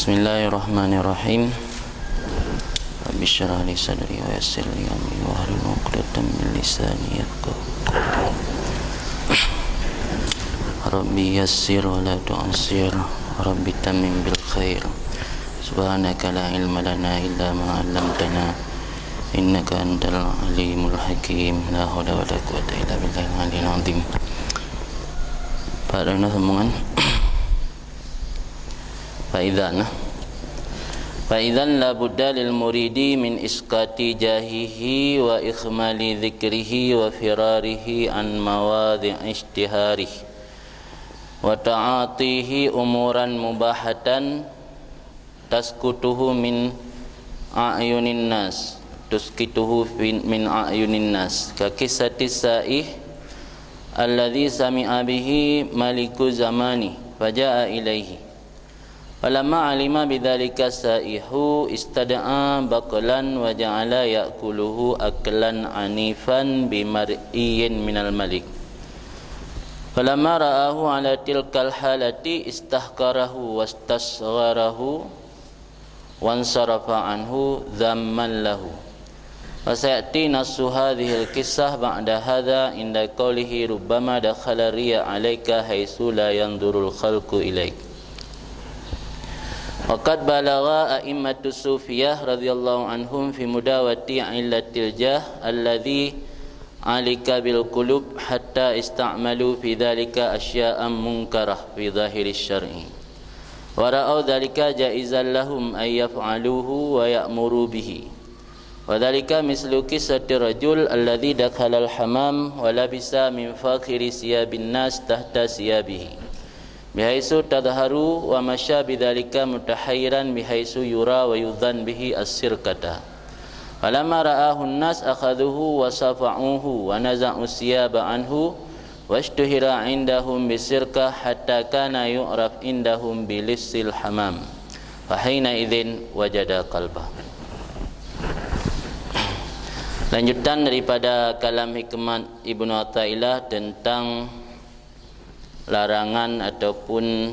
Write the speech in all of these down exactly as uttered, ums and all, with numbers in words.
Bismillahirrahmanirrahim. Rabbi syrah li sadri wa yassir li amri wahlul 'uqdatam min lisani yafqahu. Rabbi yassir wa la tu'assir. Rabbi tammim bil khair. Subhanaka la ilma lana illa ma 'allamtana. Innaka antal alimul hakim. La haula wa la quwwata illa billahil aliyil azim. Pak Reno sambungan. Faizan, faizan la budda lil muridi min isqati jahihi wa ikhmali dzikrihi wa firarihi an mawadhi' ishtiharihi wa ta'atihi umuran mubahatan taskutuhu min a'yunin nas, tuskituhu fi-, min a'yunin nas, ka qissatis sa'ih alladzi sami'a bihi maliku zamani, faja'a ilaihi. Falamma 'alima bidzalika sa'ihu istad'a baqlan wa ja'ala ya'kuluhu aklan 'anifan bimar'iyyin minal malik. Falamma ra'ahu 'ala tilkal halati istahqarahu wastasgharahu wansarafa 'anhu dzamman lahu. Wa saya'ti nassu hadzihil qissah ba'da hadza 'inda qaulihi, "Rubbama dakhala riya 'alaika haitsu la yanzurul khalqu ilaik." Wa qad balagha a'immatus sufiyah radhiyallahu anhum fi mudawati 'illatil jah alladzi 'alika bil qulub hatta ista'malu fi dzalika asya'an munkarah fi zahirisyy syar'i. Wa ra'au dzalika jaizan lahum an yaf'aluhu wa ya'muru bihi. Wa dzalika mislu qissati rajul alladzi dakhalal hamam wa labisa min fakhiri siyabin nas tahta siyabihi, bihaitsu tadhharu wa masya bidzalika mutahayyiran bihaitsu yura wa yudhan bihi as-sirqata. Falamma ra'ahun nas akhadhuhu wa safa'uhu wa naza'u siyaba anhu washtuhira 'indahum bisirqah hatta kana yu'raf 'indahum bilissil hamam. Fahina idzin wajada qalbah. Lanjutan daripada kalam hikmat Ibnu Athaillah tentang larangan ataupun,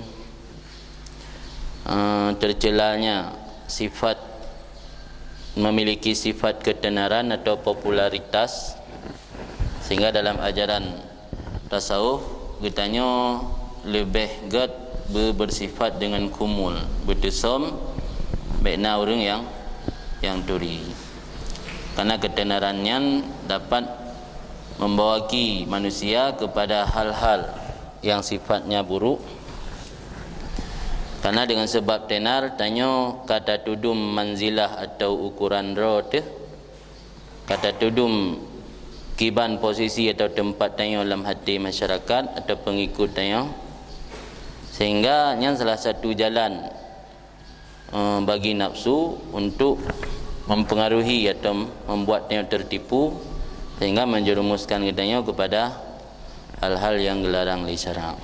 eh, tercelanya sifat, memiliki sifat ketenaran atau popularitas, sehingga dalam ajaran tasawuf geutanyoe leubeh gét be-, bersifat dengan khumul, beuteusom bék na ureuëng nyang, nyang turi. Karena ketenaran nyan dapat membawaki manusia kepada hal-hal yang sifatnya buruk. Karena dengan sebab tenar, tanyoe ka tatudum manzilah atau ukuran droe teuh, ka tatudum kiban posisi atau teumpat tanyoe lam hati masyarakat atau pengikut tanyoe, sehingga nyan salah satu jalan eh, bagi nafsu untuk mempengaruhi atau membuat tanyoe tertipu, sehingga menjerumuskan geutanyoe kepada hal-hal yang geularang lé syarak.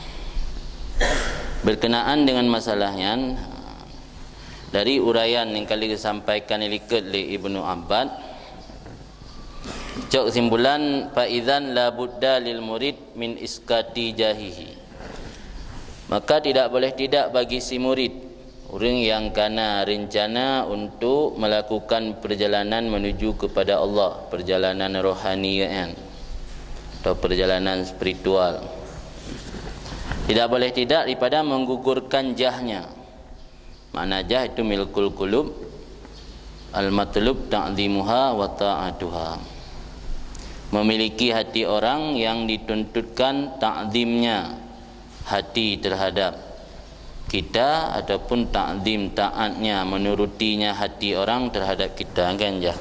Berkenaan dengan masalah nyan, dari uraian nyang ka lheueh geusampaikan ilikot lé Ibnu Abbad, cok kesimpulan, faizan la budda lil murid min isqati jahihi. Maka tidak boleh tidak bagi si murid, ureuëng nyang kana rencana untuk melakukan perjalanan menuju kepada Allah, perjalanan rohani kan, atau perjalanan spiritual. Tidak boleh tidak daripada menggugurkan jahnya. Makna jah itu milkul qulub, al-matlub ta'zimuha wa ta'atuha. Memiliki hati orang yang dituntutkan takzimnya hati terhadap kita, ataupun takzim taatnya, menurutinya hati orang terhadap kita, kan jah.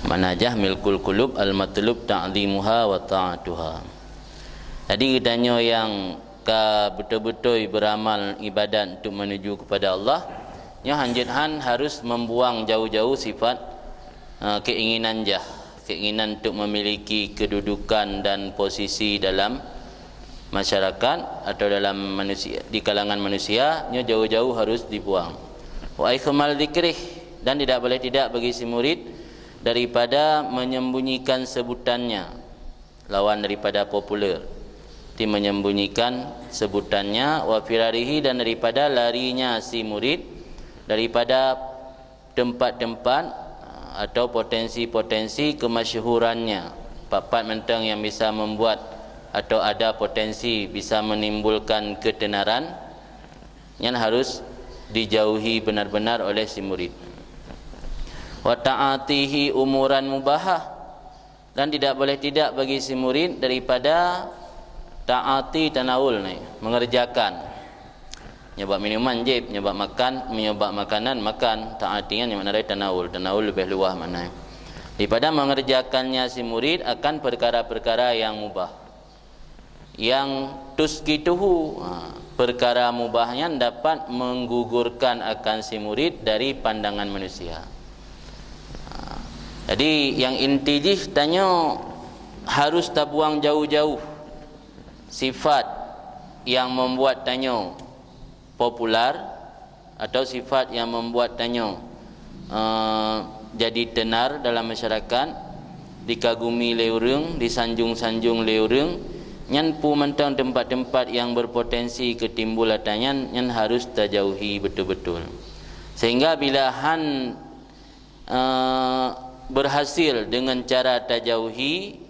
Makna jah milkul qulub al-matlub ta'zimuha wa ta'atuha. Jadi geutanyoe nyang ka beutôi-beutôi beuramal ibadat untuk menuju kepada Allah, nyoe hanjeuet han harus membuang jauh-jauh sifat, eh, keinginan jah, keinginan untuk memiliki kedudukan dan posisi dalam masyarakat atau dalam manusia, di kalangan manusia, nyoe jauh-jauh harus dibuang. Wa ikhmal dzikrih, dan tidak boleh tidak bagi si murid daripada menyembunyikan sebutannya lawan daripada populer. menyembunyikan sebutannya, wa firarihi, dan daripada larinya si murid daripada tempat-tempat atau potensi-potensi kemasyhurannya, pat-pat mantong yang bisa membuat atau ada potensi bisa menimbulkan ketenaran, nyan harus dijauhi benar-benar oleh si murid. Wa ta'atihi umuran mubahah, dan tidak boleh tidak bagi si murid daripada ta'ati, tanawul ni, mengerjakan. Nyoe bak minuman jép, nyoe bak makan, nyoe bak makanan makan, ta'ati nyan makna dari tanawul. Tanawul leubeh luwah makna. Daripada mengerjakannya si murid akan perkara-perkara yang mubah. Yang tuskituhu, ha, perkara mubah nyan dapat menggugurkan akan si murid dari pandangan manusia. Ha, jadi yang inti jih tanyoe harus tabuang jauh-jauh sifat yang membuat tanyoe popular atau sifat yang membuat tanyoe, eh, jadi tenar dalam masyarakat, dikagumi lé ureuëng, disanjung-sanjung lé ureuëng, nyan peue mantong tempat-tempat yang berpotensi ketimbul ata nyan, nyan harus tajauhi betul-betul. Sehingga bila han, eh, berhasil dengan cara tajauhi,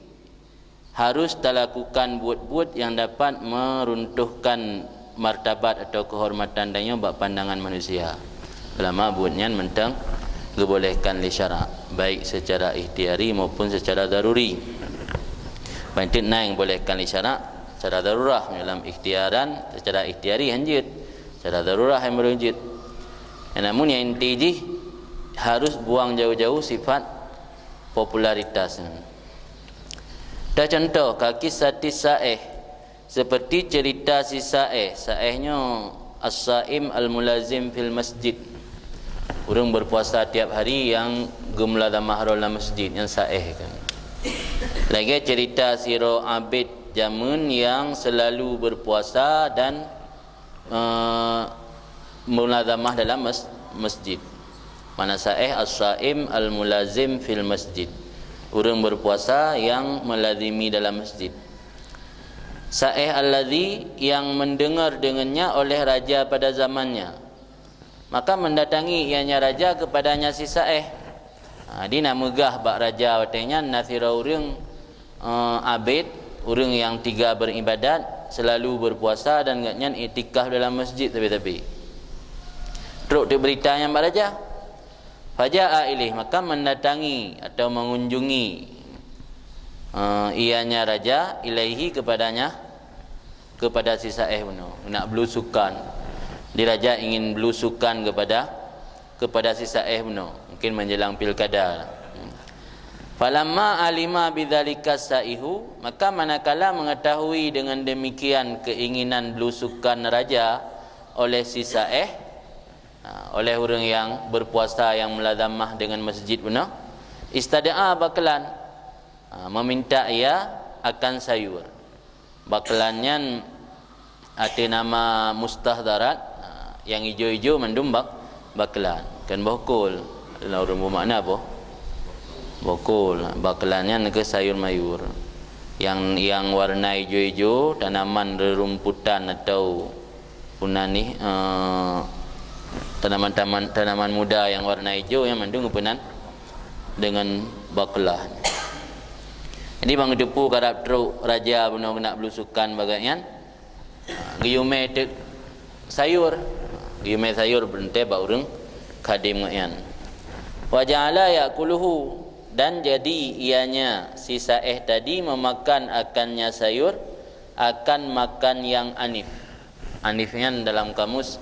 harus talakukan buet-buet yang dapat meruntuhkan martabat atau kehormatan tanyoe bak pandangan manusia. Selama buet nyan mantong geubolehkan lé syarak, baik secara ikhtiari maupun secara daruri. Paling teuk na nyang geubolehkan lé syarak secara darurah, dalam ikhtiaran secara ikhtiari hanjeuet, secara darurah nyang baru jeuet. Namun yang inti jih harus buang jauh-jauh sifat popularitas nyan. Tacontoh, ka kisah saih, seperti cerita si saih. Saih nyoe as-saim al-mulazim fil masjid. Ureuëng berpuasa tiap hari yang geumulazamah dalam masjid, nyan saih kan. Lagée cerita sidroe abid jameun yang selalu berpuasa dan eh, mulazamah dalam mes-, masjid. Mana saih as-saim al-mulazim fil masjid. Ureuëng berpuasa yang melazimi dalam masjid. Saih alladzi yang mendengar dengannya oleh raja pada zamannya. Maka mendatangi ianya raja kepadanya si saih. Ha, di na meugah bak raja watée nyan na sidroe ureuëng, eh, abid, ureuëng yang tiga beribadat, selalu berpuasa dan gobnyan iktikaf dalam masjid tapi-tapi. Trok teuh berita nyan bak raja. Faja'a ilaih, maka mendatangi atau mengunjungi, eh, ianya raja, ilaihi, kepadanya, kepada si saih bunoe, nak belusukan. Di raja ingin belusukan kepada, kepada si saih bunoe, mungkin menjelang pilkada. Falamma alima bidzalika saihu, maka manakala mengetahui dengan demikian keinginan belusukan raja oleh si saih, ha, oleh ureuëng yang berpuasa yang mulazamah dengan masjid bunoe, istada'a baklan, ha, meminta ia akan sayur. Baklan nyan ateueh nama mustahdarat, ha, nyang ijo-ijo mandum bak-, baklan. Kan boh kol. Dalam ureuëng bumakna boh, boh kol. Baklan nyan keuh sayur mayur. Yang, yang warna ijo-ijo, tanaman rerumputan atau peunan nih, eh, tanaman-taman, tanaman muda yang warna ijo nyan mandum geupeunan dengan baklan. Jadi bang geuteupeue karab trok raja bunoe keunak belusukan bak gobnyan, geuyue mè teuk sayur, geuyue mè sayur beureuntée bak ureuëng khadem gobnyan. Wa ja'ala ya'kuluhu, dan jadi ianya si saih tadi memakan akannya sayur, akan makan yang anif. Anif nyan dalam kamus,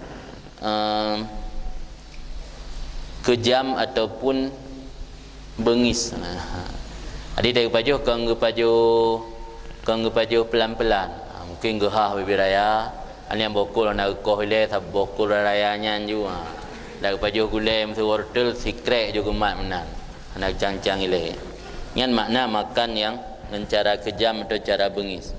em, keujam ataupun beungis. Nah, jadi teupajoh kon geupajoh, kon geupajoh pelan-pelan. Ha, mungkin geuhah bibit raya, hana boh kol hana geukoh ilée, sabab boh kol raya nyan ju. Ha, dak geupajoh gulée meusigoe reutôl sikrek ju geumat meunan. Hana geucang-cang ilée. Nyan makna makan nyang ngon cara keujam atau cara beungis.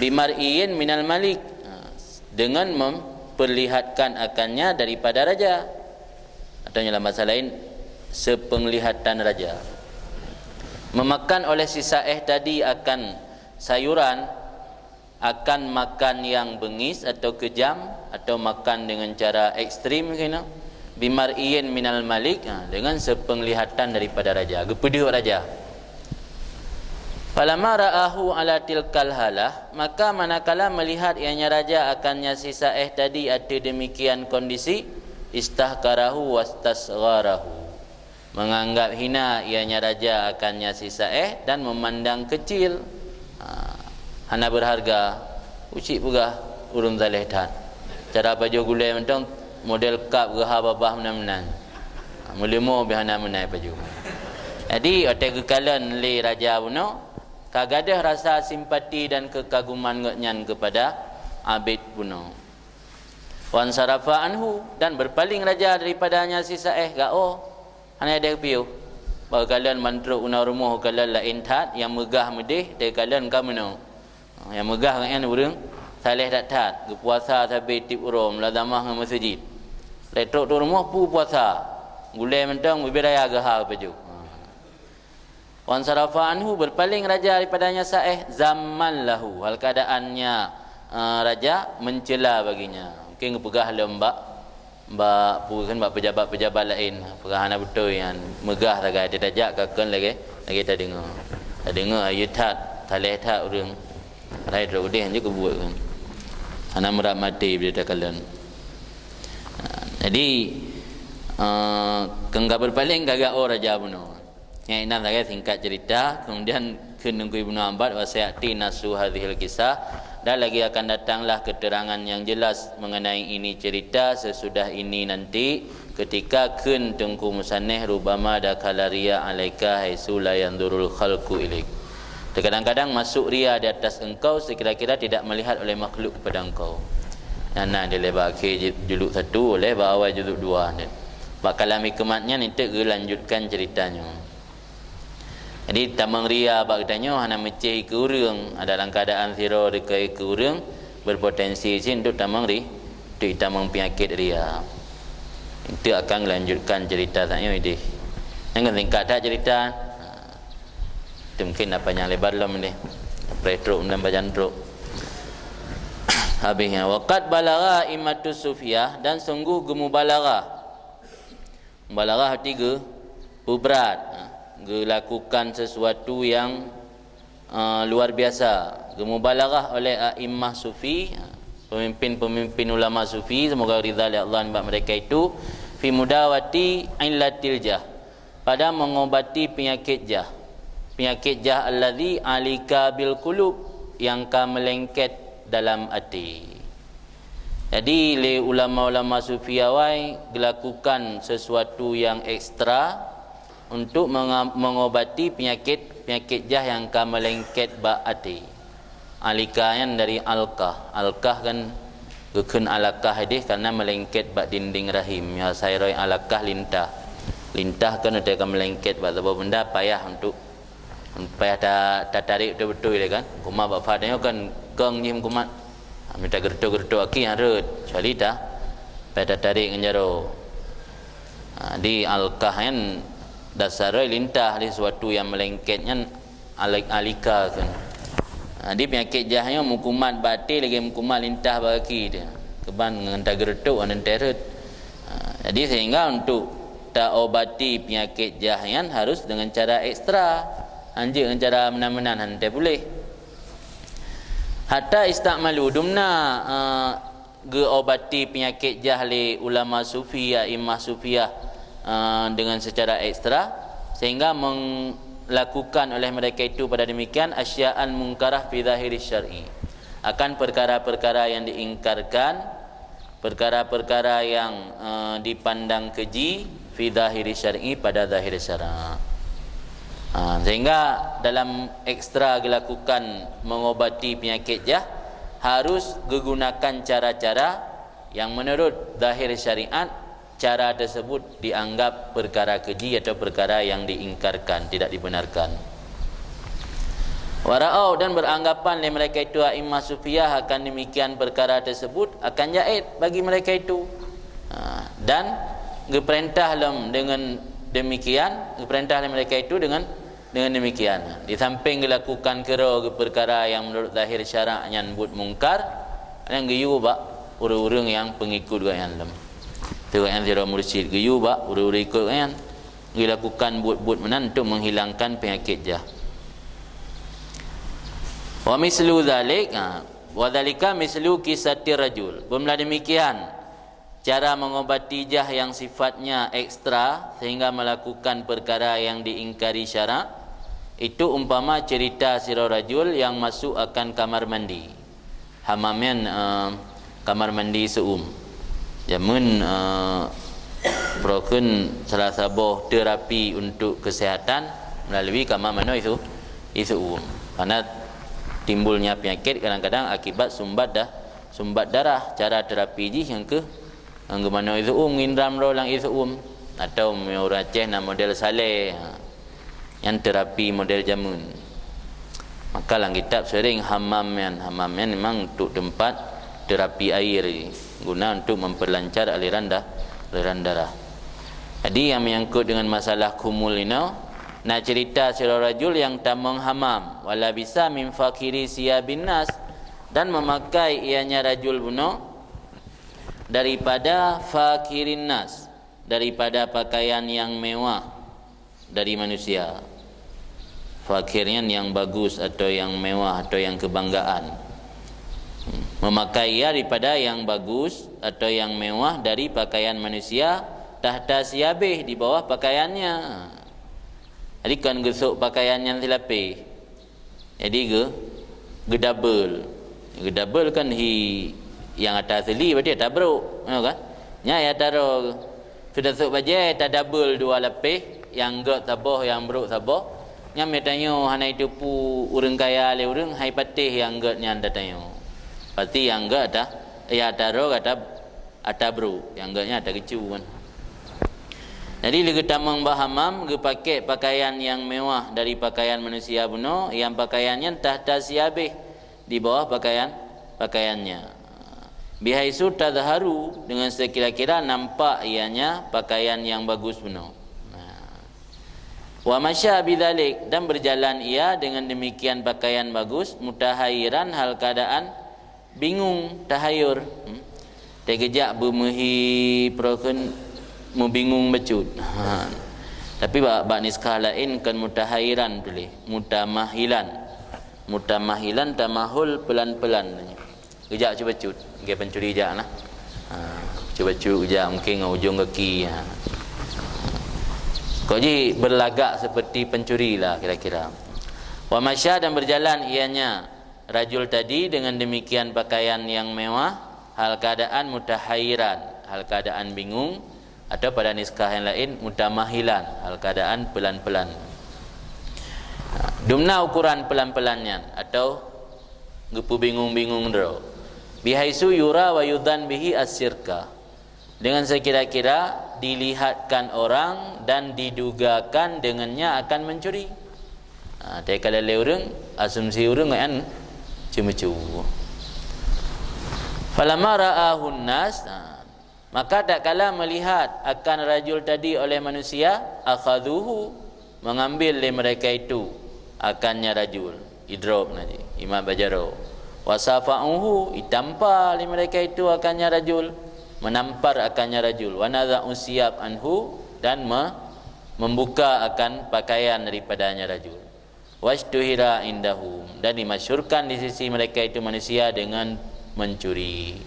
Bimar'iyin minal malik, ha, dengan memperlihatkan akannya daripada raja, atau dalam bahasa lain, sepenglihatan raja. Memakan oleh si saih tadi akan sayuran, akan makan yang beungis atau keujam atau makan dengan cara ekstrim kena, bimar'iyin minal malik, ha, dengan sepenglihatan daripada raja, geupeudeuh raja. Falamma ra'ahu ala tilkal halah, maka manakala melihat ianya raja akan Nya Si Saéh tadi ateueh demikian kondisi, istahkarahu wastasgharahu, menganggap hina ianya raja akan Nya Si Saéh dan memandang kecil, ha, hana berharga, ucit peugah ureuëng saleh that. Cara pajoh gulée mantong model kab geuha babah meunan-meunan. Ha, meuleumo bih hana meunai pajoh. Jadi, watée geukalon lé raja bunoe, ka gadôh rasa simpati dan kekaguman gobnyan kepada Abid bunoe. Wansarafa anhu, dan berpaling raja daripada Nya Si Saéh, gaoh. Hana deh piôh. Bak kalon mandum na rumoh kalon laén that, nyang meugah meudeh, teukalon ka meunoe. Nyang meugah nyan ureuëng saleh that-that, geupuasa sabe tieb uroe, mulazamah ngon meuseujid. Lé trok tu rumoh pu puasa. Gulée mantong bibir raya geuha pajoh. Wansarafa anhu, berpaling raja daripada Nya Saéh, zamman lahu, hal keadaannya, eh, raja mencela baginya. Mungkin geupeugah lom bak bak peue kan, bak pejabat-pejabat laén, peugah hana beutôi nyan, meugah sagai teutajak ka kon lagée, lagée tadeungoe. Tadeungoe ayeue that, saleh that ureuëng. Laén trok udeh je keubuet kan. Hana meurat maté bila takalon. Ha, jadi, eh, keu ka berpaling ka gaoh raja bunoe. Nyan inan sagai singkat cerita, kemudian kheun Teungku Ibnu Abbas, "Wa sayati nasu hadzihil kisah," dan lagi akan datanglah keterangan yang jelas mengenai ini cerita sesudah ini nanti, ketika kheun Teungku Musannif, "Rubama dakhala riya alaika haitsu la yanzurul khalqu ilaik." Terkadang-kadang masuk ria di atas engkau sekira-kira tidak melihat oleh makhluk kepada engkau. Nyan na dilée bak akhé ju-, juluk satu, lé bak awai juluk dua. Bak kalam hikmat nyan, eunteuk geulanjutkan cerita nyoe. Jadi, tamong ria bak geutanyoe hana meucéh keu ureuëng, ada dalam keadaan sidroe deukoi keu ureuëng, berpotensi cit untuk tamong ri-, untuk tamong peunyakét ria. Itu akan lanjutkan cerita saat nyoe ideh. Nyang singkat that cerita. Ha. Itu mungkin apa nyang lebar lom ideh. Preh trok dan bajan trok. Habisnya, waqad balagha imatu sufiyah, dan sungguh geumubalaghah. Mubalaghah arti geu-, peubrat, ha, geulakukan sesuatu yang, eh, luar biasa. Geumubalaghah oleh a'immah sufi, ha, pemimpin-pemimpin ulama sufi, semoga ridha lé Allah nibak mereka itu, fi mudawati illatil jah, pada mengobati penyakit jah. Penyakit jah alladzi alika bil qulub, yang ka melengket dalam até. Jadi, lé ulama-ulama sufi awai geulakukan sesuatu yang ekstra untuk menga-, mengobati penyakit, penyakit jah nyang ka meulengket bak até. Alika nyan dari alkah. Alkah kan geukheun alakah ideh karena meulengket bak dinding rahim. Ya, sairoi alakah lintah. Lintah kan watée ka meulengket bak saboh benda payah untuk Payah ta-, tatarek beutôi-beutôi lé kan. Kuma bak fa tanyoe kan kong jih meukumat. Ha, mita geureutôk-geureutôk aki nyang rhot. Kecuali ta, payah tatarek ngon jaroe. Ha, di alkah nyan dasar lintah di sesuatu nyang meulengket nyan alik-, alika kan. Ha, di peunyakét jah nyoe meukumat bak até lagée meukumat lintah bak aki teuh. Keban ngon ta geureutôk ngon ta rhot. Ha, jadi sehingga untuk taobati peunyakét jah nyan harus dengan cara ekstra. Hanjeuet ngon cara meunan-meunan hana puléh. Hatta istamalu, dumna, eh, geuobati peunyakét jah lé ulama sufi, a'immah sufiyah, eh, dengan secara ekstra, sehingga melakukan oleh mereka itu pada demikian asya'an mungkarah fi zahiri syar'i, akan perkara-perkara yang diingkarkan, perkara-perkara yang, eh, dipandang keji fi zahiri syar'i, pada zahir syarak. Ha, sehingga dalam ekstra gelakukan mengobati penyakit jah, harus gegunakan cara-cara yang menurut zahir syariat, cara tersebut dianggap perkara keji atau perkara yang diingkarkan, tidak dibenarkan. Wara'au, dan beranggapan lé mereka itu a'immah sufiyah akan demikian perkara tersebut akan jaiz bagi mereka itu. Ha, dan geupeurintah lom dengan demikian, geupeurintah lé mereka itu dengan Dengan demikian, di samping geulakukan keudroe geupeukara nyang meunurot zahir syarak nyan buet mungkar, nyan geuyue bak ureuëng-ureuëng nyang peungikut gobnyan lom. Teuma gobnyan sidroe mursyid geuyue bak ureuëng-ureuëng ikot gobnyan, geulakukan buet-buet meunan untuk menghilangkan penyakit jah. Wa mislu dzalik, ha, wa dzalika mislu qisatir rajul. Beumeulah demikian, cara mengobati jah yang sifatnya ekstra sehingga melakukan perkara yang diingkari syarak, itu umpama cerita sidroe rajul yang masuk akan kamar mandi. Hamam nyan, eh, kamar mandi seu-uem. Jameun, eh, peurokon salah saboh terapi untuk kesehatan melalui kamar mandi isu, isu-uem. Karena timbulnya penyakit kadang-kadang akibat sumbat dah, sumbat darah. Cara terapi jih nyang keuh, nyang geumanoe isu-uem, nginram droe lam isu-uem. Atau ureuëng Aceh na model saleh. Ha. Nyan terapi model jameun. Maka lam kitab sering hamam nyan. Hamam nyan memang untuk tempat terapi air, guna untuk memperlancar aliran dah, aliran darah. Jadi, yang menyangkut dengan masalah khumul inoe, na cerita sidroe rajul yang tamong hamam, wala bisa min fakhiri siyabin nas, dan memakai ianya rajul bunoe daripada fakhirin nas, daripada pakaian yang mewah dari manusia. Fakhir nyan yang bagus atau yang mewah atau yang kebanggaan. Memakai ia daripada yang bagus atau yang mewah dari pakaian manusia, tahta siyabih, di bawah pakaiannya. Jadi, kon geusok pakaian nyan silapéh. Jadi, geu-, geudabel. Geudabel kan hi nyang ata asli, berarti ata brok, ya kan? Nya ya taro, sudah sok bajée, tadabel dua lapéh, nyang gét saboh, nyang brok saboh. Nyan meutanyoe hana jiteupeue ureuëng kaya lé ureuëng, hai patéh nyang gét nyan tatanyoe. Pasti nyang gét ata, ya taro ata, ata brok, nyang gét nyan ata geucu kan. Jadi, lé geutamong bak hamam, geupakée pakaian nyang mewah dari pakaian manusia bunoe, nyang pakaian nyan tahta siyabih, di bawah pakaian, pakaiannya. Bihaitsu tadhharu, dengan sekira-kira nampak ianya pakaian nyang bagus bunoe. Nah. Wa masya bidzalik, dan berjalan ia dengan demikian pakaian bagus, mutahayyiran, hal keadaan bingung, tahayur. Hmm. Teugeujak beumeuhi peurokon meubingung bacut. Ha. Tapi bak, bak niskah laén kon mutahayyiran tuléh, mutamahhilan. Mutamahhilan, tamahul pelan-pelan. Geujak bacut-bacut, lagée pencuri jak nah. Ha, bacut-bacut geujak mungkin ngon ujong gaki. Ha. Kok jih berlagak seperti pencuri lah kira-kira. Wa masya, dan berjalan ianya rajul tadi dengan demikian pakaian yang mewah, hal keadaan mutahayyiran, hal keadaan bingung, atau pada niskah yang lain, mutamahhilan, hal keadaan pelan-pelan. Dumna ukuran pelan-pelan nyan, atau geupeubingung-bingung droe. Bihaitsu yura wa yudhan bihi as-sirqa. Dengan sekira-kira dilihatkan orang dan didugakan dengannya akan mencuri. Ha, teuka lé ureuëng, asumsi ureuëng kan ceumeucue. Falamma ra'ahun nas, ha, maka tatkala melihat akan rajul tadi oleh manusia, akhadhuhu, mengambil lé mereka itu akannya rajul, idrob nanti, imat bajaroe. Wasafa'uhu, itampa lé mereka itu akannya rajul, menampar akannya rajul. Wa naza'u siyab anhu, dan me-, membuka akan pakaian daripadanya rajul. Wasytuhira indahum, dan dimasyhurkan di sisi mereka itu manusia dengan mencuri.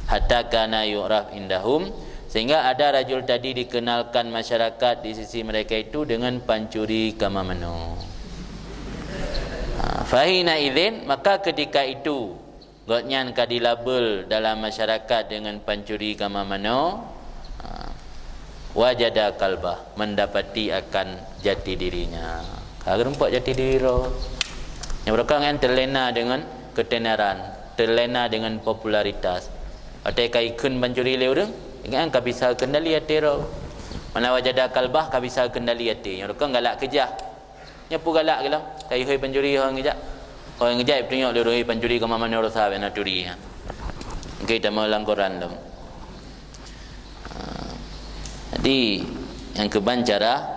Hatta kana yu'raf indahum, sehingga ada rajul tadi dikenalkan masyarakat di sisi mereka itu dengan pancuri kama manoe. Ha, fahina idzin, maka ketika itu, gobnyan ka dilabel dalam masyarakat dengan pancuri kama manoe, ha, wajada qalbah, mendapati akan jati dirinya. Ka geureumpok jati diri droe. Nyang beureukat nyan terlena dengan ketenaran, terlena dengan popularitas. Watée ka ikheun pancuri lé ureuëng, ingat ka bisa kendali até droe. Mana wajada qalbah, ka bisa kendali até. Nyang beureukat galak keujah. Nyan peue galak geulam, ka ihôi pancuri ho ngeujak. Ho ngeujak ipeutunyok lé ureuëng pancuri kama manoe rosa bak na turi nyan. Engke tamong lam koran lom. Ha. Jadi, nyang keuban cara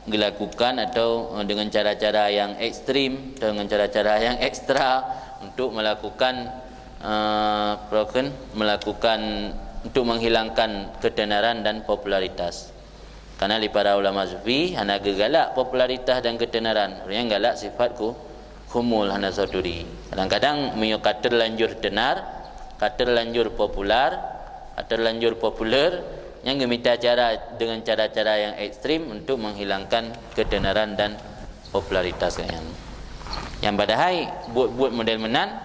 dilakukan atau, eh, dengan cara-cara yang ekstrim atau dengan cara-cara yang ekstra untuk melakukan, eh, apa kheun, melakukan, untuk menghilangkan ketenaran dan popularitas. Karena di para ulama sufi hana geugalak popularitas dan ketenaran, ureuëng galak sifat ku khumul hana soturi. Kadang-kadang meunyoe ka terlanjur tenar, ka terlanjur popular, ka terlanjur populer, nyang geumita cara dengan cara-cara yang ekstrim untuk menghilangkan ketenaran dan popularitas nyan. Nyang padahai buet-buet model meunan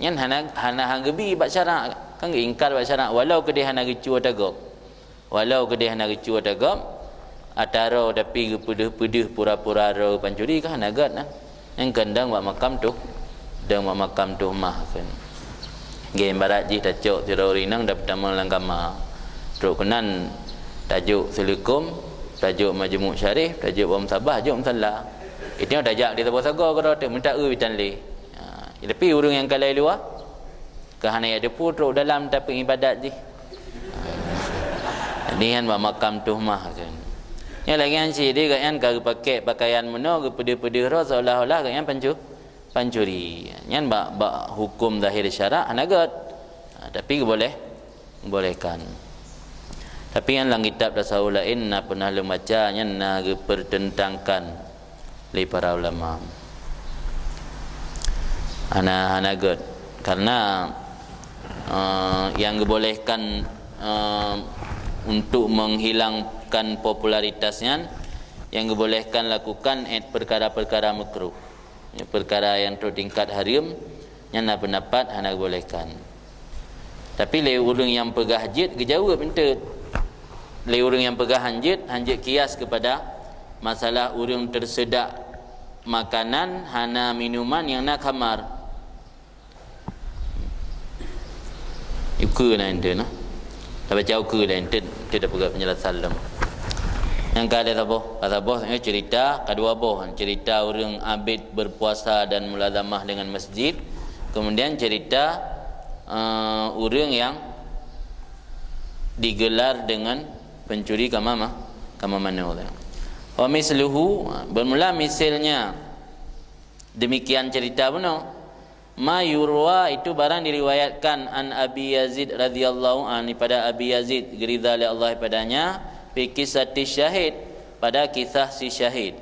nyan hana hana hang geubi bak syarak, kan geuingkar bak syarak walau keudeh hana geucue ata gob. Walau keudeh hana geucue ata gob, ata roe tapi geupeudeuh-peudeuh pura-pura roe pancuri ka hana gét na. Nyang keundang bak makam tuh, dang bak makam tuh mah kan. Gen barat jih tacok sidroe ureuëng inong dapeutamong lam kama. Trok keunan tajok seuleukom, tajok majmuk syarif, tajok bom sabah, jok musalla. Itu tajak di saboh sagoe keudroe teuh meuta eu bitan lé. Ha, tapi ureuëng nyang kalai luwa, ka hana jak teupeu trok dalam tapi ibadat jih. Jadi nyan bak makam tuhmah kan. Nyang lagée nyan cit, jadi gobnyan ka geupakée pakaian meunoe, geupeudeuh-peudeuh roe seolah-olah gobnyan pancu-, pancuri. Nyan bak, bak hukum zahir syarak hana gét. Ha, tapi geuboleh, geubolehkan. Tapi nyan lam kitab tasawuf laén na pernah lôn baca, nyan na geupertentangkan lé para ulama. Hana, hana gét. Karena, eh, yang geubolehkan, eh, untuk menghilangkan popularitas nyan, yang geubolehkan lakukan, eh, perkara-perkara makruh. Ya, perkara yang trok tingkat haram, nyan na pendapat hana geubolehkan. Tapi lé ureuëng nyang peugah jeuet geujaweueb enteuk. Lé ureuëng nyang peugah hanjeuet, hanjeuet kias kepada masalah ureuëng tersedak makanan hana minuman nyang na khamar. Ukeue na enteuk na. Tabaca ukeue laén enteuk, enteuk tapeugah penjelasan lom. Nyang ka ada saboh, ka saboh cerita, ka dua boh cerita ureuëng abet berpuasa dan mulazamah dengan masjid. Kemudian cerita, eh, ureuëng yang digelar dengan pencuri kama ma-, kama manoe. Wa misluhu, bermula misalnya demikian cerita bunoe. Ma yurwa itu barang diriwayatkan an Abi Yazid radhiyallahu anhu, pada Abi Yazid, geuridha lé Allah padanya, fi qissati syahid, pada kisah si syahid.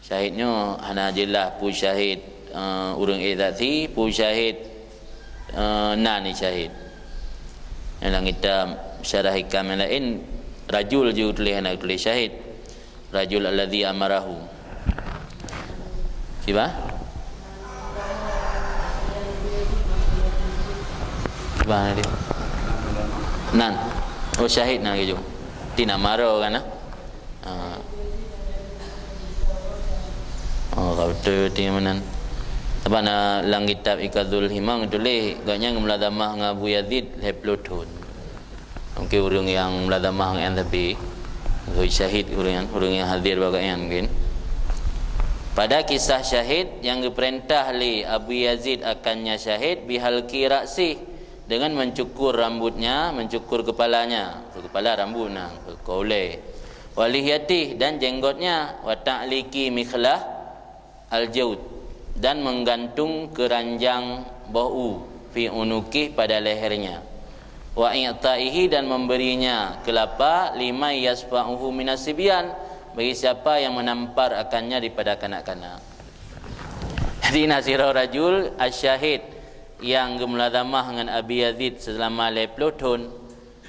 Syahid nyoe hana jeulaih peue syahid, eh, ureuëng ék saksi, peue syahid, eh, na ni syahid. Dalam kitab Syarah Hikam yang lain, rajul je tuléh, hana tuléh syahid. Rajul alladzi amarahu. Siba? Siba na dia? Nan. Oh, syahid na keujong. Tina maro kan, ah? Ha. Oh, ka beutôi ti meunan. Apa na lam kitab Iqazul Himam tuléh, gobnyan geumulazamah ngon Abu Yazid lhèe ploh thon. Mungkin ureuëng nyang mulazamah ngon nyan tapi, ureuëng syahid ureuëng nyan, ureuëng nyang hadir bak nyan mungkin. Pada kisah syahid nyang geupeurintah lé Abu Yazid akannya syahid bihalqi ra'sih, dengan mencukur rambutnya, mencukur kepalanya, kepala rambut na, kepala ulèe. Wa lihyatih, dan jenggotnya, wa ta'liqi mikhlah al-jaud, dan menggantung keranjang boh u, fi unuqih, pada lehernya, wa i'taihi, dan memberinya kelapa, liman yasfa'uhu minas sibyan, bagi siapa yang menampar akannya daripada kanak-kanak. Jadi na sidroe rajul asyahid nyang geumulazamah ngon Abi Yazid seulama lhèe ploh thon.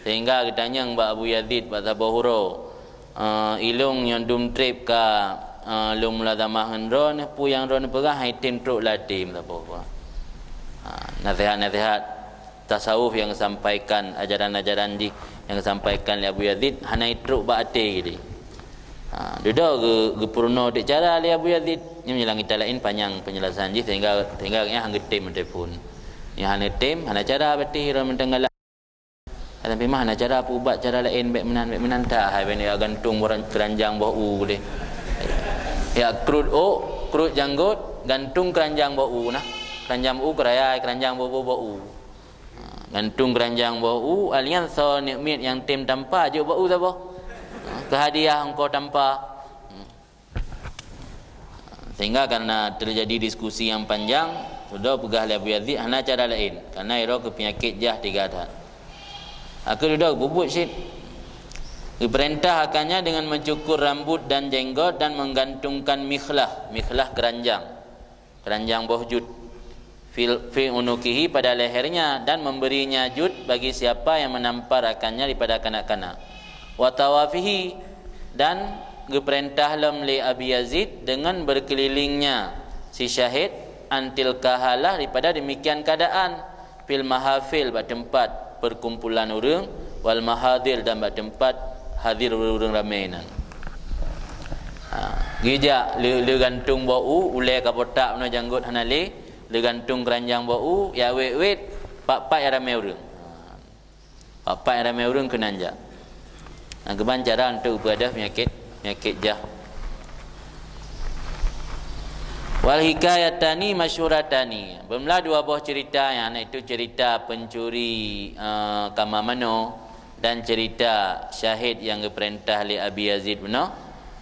Sehingga geutanyong bak Abu Yazid bak saboh uroe, "Eh, ilôn nyang dum treb ka, eh, lôn mulazamah ngon droeneuh, peue nyang droeneuh peugah, han item trok lam até saboh uroe." Ha, naseuhat-naseuhat tasawuf nyang geusampaikan, ajaran-ajaran jih nyang geusampaikan lé Abu Yazid hana itrok bak até geuh. Ha, dudoe geu-, geupeurunoe teuk cara lé Abu Yazid. Nyoe meunyoe lam kitab laén panyang peunjelasan jih sehingga, sehingga nyan han geutem meuteupon. Nyan hana tem, hana cara berarti droe mantong galak. Tapi mah hana cara peuubat cara laén, bèk meunan, bèk meunan, tak hai bèk gantung boh keranjang boh u deh. Ya, krut ôk, krut janggot, gantung keranjang boh u nah. Keranjang boh u keuraya, keranjang boh, boh, boh u. Ha, gantung keranjang boh u, alian soe neuk miet nyang tem tampa jok boh u saboh. Ha, keu hadiah engkau tampa. Ha, Sehingga karena terjadi diskusi yang panjang, sudah peugah lé Abu Yazid hana cara lain, karena iro keu penyakit jah tiga that. Aku sudah bubut syit. Diperintah akannya dengan mencukur rambut dan jenggot dan menggantungkan mikhlah, mikhlah keranjang, keranjang boh jut, fil, fi unukihi, pada lehernya, dan memberinya jut bagi siapa yang menampar akannya daripada kanak-kanak. Wa tawafihi, dan geupeurintah lom lé Abi Yazid deungon beukeulilingnya si syahid, antil kahalah, daripada demikian keadaan, fil mahafil, bak teumpat perkumpulan ureuëng, wal mahadil, dan bak teumpat hadir ureuëng-ureuëng ramé nan. Ha, geujak le, le gantung bak u, ulée ka botak meunoe janggot hana lé, le gantung keranjang bak u, ya wet-wet, pat-pat ya ramé ureuëng. Pat-pat ya ramé ureuëng keunan jak. Nah, keuban cara untuk geupeugah penyakit, penyakit jah. Wal hikayatani masyhuratani. Beumeulah dua boh cerita, yang itu cerita pencuri, eh, kama manoe dan cerita syahid yang geupeurintah lé Abi Yazid bunoe.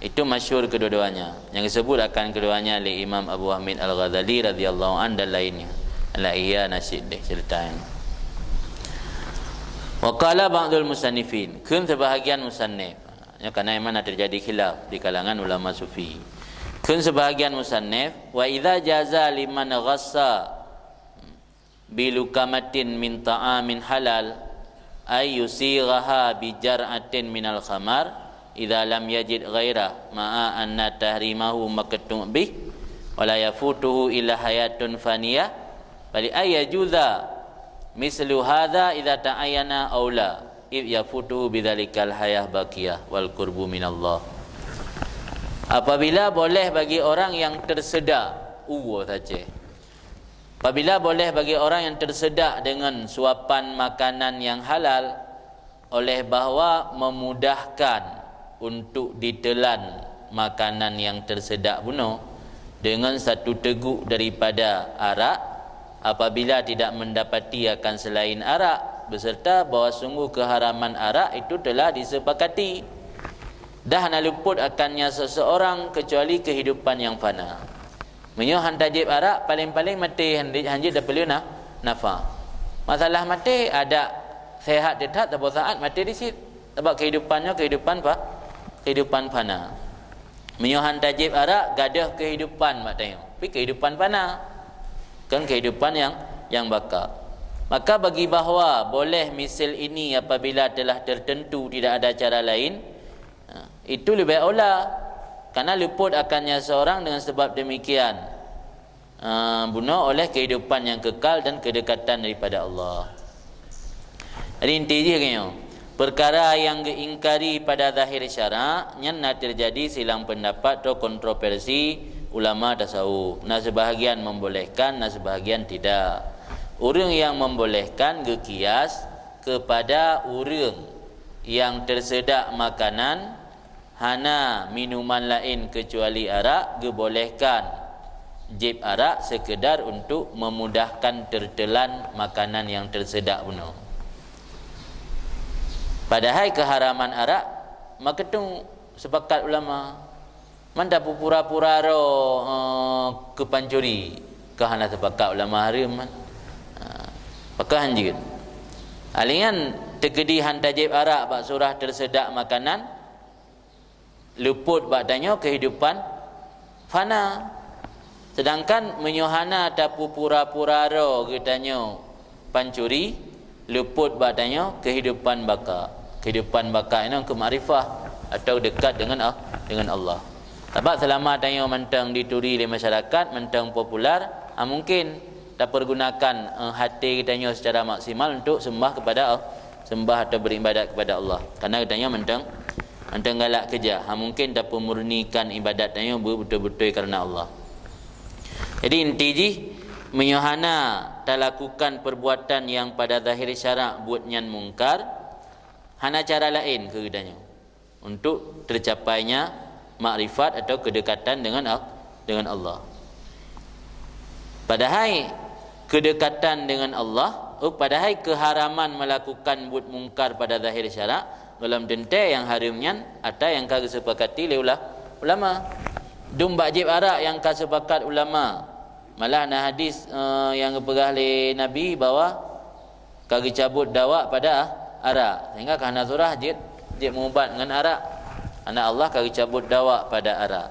Itu masyhur kedua-duanya. Yang disebut akan keduanya lé Imam Abu Hamid Al-Ghazali radhiyallahu anhu dan lainnya. Dalam Ihya Nasyid deh cerita ini. Wa qala ba'dul musannifin, kheun sebahagian musannif. Ya, karena memang ada terjadi khilaf di kalangan ulama sufi. Kheun sebahagian musannif, wa idza jaza liman ghassa bi lukamatin min ta'amin halal, ay yusighaha bi jar'atin minal khamar, idza lam yajid ghairah, ma'a anna tahrimahu maqtu' bih, wa la yafutuhu illa hayatun faniyah, bali ay yajuza mislu hadza idza ta'ayyana aula, id yafutuhu bidzalikal hayah baqiyah wal qurbu minallah. Apabila boleh bagi orang yang tersedak, uwo saja. Apabila boleh bagi orang yang tersedak dengan suapan makanan yang halal, oleh bahwa memudahkan untuk ditelan makanan yang tersedak bunoe dengan satu teguk daripada arak, apabila tidak mendapati akan selain arak, beserta bahwa sungguh keharaman arak itu telah disepakati. Dah hana luput akannya seseorang kecuali kehidupan yang fana. Meunyoe han tajéb arak, paléng-paléng maté, han jeuet, han jeuet tapeuleueh na, nafa. Masalah maté, adak sehat teutab, saboh saat maté di sit. Sabab kehidupan nyoe kehidupan fa-, kehidupan fana. Meunyoe han tajéb arak, gadôh kehidupan bak tanyoe. Tapi kehidupan fana. Kon kehidupan yang, yang baka. Maka bagi bahwa boleh misal ini apabila telah tertentu tidak ada cara lain, ha, itu lebih aula. Karena luput akannya seorang dengan sebab demikian, ha, bunoe oleh kehidupan yang kekal dan kedekatan daripada Allah. Jadi inti jih geutanyoe, perkara yang geuingkari pada zahir syarak nyan na terjadi silang pendapat atau kontroversi ulama tasawuf. Na sebahagian membolehkan, na sebahagian tidak. Ureuëng yang membolehkan geukias kepada ureuëng yang tersedak makanan hana minuman laén keucuali arak, geubolehkan jieb arak seukeudar untuk memudahkan teutelan makanan nyang teusedak bunoe. Padahai keuharaman arak meukeutong seupakat ulama. Man tapupura-pura droe, eh, keu pancuri, ka hana seupakat ulama hareuem man. Ha, pakon hanjeuet. Alingan teukeudi han tajieb arak bak surah teusedak makanan, luput bak tanyoe keuhidupan fana. Seudangkan meunyoe hana tapupura-pura droe geutanyoe pancuri, luput bak tanyoe keuhidupan baka. Keuhidupan baka inong keu makrifah atau dekat dengan Al-, dengan Allah. Sabab seulama tanyoe mantong dituri lé masyarakat, mantong popular, ha, mungkin tapeurgunakan, eh, haté geutanyoe seucara maksimal untuk seumbah kepada Al-, seumbah atau beribadat kepada Allah. Karena geutanyoe mantong, mantong galak keujah, ha, mungkin tapeumurnikan ibadat tanyoe beu-, beutôi-beutôi karena Allah. Jadi inti jih, meunyoe hana talakukan perbuatan nyang pada zahir syarak buet nyan mungkar, hana cara laén keu geutanyoe untuk tercapainya makrifat atau kedekatan dengan Al-, dengan Allah. Padahai kedekatan dengan Allah, oh, padahai keuharaman melakukan buet mungkar pada zahir syarak, golom teuntée nyang hareuem nyan ata nyang ka geusepakati lé ula-, ulama. Dum bak jieb arak nyang ka sepakat ulama. Malah na hadis, eh, nyang geupeugah lé Nabi bahwa ka geucabot dawa pada arak, sehingga ka hana surah jieb, jieb meuubat ngon arak. Karena Allah ka geucabot dawa pada arak.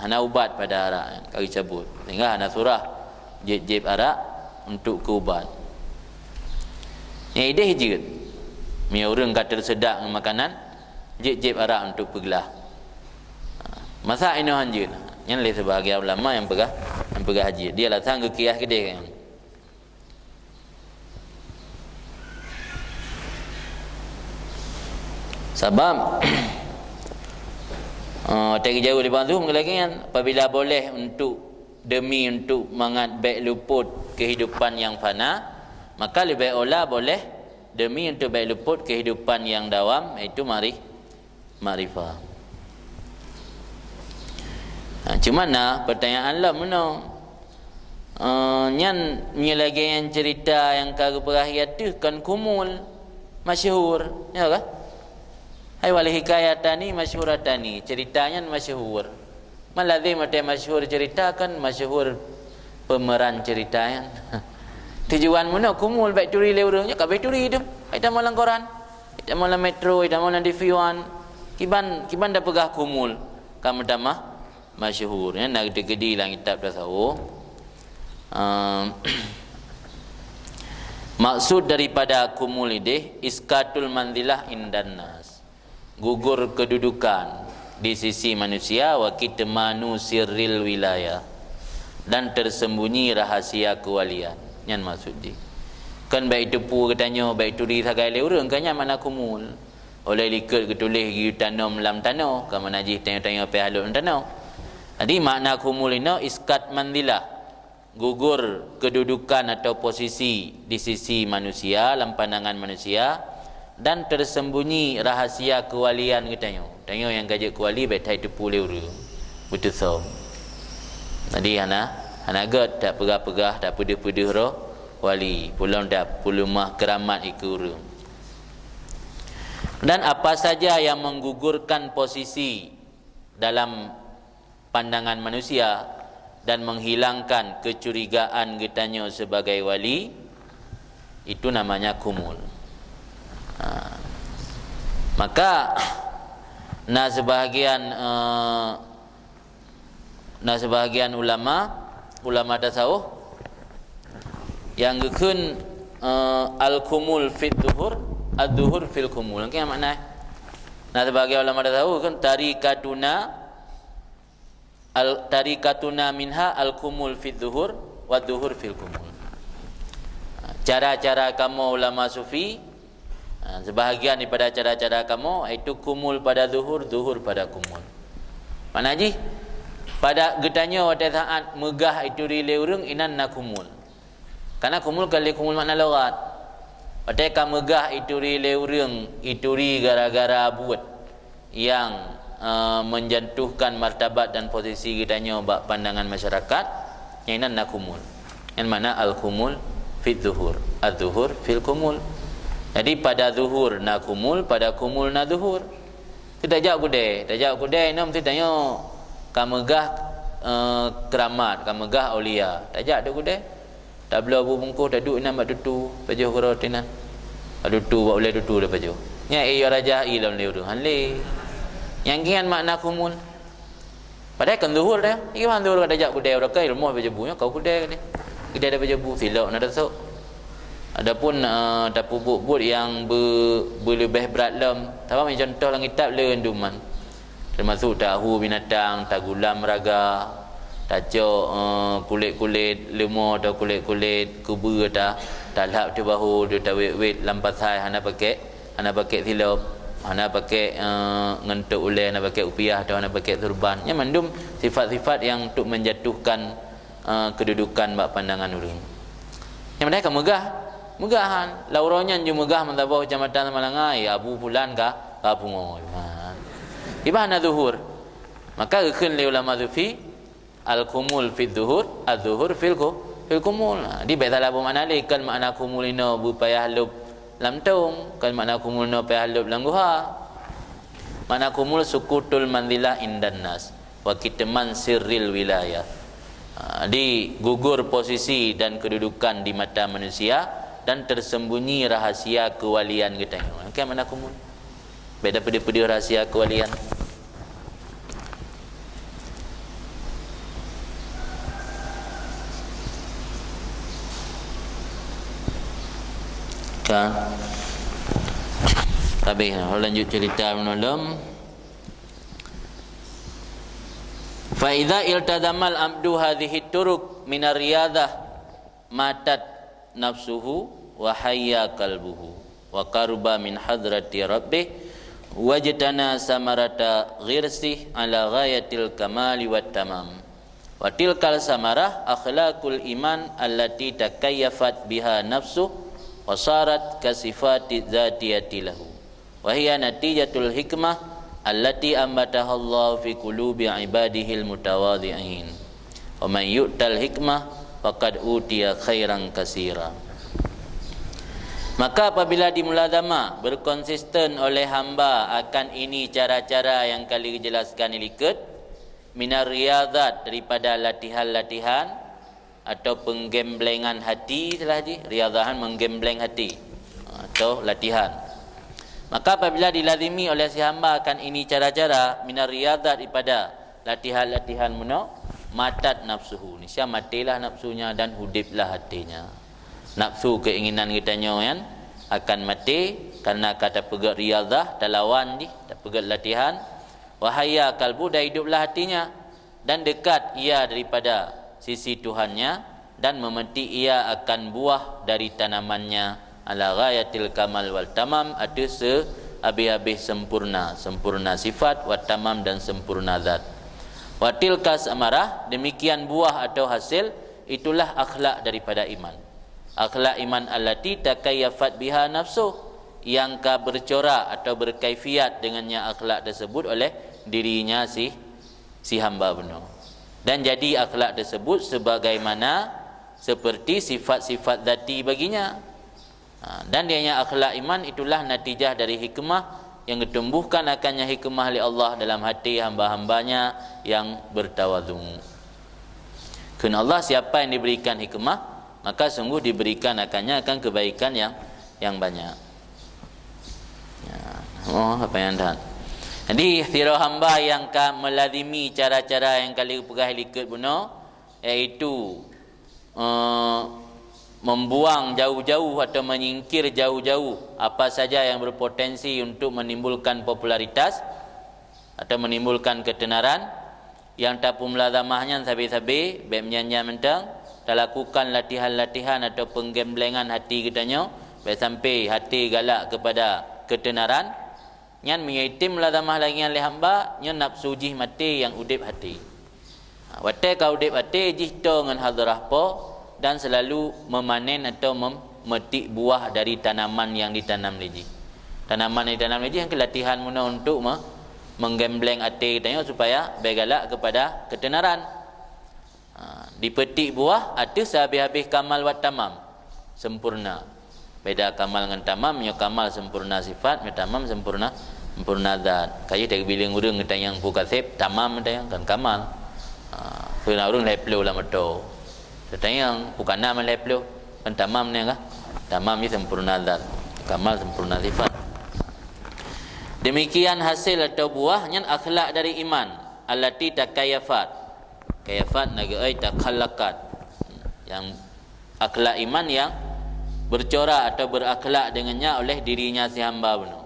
Hana ubat pada arak, ka geucabot. Sehingga hana surah jieb-jieb arak untuk keu ubat. Nyang ideh jeuet. Meunyoe ureuëng ka teusedak ngon makanan, jieb-jieb arak untuk peuglah. Masa inoe han jeuet. Nyan lé sebahagian ulama nyang peugah, nyang peugah jeuet. Dia alasan geukiah keudeh kan. Sabab, eh, teugeujaweueb lé Bang Zul lagée nyan, apabila boleh untuk, demi untuk mangat bék luput kehidupan yang fana, maka leubeh ola boleh demi untuk bék luput kehidupan yang dawam, yaitu mari-, makrifah. Ha, cuma na pertanyaan lom meunoe. Eh, nyan meunyoe lagée nyan cerita nyang ka geupeugah ateueh kon khumul, masyhur, ya kah? Hai wal hikayatani masyhuratani, cerita nyan masyhur. Man lazim watée masyhur cerita kan masyhur pemeran cerita nyan. Tujuan meunoe khumul bék turi lé ureuëng, nyoe ka bék turi tu. Ai tamong lam koran, ai tamong lam Metro, ai tamong lam T V One. Kiban, kiban da peugah khumul ka meutamah masyhur, ya, na geuteugedi lam kitab tasawuf. Ehm, maksud daripada khumul ideh iskatul manzilah indan nas, gugur kedudukan di sisi manusia, wa kitmanu sirril wilayah, dan tersembunyi rahasia kewalian. Nyan maksud jih. Kan bék iteupeue geutanyoe, bék ituri sagai lé ureuëng, kan nyan makna khumul. Oleh likot geutuléh geutanom lam tanoh, ka makna jih tanyoe-tanyoe payah lhôb lam tanoh. Jadi makna khumul inoe iskat manzilah, gugur kedudukan atau posisi di sisi manusia, lam pandangan manusia, dan tersembunyi rahasia kewalian geutanyoe. Tanyoe nyang ka jeuet keu wali bék that iteupeue lé ureuëng, beuteusom. Jadi hana, hana gét that peugah-peugah, that peudeuh-peudeuh roh wali, pulom that peuleumah keuramat ikeue ureuëng. Dan apa saja yang menggugurkan posisi dalam pandangan manusia dan menghilangkan kecurigaan geutanyoe sebagai wali, itu namanya khumul. Ha. Maka na sebahagian, eh, na sebahagian ulama, ulama tasawuf nyang geukheun, eh, al-khumul fit zuhur, az-zuhur fil khumul. Nyan makna. Na sebahagian ulama tasawuf geukheun tarikatuna al-, tarikatuna minha al-khumul fid zuhur wa zuhur fil khumul. Cara-cara kamoe ulama sufi, ha, sebahagian daripada cara-cara kamoe, yaitu khumul pada zuhur, zuhur pada khumul. Makna jih, pada geutanyoe watée saát meugah ituri lé ureuëng inan na khumul. Karena khumul kon lé khumul makna lughat. Watée ka meugah ituri lé ureuëng, ituri gara-gara buet nyang, eh, menjatuhkan martabat dan posisi geutanyoe bak pandangan masyarakat, nyan inan na khumul. Nyan makna al-khumul fit zuhur, az-zuhur fil khumul. Jadi pada zuhur na khumul, pada khumul na zuhur. Teutajak kudée, tajak kudée nyoe meusti tanyoe ka meugah, eh, keuramat, ka meugah aulia. Tajak dek kudée. Tabloe bu bungkôh, taduek inan bak tutu, pajoh keudroe teuh inan. Bak tutu, bak ulée tutu tapajoh. Nyan ie raja ie lom lé ureuëng. Han lé. Nyang kian makna khumul. Padahai kan zuhur dah. Ie han zuhur ka tajak kudée, ureuëng ka rumoh pajoh bu nyoe, ka kudée ka deh. Kudée tapajoh bu, silok na tasok. Adapun, eh, tapeubuet-buet nyang be-, beuleubeh brat lom. Saban meucontoh lam kitab le duman. Teumasuk tahu binatang, tagulam raga, tacok, eh, kulét-kulét leumo atau kulét-kulét keubeue ta, talhab teubahu, tawét-wét lam pasai, hana pakék, hana pakék silop, hana pakék, eh, ngeuntok ulée, hana pakék upiah atau hana pakék surban. Nyan mandum sifat-sifat nyang untuk menjatuhkan, eh, kedudukan bak pandangan ureuëng. Nyang padahai ka meugah, meugahan. Lam uroe nyan ju meugah meusaboh keucamatan Samalanga, ya Abu Fulan ka, ka pungo. Ha. Iban na zuhur. Maka geukheun lé ulama sufi, al-khumul fid zuhur, az-zuhur fil khu-, fil khumul. Ha, di bék salah beumakna lé, kon makna khumul inoe beupayah lhôb lam tông, kon makna khumul inoe payah lhôb lam guha. Makna khumul sukutul manzilah indan nas. Pakiteman sirril wilayah. Ha, digugur posisi dan kedudukan di mata manusia dan tersembunyi rahasia kewalian geutanyoe. Kan mana kumun? Beda pede-pede rahasia kewalian. Kan? Habis, lanjut cerita menolong. Fa idza iltazamal abdu hadhihi turuk minar riyadah matat nafsuhu wa hayya qalbuhu wa qaruba min hadrati rabbih wajtana samarata ghirsih ala ghayatil kamali wat tamam. Wa tilkal samarah akhlaqul iman allati takayyafat biha nafsuh wa sarat kasifati dzatiyati lahu. Wa hiya natijatul hikmah allati ambatahallahu fi qulubi ibadihil mutawadhi'in. Wa man yu'tal hikmah faqad utiya khairan katsira. Maka apabila dimulazamah, berkonsisten oleh hamba akan ini cara-cara yang ka lheueh jelaskan di likot, minar riyadat, daripada latihan-latihan, atau penggemblengan hati, salah ji, riyadah nyan menggembleng hati, atau latihan. Maka apabila dilazimi oleh si hamba akan ini cara-cara, minar riyadat, daripada latihan-latihan meunoe, matat nafsuhu, niscaya matilah nafsunya dan hudiplah hatinya. Nafsu keinginan geutanyoe nyan akan mati karena ka tapeugét riyadah, talawan jih, tapeugét latihan. Wa hayya qalbu, dan hiduplah hatinya, dan dekat ia daripada sisi Tuhannya, dan memetik ia akan buah dari tanamannya ala ghayatil kamal wal tamam, ateueh sehabéh-habéh sempurna, sempurna sifat, wa tamam, dan sempurna zat. Wa tilka samarah, demikian buah atau hasil, itulah akhlak daripada iman. Akhlak iman allati takayyafat biha nafsuh, yang ka bercorak atau berkaifiat dengannya akhlak tersebut oleh dirinya si, si hamba bunoe. Dan jadi akhlak tersebut sebagaimana seperti sifat-sifat zati baginya. Ha, dan dianya akhlak iman itulah natijah dari hikmah yang ditumbuhkan akannya hikmah oleh Allah dalam hati hamba-hambanya yang bertawadhu. Kheun Allah, siapa yang diberikan hikmah, maka sungguh diberikan akannya akan kebaikan yang, yang banyak. Ya, oh, apa yang dah. Jadi, sira hamba yang ka melazimi cara-cara yang ka lheueh peugah di likot bunoe, yaitu, eh, membuang jauh-jauh atau menyingkir jauh-jauh apa saja yang berpotensi untuk menimbulkan popularitas atau menimbulkan ketenaran, nyang tapeumulazamah nyan sabe-sabe, bék meunyan-nyan mantong, talakukan latihan-latihan atau penggemblengan hati geutanyoe, bék sampai hati galak kepada ketenaran. Nyan meunyoe item mulazamah lagée nyan lé hamba, nyoe nafsu jih maté nyang udeb hati. Ha, watée ka udeb hati, jih toe ngon hadrah Po dan seulalu meumanen atau mem-, meutik buah dari tanaman nyang ditanam lé jih. Tanaman nyang ditanam lé jih nyang keu latihan meunoe untuk me-, menggembleng até geutanyoe supaya bék galak keupada keutenaran. Ha, dipeutik buah ateueh seuhabéh-habéh kamal wat tamam, sempurna. Beda kamal ngon tamam, nyoe kamal sempurna sifat, nyoe tamam sempurna, sempurna zat. Ka jeuet teubiléng ureuëng geutanyong peue kaseb, tamam geutanyong, kon kamal. Ha, peue na ureuëng lhée ploh lam moto. Geutanyong, peue ka na lhée ploh, kon tamam nyan kah? Tamam nyan sempurna zat, kamal sempurna sifat. Demikian hasil atau buah nyan akhlak dari iman, allati takayafat. Kayafat na geuék takhallaqat. Yang akhlak iman yang bercorak atau berakhlak dengannya oleh dirinya si hamba bunoe.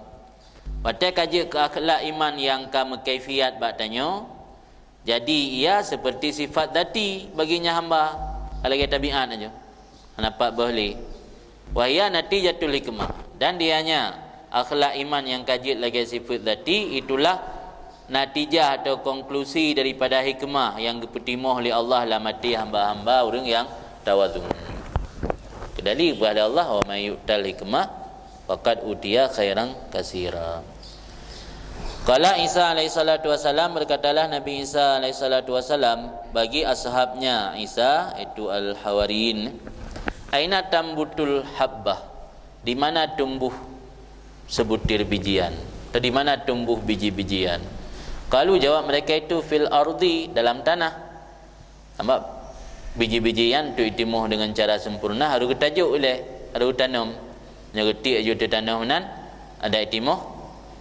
Watée ka jeuet keu akhlak iman nyang ka meukaifiat bak tanyoe, jadi ia seperti sifat zati baginya hamba, ka lagée tabiat aju. Hana pat boh lé. Wa hiya natijatul hikmah. Dan dianya akhlak iman nyang ka jeuet lagée sifat zati itulah natijah atau konklusi daripada hikmah nyang geupeutimoh lé Allah lam até hamba-hamba ureuëng nyang tawadhu. Keudali buah lé Allah, "Wa may yu'tal hikmah faqad utiya khairan katsira." Qala Isa alaihi salatu wasalam, berkatalah Nabi Isa alaihi salatu wasalam bagi ashabnya Isa, yaitu Al-Hawariyin, "Aina tambutul habbah?" Di mana tumbuh sebutir bijian? Atau di mana tumbuh biji-bijian? Qalu, jawab mereka itu, fil ardi, dalam tanah. Sabab biji-bijian untuk itimoh dengan cara sempurna harus geutajok ilée, harus geutanam. Nyoe geutik aju teutanam nan, adak itimoh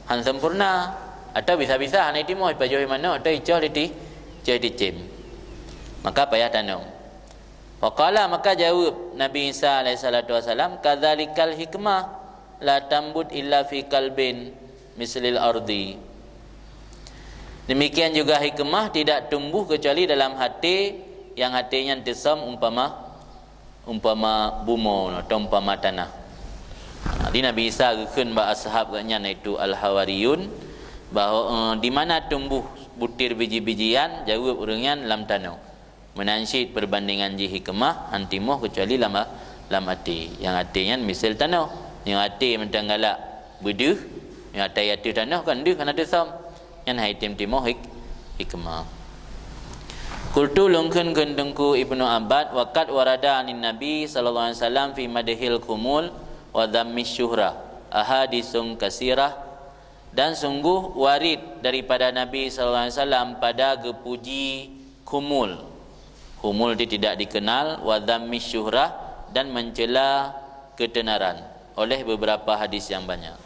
han sempurna, atau bisa-bisa hana itimoh, ipajoh i manoe atau icoh liti, icoh iticém. Maka payah tanam. Faqala, maka jaweueb Nabi Isa alaihissalatu wassalam, kadzalikal hikmah, la tambut illa fi qalbin mislil ardi. Demikian juga hikmah tidak tumbuh kecuali dalam hati yang hati nyan teusöm umpama, umpama bumoe atau umpama tanah. Jadi Nabi Isa geukheun bak ashab geuhnyan, yaitu al-hawariyun, bahwa, eh, di mana tumbuh butir biji-bijian, jaweueb ureuëng nyan, lam tanoh. Meunan cit peubandingan jih hikmah, han timoh keucuali lam, lam até. Nyang até nyan miseue tanoh. Nyang até mantong galak beudeuh, nyang até ateueh tanoh kan deuh hana teusöm. Nyan han tém timoh hik-, hikmah. Qultu, lôn kheun kheun Teungku Ibnu Abbad, wa qad warada anin Nabi sallallahu alaihi wasallam fi madhil khumul wa dzammil syuhrah ahaditsun katsirah. Dan sungguh warid daripada Nabi sallallahu alaihi wasallam pada geupuji khumul. Khumul itu tidak dikenal, wa dzammil syuhrah, dan mencela ketenaran oleh beberapa hadis yang banyak.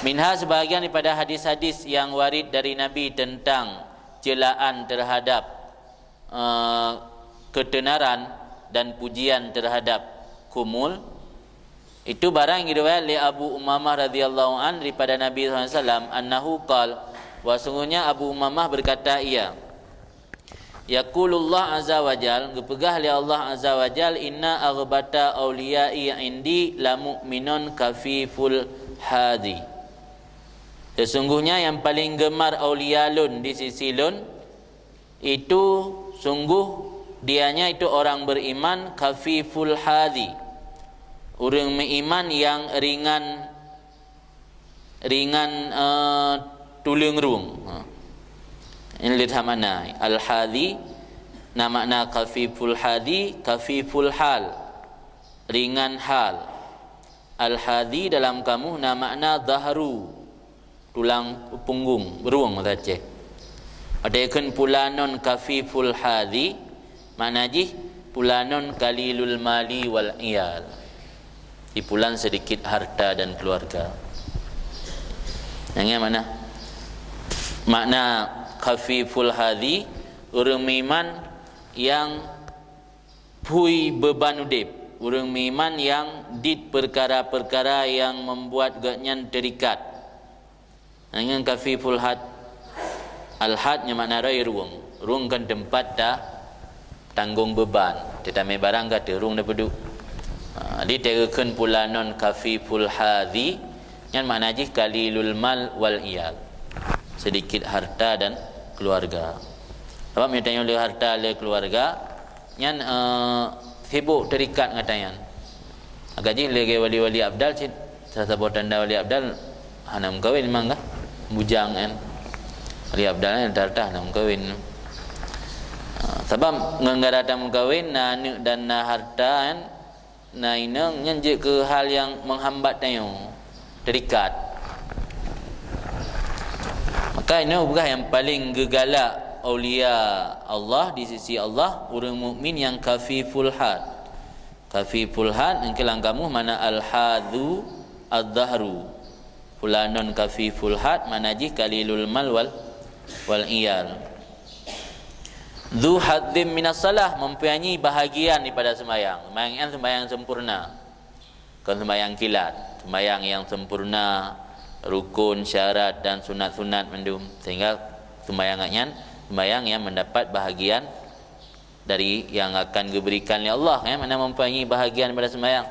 Minha, sebahagian daripada hadis-hadis yang warid dari Nabi tentang celaan terhadap eh, ketenaran dan pujian terhadap khumul, itu barang yang diriwayat lé Abu Umamah radhiyallahu an daripada Nabi sallallahu alaihi wasallam, annahu qal, bahwa sungguhnya Abu Umamah berkata ia, yaqulullah azza wa jal, geupeugah lé Allah azza wa jal, inna aghbata auliyai indi la mu'minun khafiful hadhi. Sesungguhnya yang paling gemar aulia lôn di sisi lôn, itu sungguh dianya itu orang beriman khafiful hadhi, ureuëng meuiman nyang ringan, ringan, eh, tuleueng rueng. Ha. Ini lihat makna. Al-hadhi, na makna khafiful hadhi, khafiful hal, ringan hal. Al-hadhi dalam kamus na makna dhahru, tulang punggung, rueng bahasa Aceh. Ada kheun pulanun khafiful hadhi, makna jih pulanun qalilul mali wal iyal. Di pulan sedikit harta dan keluarga. Yang mana? Makna khafiful hadhi, ureuëng meuiman nyang phui beuban udeb, ureuëng meuiman nyang dit peukara-peukara nyang membuat gobnyan teurikat. Nyan khafiful had-, al-had nyan makna roi rueng. Rueng kan teumpat ta tanggong beuban. Teutamé barang ka teurueng dapeuduek. Ha, di teukheun pulanun khafiful hadhi, nyan makna jih qalilul mal wal iyal. Sedikit harta dan keluarga. Sabab meunyoe tanyoe le harta le keluarga, nyan, eh, sibuk teurikat ngon tanyan. Maka jih lagée wali-wali abdal cit, salah saboh tanda wali abdal hana meukawen memang kah? Bujang kan. Wali abdal kan rata-rata hana meukawen. Ha, sabab ngon gara tameukawen, na aneuëk dan na harta kan, na inong, nyan jeuet keu hal nyang menghambat tanyoe teurikat. Maka inoe peugah nyang paleng geugalak aulia Allah di sisi Allah, ureuëng mukmin nyang khafiful had. Khafiful had, engkeulang kamus makna al-hadhu adh-dhahru. Fulanun khafiful had, makna jih qalilul mal wal, wal iyal. Dzu hadzim minas shalah, mempunyai bahagian daripada sembahyang. Sembahyang nyan sembahyang sempurna. Kon sembahyang kilat, sembahyang nyang sempurna, rukun, syarat, dan sunat-sunat mandum. Sehingga sembahyang nyan sembahyang nyang mendapat bahagian dari yang akan geuberikan lé Allah, ya, makna mempunyai bahagian pada sembahyang.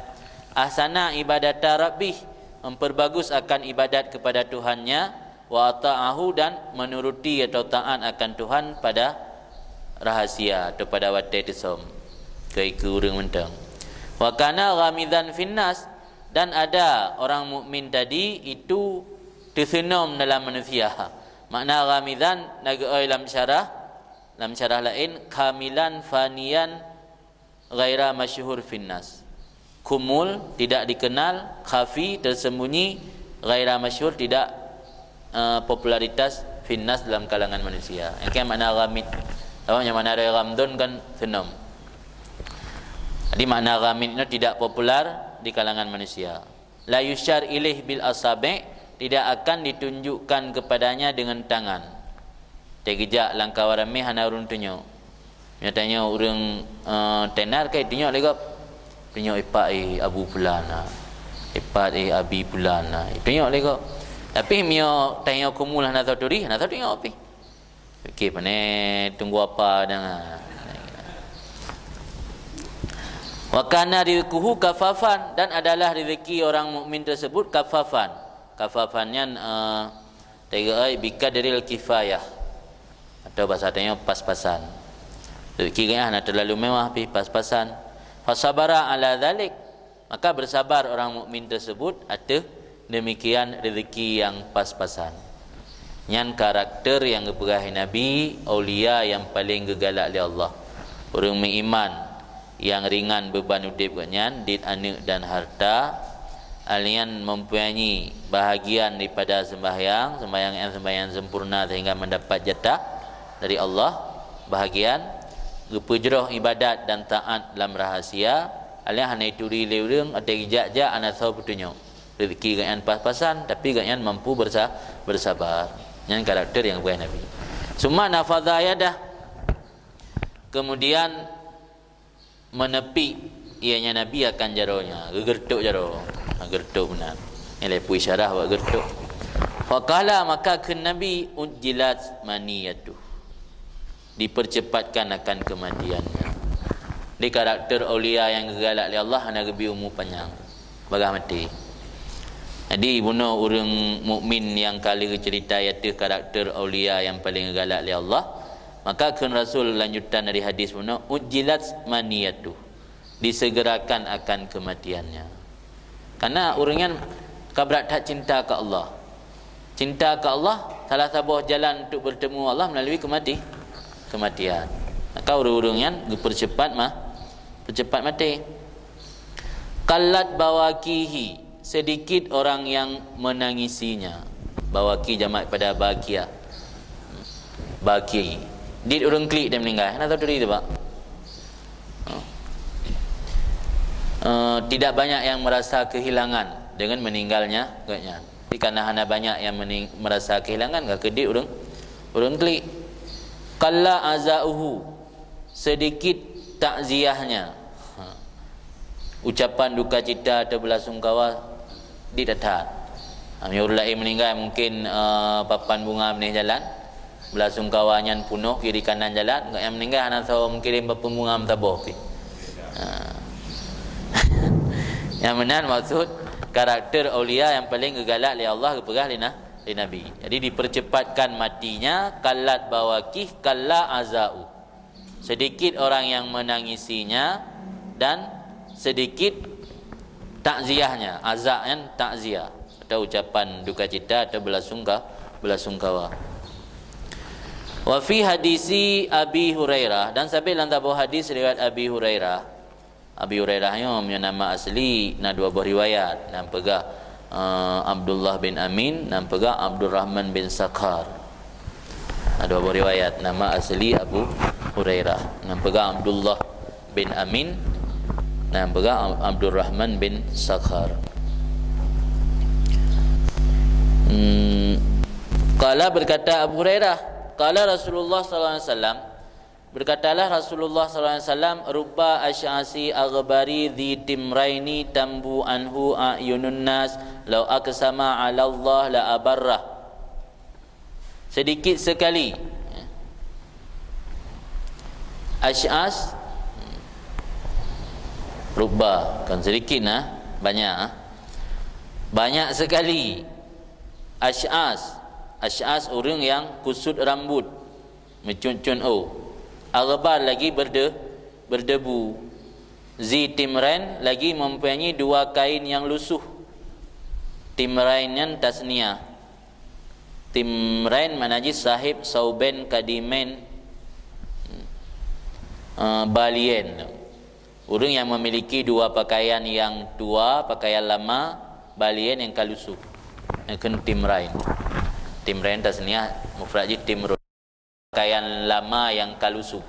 Ahsana ibadata rabbih, memperbagus akan ibadat kepada Tuhannya, wa ata'ahu, dan menuruti atau taat akan Tuhan pada rahasia atau pada watée teusöm keu, keu ureuëng mantong. Wa kana ghamizan finnas, dan ada orang mukmin tadi itu teuseunom dalam manusia. Makna ghamizan na geuoi lam syarah, lam syarah laén, kamilan faniyan ghaira masyhur finnas. Khumul, tidak dikenal, khafi, tersembunyi, ghaira masyhur, tidak, eh, popularitas finnas, dalam kalangan manusia. Yang kan makna ghamid. Tahu yang makna dari ghamdun kan senyum. Jadi makna ghamid itu tidak populer di kalangan manusia. La yusyar ilaih bil asabi', tidak akan ditunjukkan kepadanya dengan tangan. Teugeujak lam kawan ramé hana ureuëng tunyok. Nyatanya ureuëng, eh, tenar kai tunyok lé gob. Tunyok ipak, eh, Abu Pulana. Ipak, eh, Abi Pulana. Tunyok lé gob. Tapi mio tanyoe kumul hana tahu turi, hana tahu tunyok pi. Okey, pané tunggu apa dah. Wa kana rizquhu kafafan, dan adalah rezeki orang mukmin tersebut kafafan. Kafafan nyan, eh, Teuga ai bikadril kifayah, atau bahasa tanyoe pas-pasan. Rezeki geuh hana terlalu mewah pih, pas-pasan. Fasabara ala dzalik, maka bersabar orang mukmin tersebut ateueh demikian rezeki yang pas-pasan. Nyan karakter nyang geupeugah Nabi, aulia nyang paleng geugalak lé Allah. Ureuëng meuiman nyang ringan beuban udeb geuhnyan, dit aneuëk dan harta, alian mempunyai bahagian daripada sembahyang, sembahyang nyang sembahyang sempurna sehingga mendapat jatah dari Allah, bahagian geupeujroh ibadat dan taat dalam rahasia, alian hana ituri lé ureuëng, ateueh geujak-jak hana soe peutunyok. Rezeki geuhnyan pas-pasan, tapi geuhnyan mampu bersa-, bersabar. Nyan karakter nyang geupeugah Nabi. Summa nafadha yadah. Kemudian menepi ianya Nabi akan jaroe nyan, geugeureutok jaroe, ha, geureutok meunan. Nyan lé peue isyarah bak geureutok. Faqala, maka kheun Nabi, "Ujjilat maniyatuh." Dipercepatkan akan kematiannya. Di karakter aulia nyang geugalak lé Allah hana geubri umu panyang. Bagaih maté. Jadi, bunoe ureuëng mukmin nyang ka lheueh geuceurita ateueh karakter aulia nyang paleng geugalak lé Allah, maka kheun Rasul lanjutan dari hadis bunoe, "Ujjilat maniyatuh." Disegerakan akan kematiannya. Karena ureuëng nyan ka brat that cinta keu Allah. Cinta keu Allah, salah saboh jalan untuk bertemu Allah melalui kemati-, kematian. Maka ureuëng-ureuëng nyan geupercepat ma-, percepat maté. Qallat bawakihi, sedikit orang yang menangisinya. Bawaki jamak pada bakia. Baki. Dit ureuëng klik dan meninggal. Hana tahu diri tu, Pak. Eh, tidak banyak yang merasa kehilangan dengan meninggalnya geuhnyan. Jadi, karena hana banyak yang mening-, merasa kehilangan, ka keudit ureuëng, ureuëng klik. Qalla azauhu, sedikit takziahnya. Ha. Ucapan duka cita atau belasungkawa di that. Ha, meunyoe ureuëng laén meninggal, mungkin, eh, papan bunga meuneh jalan, belasungkawa nyan punoh kiri kanan jalan, nyang meninggal hana soe meukirim papan bunga meusaboh pih. Ha. Nyang meunan maksud karakter aulia nyang paleng geugalak lé Allah geupeugah lé na-, lé Nabi. Jadi dipercepatkan matinya, qallat bawakih, qalla azau. Sedikit orang yang menangisinya dan sedikit takziahnya. Aza nyan takziah atau ucapan duka cita atau belasungka-, belasungkawa. Wa fi hadisi Abi Hurairah, dan sabé lam saboh hadis riwayat Abi Hurairah. Abi Hurairah nyoe, nyoe nama asli na dua boh riwayat, nyang peugah, eh, Abdullah bin Amin, nyang peugah Abdurrahman bin Sakhar. Na dua boh riwayat, nama asli Abu Hurairah, nyang peugah Abdullah bin Amin, nyang peugah Ab-, Abdurrahman bin Sakhar. Hmm, qala, berkata Abu Hurairah, qala Rasulullah sallallahu alaihi wasallam, Berkatalah Rasulullah sallallahu alaihi wasallam, "Rubba asy'asi aghbari dzi timraini tambu anhu a'yunun nas, lau aqsama 'ala Allah la abarrah." Sedikit sekali. Asy'as, rubba, kan sedikit nah, banyak, ah. Banyak sekali. Asy'as, asy'as ureuëng yang kusut rambut. Meucun-cun, oh. Aghbar lagi berde-, berdebu. Zi timrain lagi mempunyai dua kain yang lusuh. Timrain nyan tasniah. Timrain makna jih sahib sauben kadimain, eh, balien. Ureuëng yang memiliki dua pakaian yang tua, pakaian lama, balien nyang ka lusuh. Nyan kheun timrain. Timrain tasniah Mufrad jih timrun. Pakaian lama yang ka lusuh.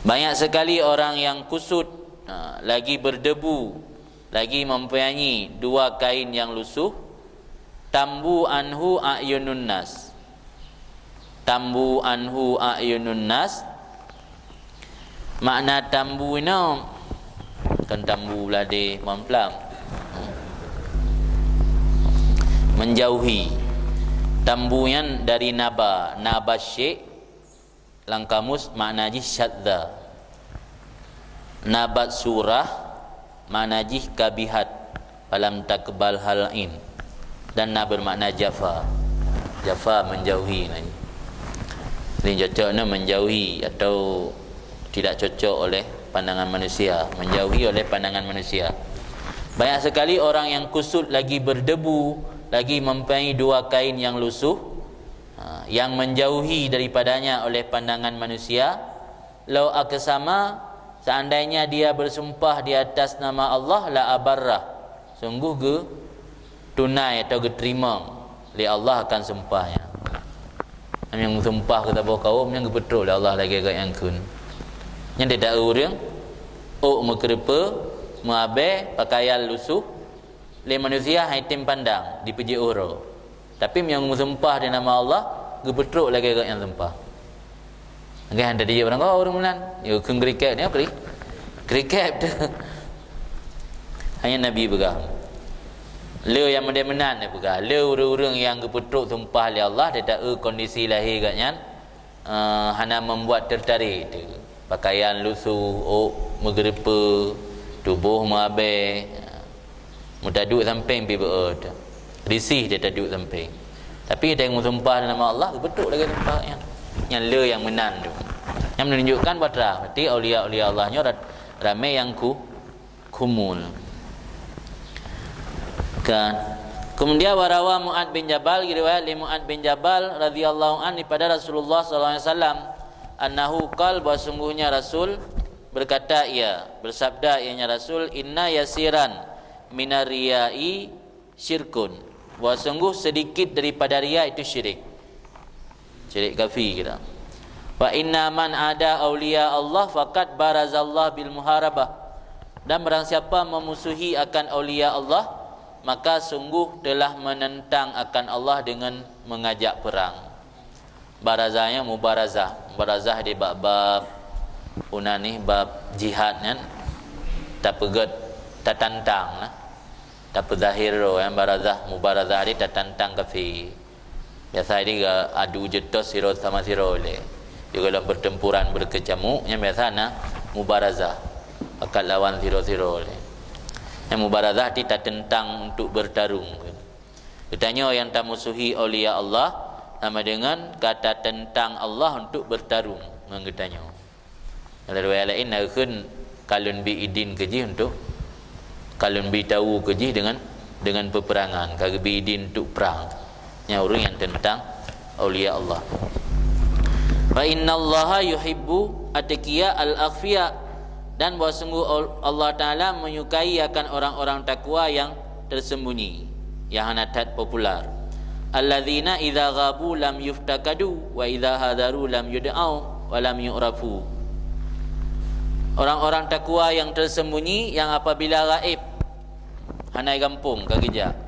Banyak sekali orang yang kusut, ha, lagi berdebu, lagi mempunyai dua kain yang lusuh, tambu anhu a'yunun nas. Tambu anhu a'yunun nas. Makna tambu inoe, kon tambu ladé mamplam. Menjauhi. Tambu nyan dari naba, naba syai', lam kamus makna jih syadza. Nabat surah, makna jih kabihat, falam takbal hal in. Dan na bermakna jafa. Jafa menjauhi makna jih. Jadi cocok nyoe menjauhi atau tidak cocok oleh pandangan manusia, menjauhi oleh pandangan manusia. Banyak sekali orang yang kusut lagi berdebu, lagi mempunyai dua kain yang lusuh, ha, yang menjauhi daripadanya oleh pandangan manusia. Lau aqsama, seandainya dia bersumpah di atas nama Allah, la abarrah, sungguh geutunai atau geuteurimong lé Allah akan sumpah nyan. Nyang sumpah keu saboh kaum nyang geupeutrok lé Allah lagée gobnyan kheun. Nyan teuta ureuëng ôk meukeureupeue, meuabée, pakaian lusuh, lé manusia hai tem pandang, dipeujeuet uroe. Tapi meunyoe meusumpah di nama Allah, geupeutrok lagée gobnyan sumpah. Lagée han tadi ureuëng, oh, ureuëng meunan, yo kheun kriket nyoe kri-, kriket tu. Hanya Nabi peugah. Le nyang model meunan dia peugah. Le ureuëng-ureuëng nyang geupeutrok sumpah lé Allah, teuta kondisi lahé gobnyan, eh, hana membuat tertarik tu. Pakaian lusuh, ôk meugeureupeue, tuboh meuabée, meutaduek sampéng pi beu-e tu. Risih dia taduek sampéng. Tapi dia meusumpah dengan nama Allah, beutôi lagée sumpah nyan. Nyan le nyang meunan tu. Nyan menunjukkan bahwa berarti aulia-aulia Allah nyoe rat-, ramé nyang ku-, kumul. Kan. Kemudian warawa Mu'ad bin Jabal, riwayat lé Mu'ad bin Jabal radhiyallahu anhu daripada Rasulullah sallallahu alaihi wasallam, annahu qal, bahwa sungguhnya Rasul berkata ia, bersabda ianya Rasul, "Inna yasiran minar riya'i syirkun." Bahwa sungguh sedikit daripada riya itu syirik. Syirik khafi kita. "Wa inna man ada aulia Allah faqad barazallah bil muharabah." Dan barang siapa memusuhi akan aulia Allah, maka sungguh telah menentang akan Allah dengan mengajak perang. Baraza nyan mubarazah. Mubarazah di bab-bab unanih bab jihad nyan tapeugét tatantang lah. Tapeuzahir roh nyan barazah, mubarazah di tatantang kafé. Biasa di ga adu jeutos sidroe sama sidroe lé. Juga dalam pertempuran berkecamuk, nyan biasa na mubarazah. Pakat lawan sidroe-sidroe lé. Nyan mubarazah di tatentang untuk bertarung. Geutanyoe nyang tamusuhi aulia Allah sama dengan ka tatentang Allah untuk bertarung ngon geutanyoe. Dalam riwayat laén na kheun ka lôn bi idin keu jih untuk, ka lôn bi tahu keu jih dengan, dengan peperangan, ka geubi idin untuk perang. Nyan ureuëng nyang tentang aulia Allah. "Fa innallaha yuhibbu atqiya al-akhfiya," dan bahwa sungguh Allah Taala menyukai akan orang-orang takwa yang tersembunyi, yang hana that popular. "Alladzina idza ghabu lam yuftakadu wa idza hadaru lam yud'au wa lam yu'rafu." Orang-orang takwa yang tersembunyi, yang apabila gaib, hana gampông ka geujak.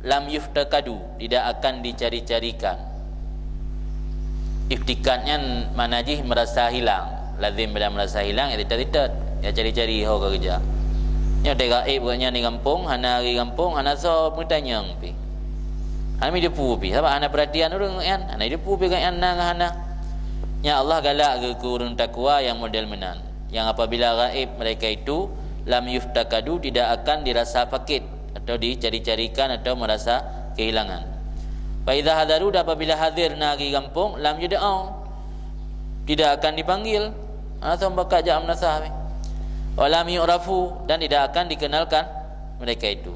Lam yuftakadu, tidak akan dicari-carikan. Iftikat nyan makna jih merasa hilang. Lazim bila merasa hilang, ya teutet-teutet. Ya cari-cari ho ka geujak. Nyoe teugaib gobnyan di gampông, hana di gampông, hana soe meutanyong pih. Hana jiteupeue pih, sabab hana perhatian ureuëng nyan, hana jiteupeue pih gobnyan na ngon hana. Nyan Allah galak geu keu ureuëng takwa nyang model meunan. Yang apabila gaib mereka itu, lam yuftakadu, tidak akan dirasa sakit atau dicari-carikan atau merasa kehilangan. Fa idza hadaru, dan apabila hadir na di gampông, lam yud'au, tidak akan dipanggil. Langsung bakat jak meunasah. Wa lam yu'rafu, dan tidak akan dikenalkan mereka itu.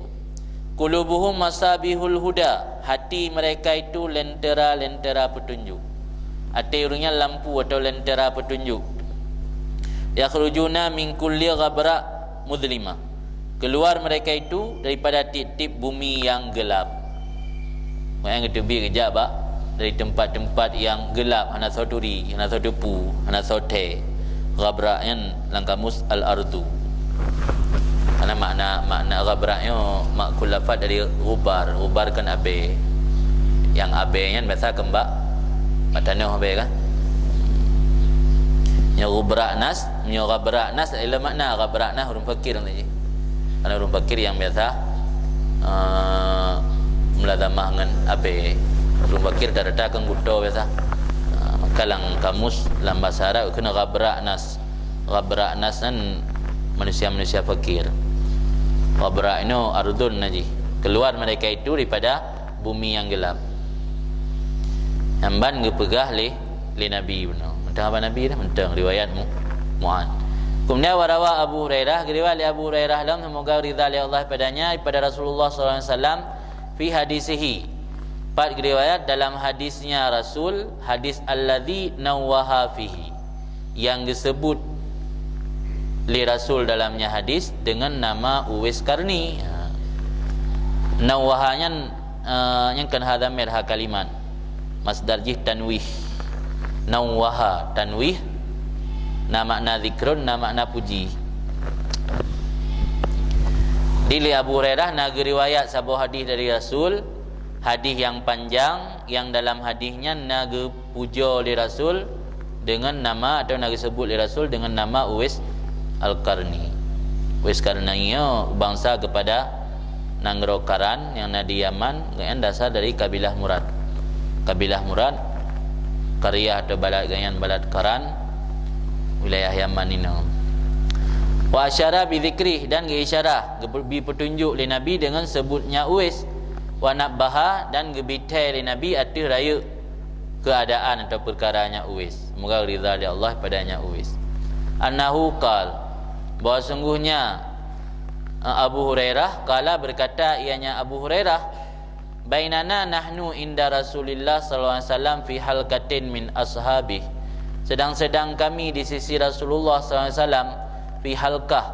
Qulubuhum masabihul huda, hati mereka itu lentera-lentera petunjuk. Até ureuëng nyan lampu atau lentera petunjuk. Yakhrujuna min kulli ghabra muzlima. Keluar mereka itu daripada tiep-tiep bumi yang gelap. Meu'en geuteubiet geujak bak dari teumpat-teumpat nyang geulap, hana soe turi, hana soe teupeue, hana soe thèe. Ghabra nyan lam kamus al-ardu. Karena makna, makna ghabra nyoe makul lafaz dari ghubar. Ghubar kan abèe. Nyang abèe nyan biasa keu bak, bak tanoh abèe kan. Nyoe ghubra nas, nyoe ghabra nas, laén makna ghabra nas ureueng fakir nyan jih. Karena ureueng fakir nyang biasa, eh, mulazamah ngon abèe. Ureueng fakir rata-rata kan gutô biasa. Eh, maka lam kamus, lam bahasa Arab kheun ghabra nas. Ghabra nas nyan manusia-manusia fakir. Ghabra nyoe ardun nyan jih. Keluar mereka itu daripada bumi nyang geulap. Nyan ban geupeugah lé, lé Nabi bunoe. Mantong haba Nabi dah, mantong riwayat Mu-, Mu'adz. Kemudian wa rawa Abu Hurairah, geuriwayat lé Abu Hurairah lom, semoga ridha lé Allah padanya, daripada Rasulullah sallallahu alaihi wasallam, fi hadisihi, pat geuriwayat dalam hadisnya Rasul, hadis alladzi nawwaha fihi, nyang geuseubut lé Rasul dalamnya hadis deungon nama Uwais Qarni. Ha. Nawwaha nyan, eh, nyan kan ha dhamir ha kalimat. Masdar jih tanwih. Nawwaha, tanwih, na makna zikrun, na makna puji. Di lé Abu Hurairah na geuriwayat saboh hadis dari Rasul, hadis nyang panjang, nyang dalam hadis nyan na geu- pujoe lé Rasul deungon nama, atawa na geuseubut lé Rasul deungon nama Uwais Al-Qarni. Uwais Qarni nyoe bansa keupada nanggroe Karan nyang na di Yaman, gobnyan berasal dari kabilah Murad. Kabilah Murad, qaryah atau balad gobnyan balad Karan, wilayah Yaman inoe. Wa asyara bi dzikrih, dan geuisyarah, geubri peutunjuk lé Nabi deungon seubutnya Uwais, wa nabbaha, dan geubri thèe lé Nabi ateueh rayeuk keuadaan atau peukara nyan Uwais, semoga ridha lé Allah padanya Uwais, annahu qal, bahwa sungguhnya, eh, Abu Hurairah, qala, berkata ianya Abu Hurairah, bainana nahnu inda Rasulillah sallallahu alaihi wasallam fi halqatin min ashabih, sedang-sedang kami di sisi Rasulullah sallallahu alaihi wasallam, fi halqah,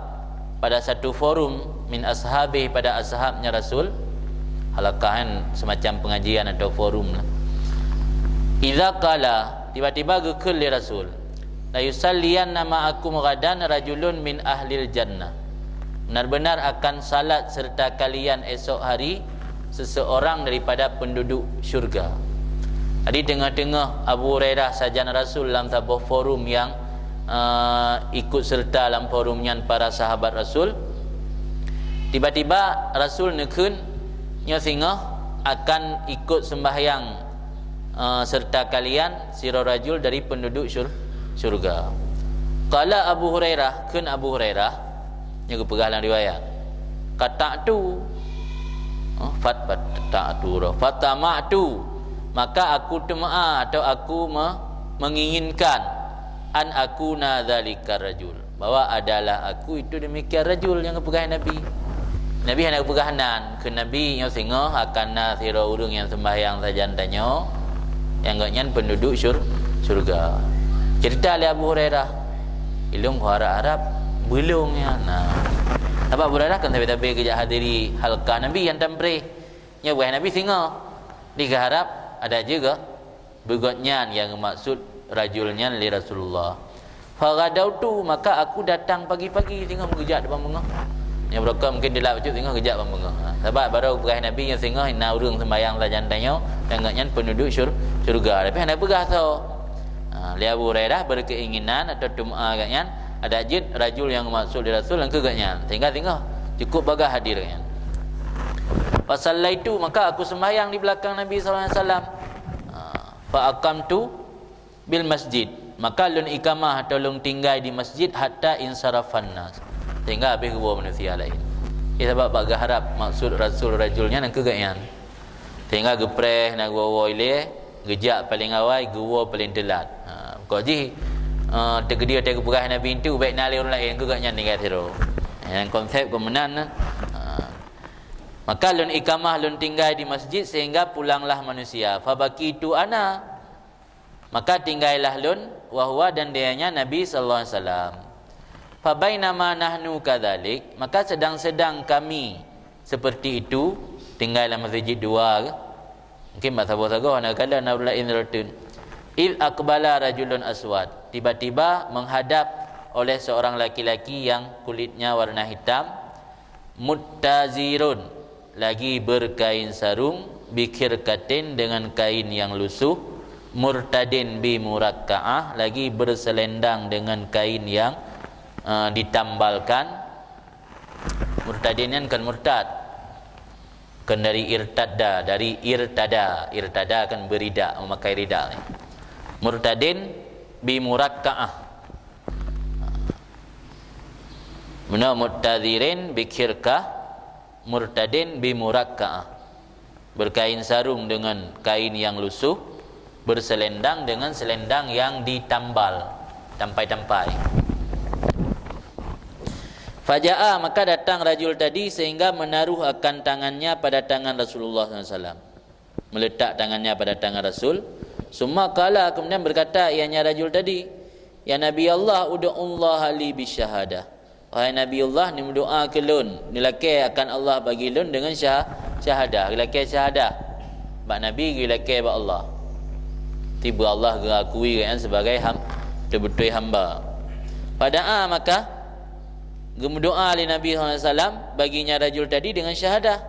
pada satu forum, min ashabih, pada ashabnya Rasul. Halaqah kan semacam pengajian atau forum lah. Idza qala, tiba-tiba geukheun lé Rasul, la yusalliyanna ma'akum ghadan rajulun min ahlil jannah, benar-benar akan salat serta kalian esok hari seseorang daripada penduduk syurga. Jadi teungoh-teungoh Abu Hurairah sajan Rasul lam saboh forum nyang, eh, ikut serta lam forum nyan para sahabat Rasul. Tiba-tiba Rasul neukheun nyoe singoh akan ikut sembahyang, eh, serta kalian sidroe rajul dari penduduk syur-, syurga. Qala Abu Hurairah, kheun Abu Hurairah, nyoe geupeugah lam riwayat, qata'tu, oh, fat-, fat-, ta'tu roh. Fatama'tu, maka aku teuma atau aku me-, menginginkan, an akuna dzalikar rajul, bahwa adalah aku itu demikian rajul nyang geupeugah Nabi. Nabi hana geupeugah nan, kheun Nabi nyoe singoh akan na sidroe ureueng nyang sembahyang sajan tanyoe, nyang gobnyan penduduk syur-, syurga. Cerita lé Abu Hurairah, ilôn kuharap-harap beulông nyan. Nah. Sabab Abu Hurairah kan sabe-sabe geujak hadiri halqah Nabi nyang tampreh. Nyoe geupeugah Nabi singoh. Di geuharap adak jeuet geuh. Beugobnyan nyang geumaksud rajul nyan lé Rasulullah. Faghadautu, maka aku datang pagi-pagi singoh geujak ban beungoh. Nyang beureuka mungkin dilak bacut singoh geujak ban beungoh. Ha, sabab barô geupeugah Nabi nyoe singoh na ureueng sembahyang sajan tanyoe, nyang gobnyan penduduk syur-, syurga. Tapi hana peugah soe. Ha, lé Abu Hurairah berkeinginan atau teuma gobnyan, adak jeuet rajul nyang geumaksud lé Rasul nyang keu gobnyan. Sehingga singoh cukup bagah hadir gobnyan. Fasallaitu, maka aku sembahyang di belakang Nabi sallallahu alaihi wasallam. Ha, fa aqamtu bil masjid, maka lôn iqamah atau lôn tinggai di masjid hatta insarafan nas, sehingga habéh geuwoe manusia laén. Eh, sabab bak geuharap maksud Rasul rajul nyan keu gobnyan. Sehingga geupreh na geuwoe-woe ilée, geujak paleng awai, geuwoe paleng teulat. Ha, kok jih, eh, teukeudi watée geupeugah Nabi nyan, bèk na lé ureueng laén keu gobnyan tinggai sidroe. Nyang konsep keu meunan. Ha. Maka lôn iqamah, lôn tinggai di masjid sehingga pulanglah manusia. Fabaqitu ana, maka tinggailah lôn, wa huwa, dan dianya Nabi sallallahu alaihi wasallam. Fabainama nahnu kadzalik, maka sedang-sedang kami seperti itu, tinggai lam masjid dua ke, Mungkin bak saboh-sagoh na kala na ulai inrotin. Id aqbala rajulun aswad. Tiba-tiba menghadap oleh seorang laki-laki yang kulitnya warna hitam, muttazirun, lagi berkain sarung, bikhirqatin, dengan kain yang lusuh, murtadin bi murakkaah, lagi berselendang dengan kain yang, eh, ditambalkan. Murtadin nyan kan murtad. Kan dari irtadda, dari irtada. Irtada kan berida, memakai rida. Murtadin bi murakkaah. Meunoe muttazirin bi khirqah, murtadin bi murakkaah. Berkain sarung dengan kain yang lusuh, berselendang dengan selendang yang ditambal, tampai-tampai. Faja'a, maka datang rajul tadi sehingga menaruh akan tangannya pada tangan Rasulullah sallallahu alaihi wasallam. Meletak tangannya pada tangan Rasul. Summa qala, kemudian berkata ianya rajul tadi, "Ya Nabi Allah, ud'ullaha li bisyahadah." "Wahai Nabi Allah, neumeudoa keu lôn, neulakée akan Allah bagi lôn deungon syah-, syahadah." Geulakée syahadah bak Nabi, geulakée bak Allah. Tiba Allah geuakui gobnyan sebagai ham-, beutôi hamba. Fada'a, maka geumeudoa lé Nabi sallallahu alaihi wasallam baginya rajul tadi dengan syahadah.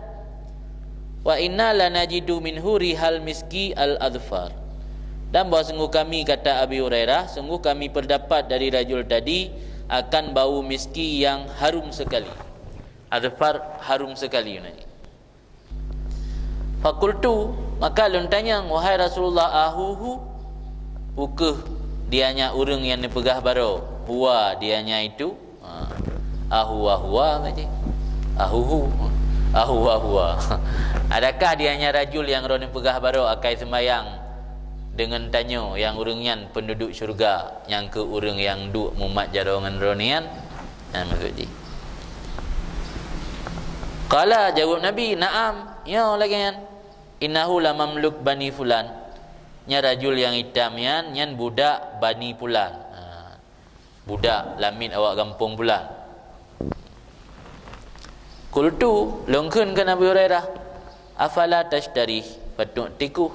"Wa inna lanajidu minhu rihal miski al-adfar." Dan bahwa sungguh kami, kata Abi Hurairah, sungguh kami perdapat dari rajul tadi akan bau miski yang harum sekali. Adfar, harum sekali maknanya. Fakultu, maka lôn tanyong, "Wahai Rasulullah, ahuhu, bukeuh dianya ureuëng nyang neupeugah baroe, huwa, dianya itu?" Ha. Ahuwa huwa ngaji. Ahuhu. Ahuwa huwa. Adakah dianya rajul nyang droeneuh peugah baroe akai seumayang deungon tanyoe nyang ureuëng nyan peunduduek syeuruga, nyang keu ureuëng nyang duek mumat jaroe ngon droeneuh nyan? Nah, maksud jih. Qala, jaweueb Nabi, "Na'am, nyo lagée nyan. Innahu lamamluk bani fulan." Nyan rajul nyang itam nyan, nyan budak bani fulan. Ha. Budak lamiet awak gampông pulan. Qultu, lôn kheun keu Nabi Hurairah, "Afala tasytarih fatu'tiquh,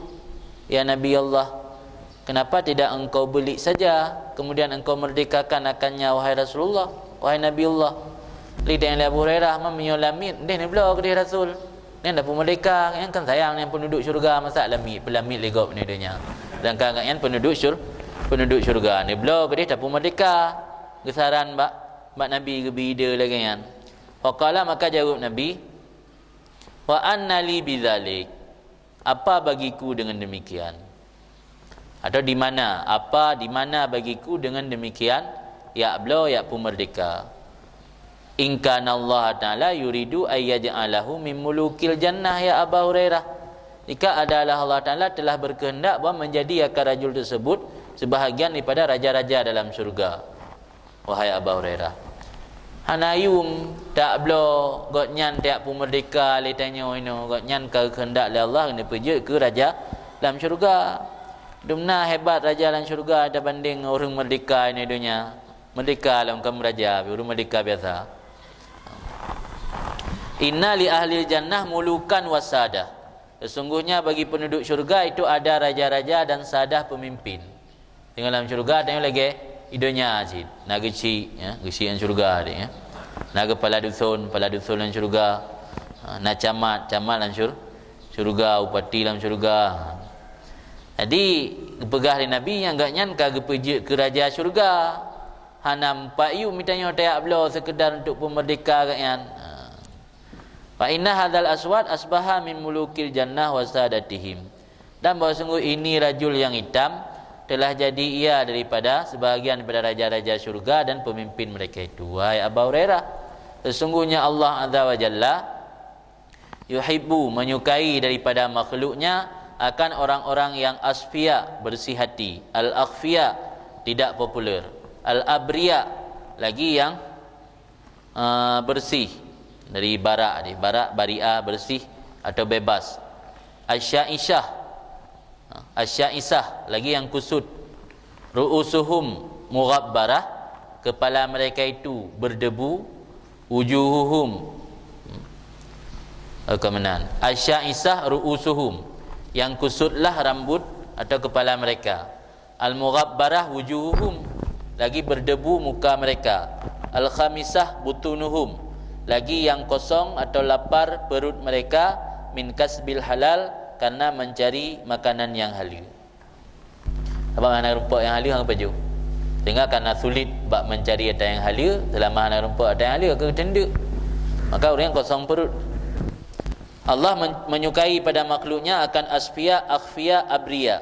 ya Nabi Allah? Kenapa tidak engkau beli saja, kemudian engkau merdekakan akannya, wahai Rasulullah, wahai Nabi Allah?" Li tanyong lé Abu Hurairah, "Ma meunyoe lamiet, deh neubloe keudeh Rasul." Nyan dah peumeurdeka, nyan kan sayang nyan peunduduek syeuruga, masa lamiet, peulamiet lé gob nyoe donya. Sedangkan nyan peunduduek syur-, peunduduek syeuruga. Neubloe keudeh tapeumeurdeka. Geusaran bak, bak Nabi geubi ide lagée nyan. Faqala, maka jaweueb Nabi, "Wa anna li bidzalik?" Apa bagiku dengan demikian? Atau di mana, apa, di mana bagiku dengan demikian, yak bloe, yak peumeurdeka? "In kana Allah Ta'ala yuridu ay yaj'alahu min mulukil jannah, ya Aba Hurairah." Jika adalah Allah Ta'ala telah berkehendak bahwa menjadi akan rajul tersebut sebahagian daripada raja-raja dalam syurga. Wahai Aba Hurairah, hana yuem tak bloe gobnyan tajak peumeurdeka lé tanyoe inoe, gobnyan ka geukehendak lé Allah neupeujeuet keu raja lam syeuruga. Dumna hebat raja lam syeuruga tabandeng ureuëng meurdeka inoe donya. Meurdeka lam, kon raja, ureuëng meurdeka biasa. "Inna li ahlil jannah mulukan wa sadah." Sesungguhnya bagi penduduk syurga itu ada raja-raja dan sadah pemimpin. Teungoh lam syeuruga tanyoe lagée i donya cit. Na geuchik, ya, geuchik lam syeuruga deh, ya. Na geupala duson, pala duson lam syeuruga. Ha, na camat, camat lam syur-, syeuruga, bupati lam syeuruga. Jadi, geupeugah lé Nabi nyang gobnyan ka geupeujeuet keu raja syeuruga. Hana meupat yuem tanyoe tajak bloe seukeudar untuk peumeurdeka gobnyan. Ha. "Fa inna hadzal aswad asbaha min mulukil jannah wa sadatihim." Dan bahwa sungguh ini rajul yang hitam telah jadi ia daripada sebahagian daripada raja-raja syurga dan pemimpin mereka itu. Wahai Aba Hurairah, sesungguhnya Allah Azza wa Jalla yuhibbu, menyukai daripada makhluknya akan orang-orang yang asfiya, bersih hati, al-akhfiya, tidak populer, al-abriya, lagi yang ah, bersih dari barak, di barak, bari'ah, bersih atau bebas. Asyaisah. Ah, asyaisah, lagi yang kusut. Ru'usuhum mughabbarah, kepala mereka itu berdebu. Wujuhuhum, eh, keumenan. Asyaisah ru'usuhum, Yang kusutlah rambut atau kepala mereka. Al-mughabbarah wujuhuhum, lagi berdebu muka mereka. Al-khamisah butunuhum, lagi yang kosong atau lapar perut mereka, min kasbil halal, karena mencari makanan yang halal. Sabab hana rumpok nyang halal hana pajoh. Sehingga karena sulit bak mencari ata nyang halal, selama hana rumpok ata nyang halal, ka teudeuk. Maka ureuëng kosong perut. Allah men-, menyukai pada makhluknya akan asfiya, akhfiya, abriya.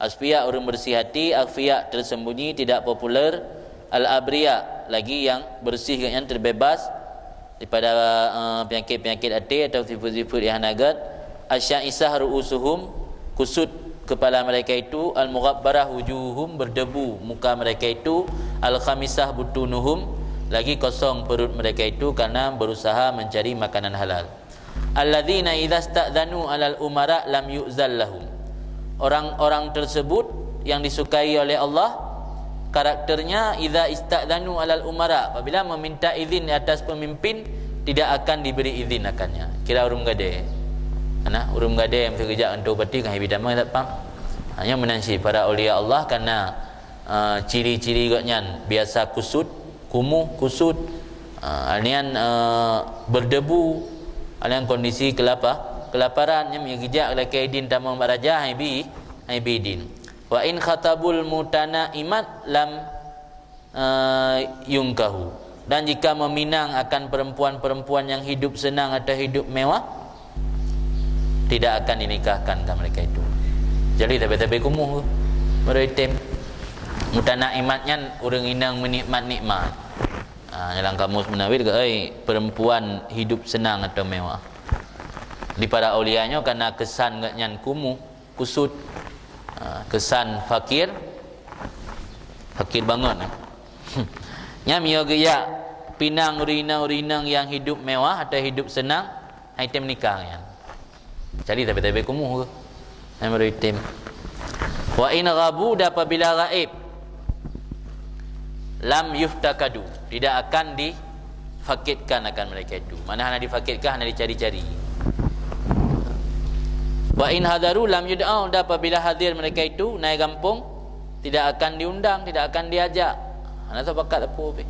Asfiya, ureuëng bersih hati, akhfiya, tersembunyi, tidak populer, al-abriya, lagi yang bersih, yang terbebas daripada, eh, penyakit-penyakit até atau sifat-sifat yang hana gét. Asyaisah ru'usuhum, kusut kepala mereka itu, al-mughabbarah wujuhuhum, berdebu muka mereka itu, al-khamisah butunuhum, lagi kosong perut mereka itu karena berusaha mencari makanan halal. Alladzina idza sta'dzanu 'alal umara lam yu'zal lahum. Orang-orang tersebut yang disukai oleh Allah, karakternya idza ista'dzanu 'alal umara, apabila meminta izin di atas pemimpin, tidak akan diberi izin akannya. Kira ureuëng gadée. Nah, ureuëng gadée meusti geujak keu bupati kan hibi damai tak pam. Hanya meunan cit para aulia Allah karena, eh, ciri-ciri gobnyan biasa kusut, kumuh, kusut, eh, alnyan, eh, berdebu, alnyan kondisi kelapa-, kelaparan, nyan meunyo geujak lakée idin tamong bak raja, han ibi, han ibi idin. Wa in khatabul mutanaimat lam, eh, yunkahu. Dan jika meminang akan perempuan-perempuan yang hidup senang atau hidup mewah, tidak akan dinikahkan ka mereka itu. Jadi tabe-tabe kumuh tu, baru item. Mutanaimat nyan ureuëng inong meunikmat-nikmat. Ha, dalam kamus Menawi, ai, perempuan hidup senang atau mewah. Di para aulia nyoe karena kesan gobnyan kumuh, kusut, ha, kesan fakir, fakir banget, eh. Nyan meunyo geujak pinang ureuëng inong-ureuëng inong nyang hidup mewah atau hidup senang, han item nikah nyan. Jadi tabe-tabe kumuh tu. Nyan baru item. Wa in ghabu, dan apabila gaib, lam yuftakadu, tidak akan difakidkan akan mereka itu. Mana hana difakidkan, hana dicari-cari. Wa in hadaru lam yud'au, dan apabila hadir mereka itu, na i gampông, tidak akan diundang, tidak akan diajak. Hana sapeue bakat sapeue pih.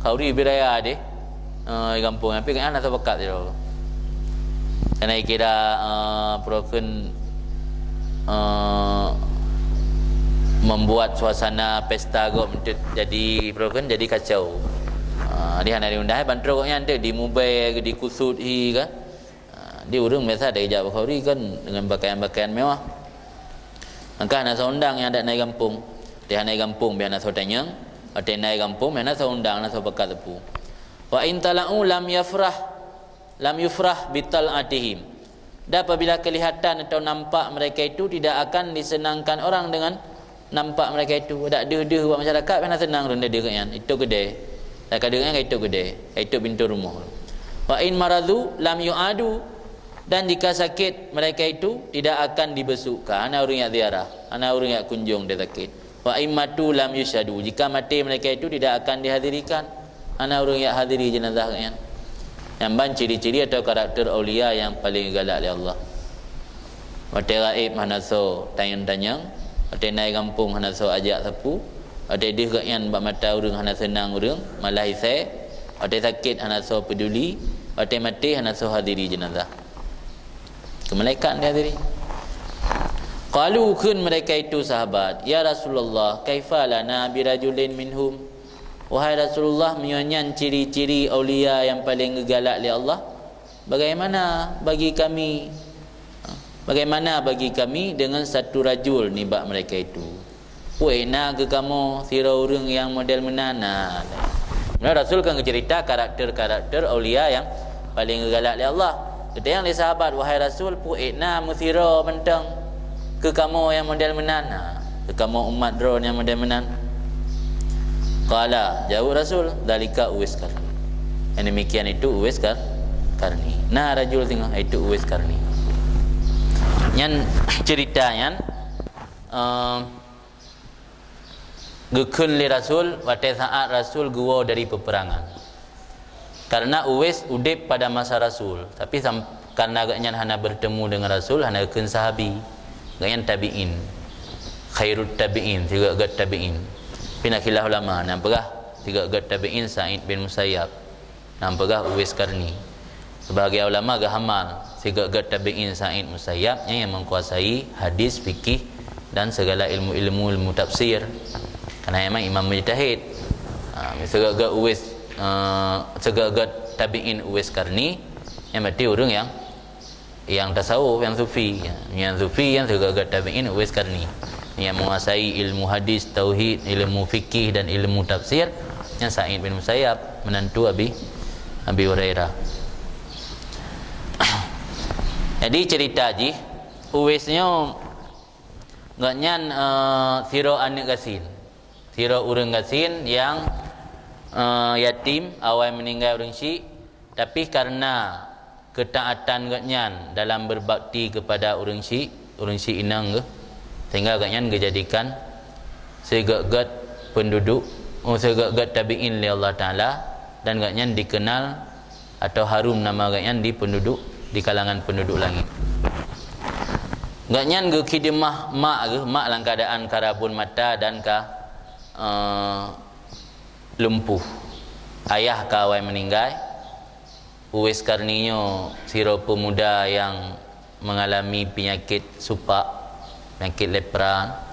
Khauri bak raya deh. Eh, i gampông, tapi kan hana sapeue bakat sidroe. Karena kira, eh, peue kheun, eh, membuat suasana pesta gob untuk jadi, peue kheun, jadi kacau. Ah, di hana diundang, eh, ban trok nyan tu, dimubée, dikusut hi kan. Ha, di ureuëng biasa ada ijak bak khauri kan dengan pakaian-pakaian mewah. Maka hana soe undang nyang adak na i gampông. Watée hana i gampông, biar hana soe tanyong. Watée na i gampông, biar hana soe undang, hana soe bakat sapeue. Wa in tala'u lam yafrah, lam yufrah bital'atihim. Dan apabila kelihatan atau nampak mereka itu tidak akan disenangkan orang dengan nampak mereka itu, dak deuh-deuh bak masyarakat, hana seunang ureuëng deuh-deuh gobnyan, itôp keudè. Dak ka deuh gobnyan ka itôp keudè, ka itôp pintoe rumoh. Wa in maradu lam yu'adu, dan jika sakit mereka itu tidak akan dibesukkan, hana ureuëng jak ziarah, hana ureuëng jak kunjung dia sakit. Wa in matu lam yusyhadu, jika maté mereka itu tidak akan dihadirikan. Hana ureuëng jak hadiri jeunazah gobnyan. Nyan ban ciri-ciri atau karakter aulia nyang paleng galak lé Allah. Watée gaéb hana soe tanyong-tanyong, watée na i gampông hana soe ajak sapeue, watée deuh gobnyan bak mata ureuëng hana seunang ureuëng, malah isée, watée sakét hana soe peuduli, watée maté hana soe hadiri jeunazah. Keu malaikat dihadiri. Qalu, kheun mereka itu sahabat, "Ya Rasulullah, kaifa lana birajulin minhum?" Wahai Rasulullah, meunyoe nyan ciri-ciri aulia nyang paleng geugalak lé Allah, bagaimana bagi kami, bagaimana bagi kami dengan satu rajul nibak mereka itu? Peue na keu kamoe sidroe ureuëng nyang model meunan? Nah, Rasul kan geuceurita karakter-karakter aulia nyang paleng geugalak lé Allah. Geutanyong lé sahabat, "Wahai Rasul, peue na meusidroe mantong keu kamoe nyang model meunan, keu kamoe umat droe nyang model meunan?" Qala, jaweueb Rasul, "Dzalika Uwais Qarni." Yang demikian itu Uwais Kar-, Qarni. Na rajul singoh, itu Uwais Qarni. Nyan ceurita nyan, ehm, geukheun lé Rasul watée saát Rasul geuwoe dari peperangan. Karena Uwais udeb pada masa Rasul, tapi sam-, karena gobnyan hana bertemu dengan Rasul, hana geukheun sahabi. Gobnyan tabi'in, khairut tabi'in, sigeuk-geuk tabi'in. Pih na khilaf ulama, nyang peugah sigeuk-geuk tabi'in Sa'id bin Musayyab, nyang peugah Uwais Qarni. Sebahagian ulama geuhamal sigeuk-geuk tabi'in Sa'id Musayyab nyan nyang meukuasai hadis, fikih, dan segala ilmu-ilmu, ilmu tafsir. Karena memang imam mujtahid. Ha, sigeuk-geuk Uwais, eh, sigeuk-geuk tabi'in Uwais Qarni, nyan berarti ureuëng nyang nyang tasawuf, nyang sufi. Nyang sufi, nyang sigeuk-geuk tabi'in Uwais Qarni. Nyang menguasai ilmu hadis, tauhid, ilmu fikih, dan ilmu tafsir, nyan Sa'id bin Musayyab, menantu Abi, Abi Hurairah. Jadi, cerita jih, Uwais nyoe, gobnyan, eh, sidroe aneuëk gasien. Sidroe ureuëng gasien nyang, eh, yatim, awai meuninggai ureuëng syik, tapi karena keutaatan gobnyan dalam berbakti kepada ureuëng syik, ureuëng syik inong geuh, sehingga gobnyan geujadikan sigeuk-geuk penduduk, oh, sigeuk-geuk tabi'in lé Allah Taala, dan gobnyan dikenal atau harum nama gobnyan di penduduk, di kalangan penduduk langit. Gobnyan geukhidmah mak geuh, mak lam keadaan ka rabun mata dan ka, eh, lumpuh. Ayah ka awai meuninggai. Uwais Qarni nyoe sidroe peumuda nyang mengalami peunyakét supak, peunyakét lepra.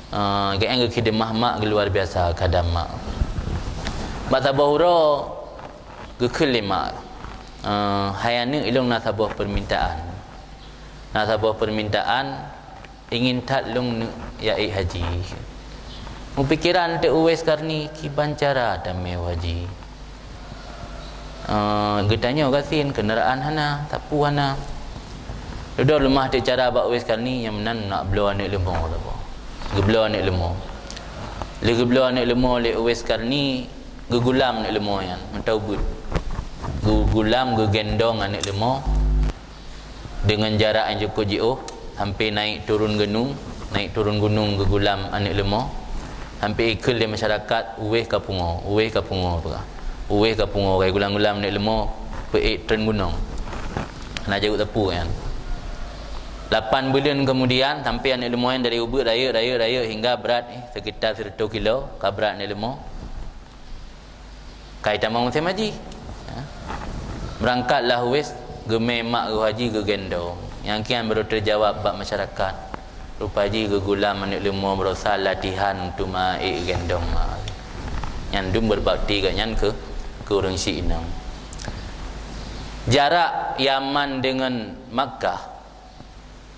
Eh, gobnyan geukhidmah mak geuh luar biasa, khadam mak. Bak saboh uroe geukheun lé mak, eh, "Hai aneuëk, ulôn na saboh peumintaan. Na saboh peumintaan, ingin that lôn neuk jak ék haji." Meupikeran teuk Uwais Qarni, "Kiban cara tamé haji?" Eh, geutanyoe gasien, keundaraan hana, sapeue hana. Dudoe leumah teuk cara bak Uwais Qarni, nyang meunan nak bloe aneuëk leumo saboh. Geubloe aneuëk leumo. Lheueh geubloe aneuëk leumo lé Uwais Qarni, geugulam aneuëk leumo nyan, meuta ubeut. Geugulam, geugendong aneuëk leumo. Deungon jarak nyang cukôp jiôh, sampoe naik turun gunong, naik turun gunong geugulam aneuëk leumo, sampoe ikheun lé masyarakat, "Uwais ka pungoe, Uwais ka pungoe," peugah. "Uwais ka pungoe, ka gulam-gulam aneuëk leumo, peuék treun gunong." Hana jaweueb sapeue nyan. Lapan buleuen keumudian, sampoe aneuëk leumo nyan dari ubeut rayeuk, rayeuk, rayeuk hingga brat, eh, sekitar sireutôh kilo ka brat aneuëk leumo. Ka jitamong musém haji. Ya. Beurangkatlah Uwais, geumé mak geuh haji geugendong. Nyang kian baru teujawab bak masyarakat. Rupa jih geugulam aneuëk leumo beurosa latihan untuk meuék gendong mak. Nyan dum beubakti gobnyan keu, keu ureuëng syik inong. Jarak Yaman deungon Makkah.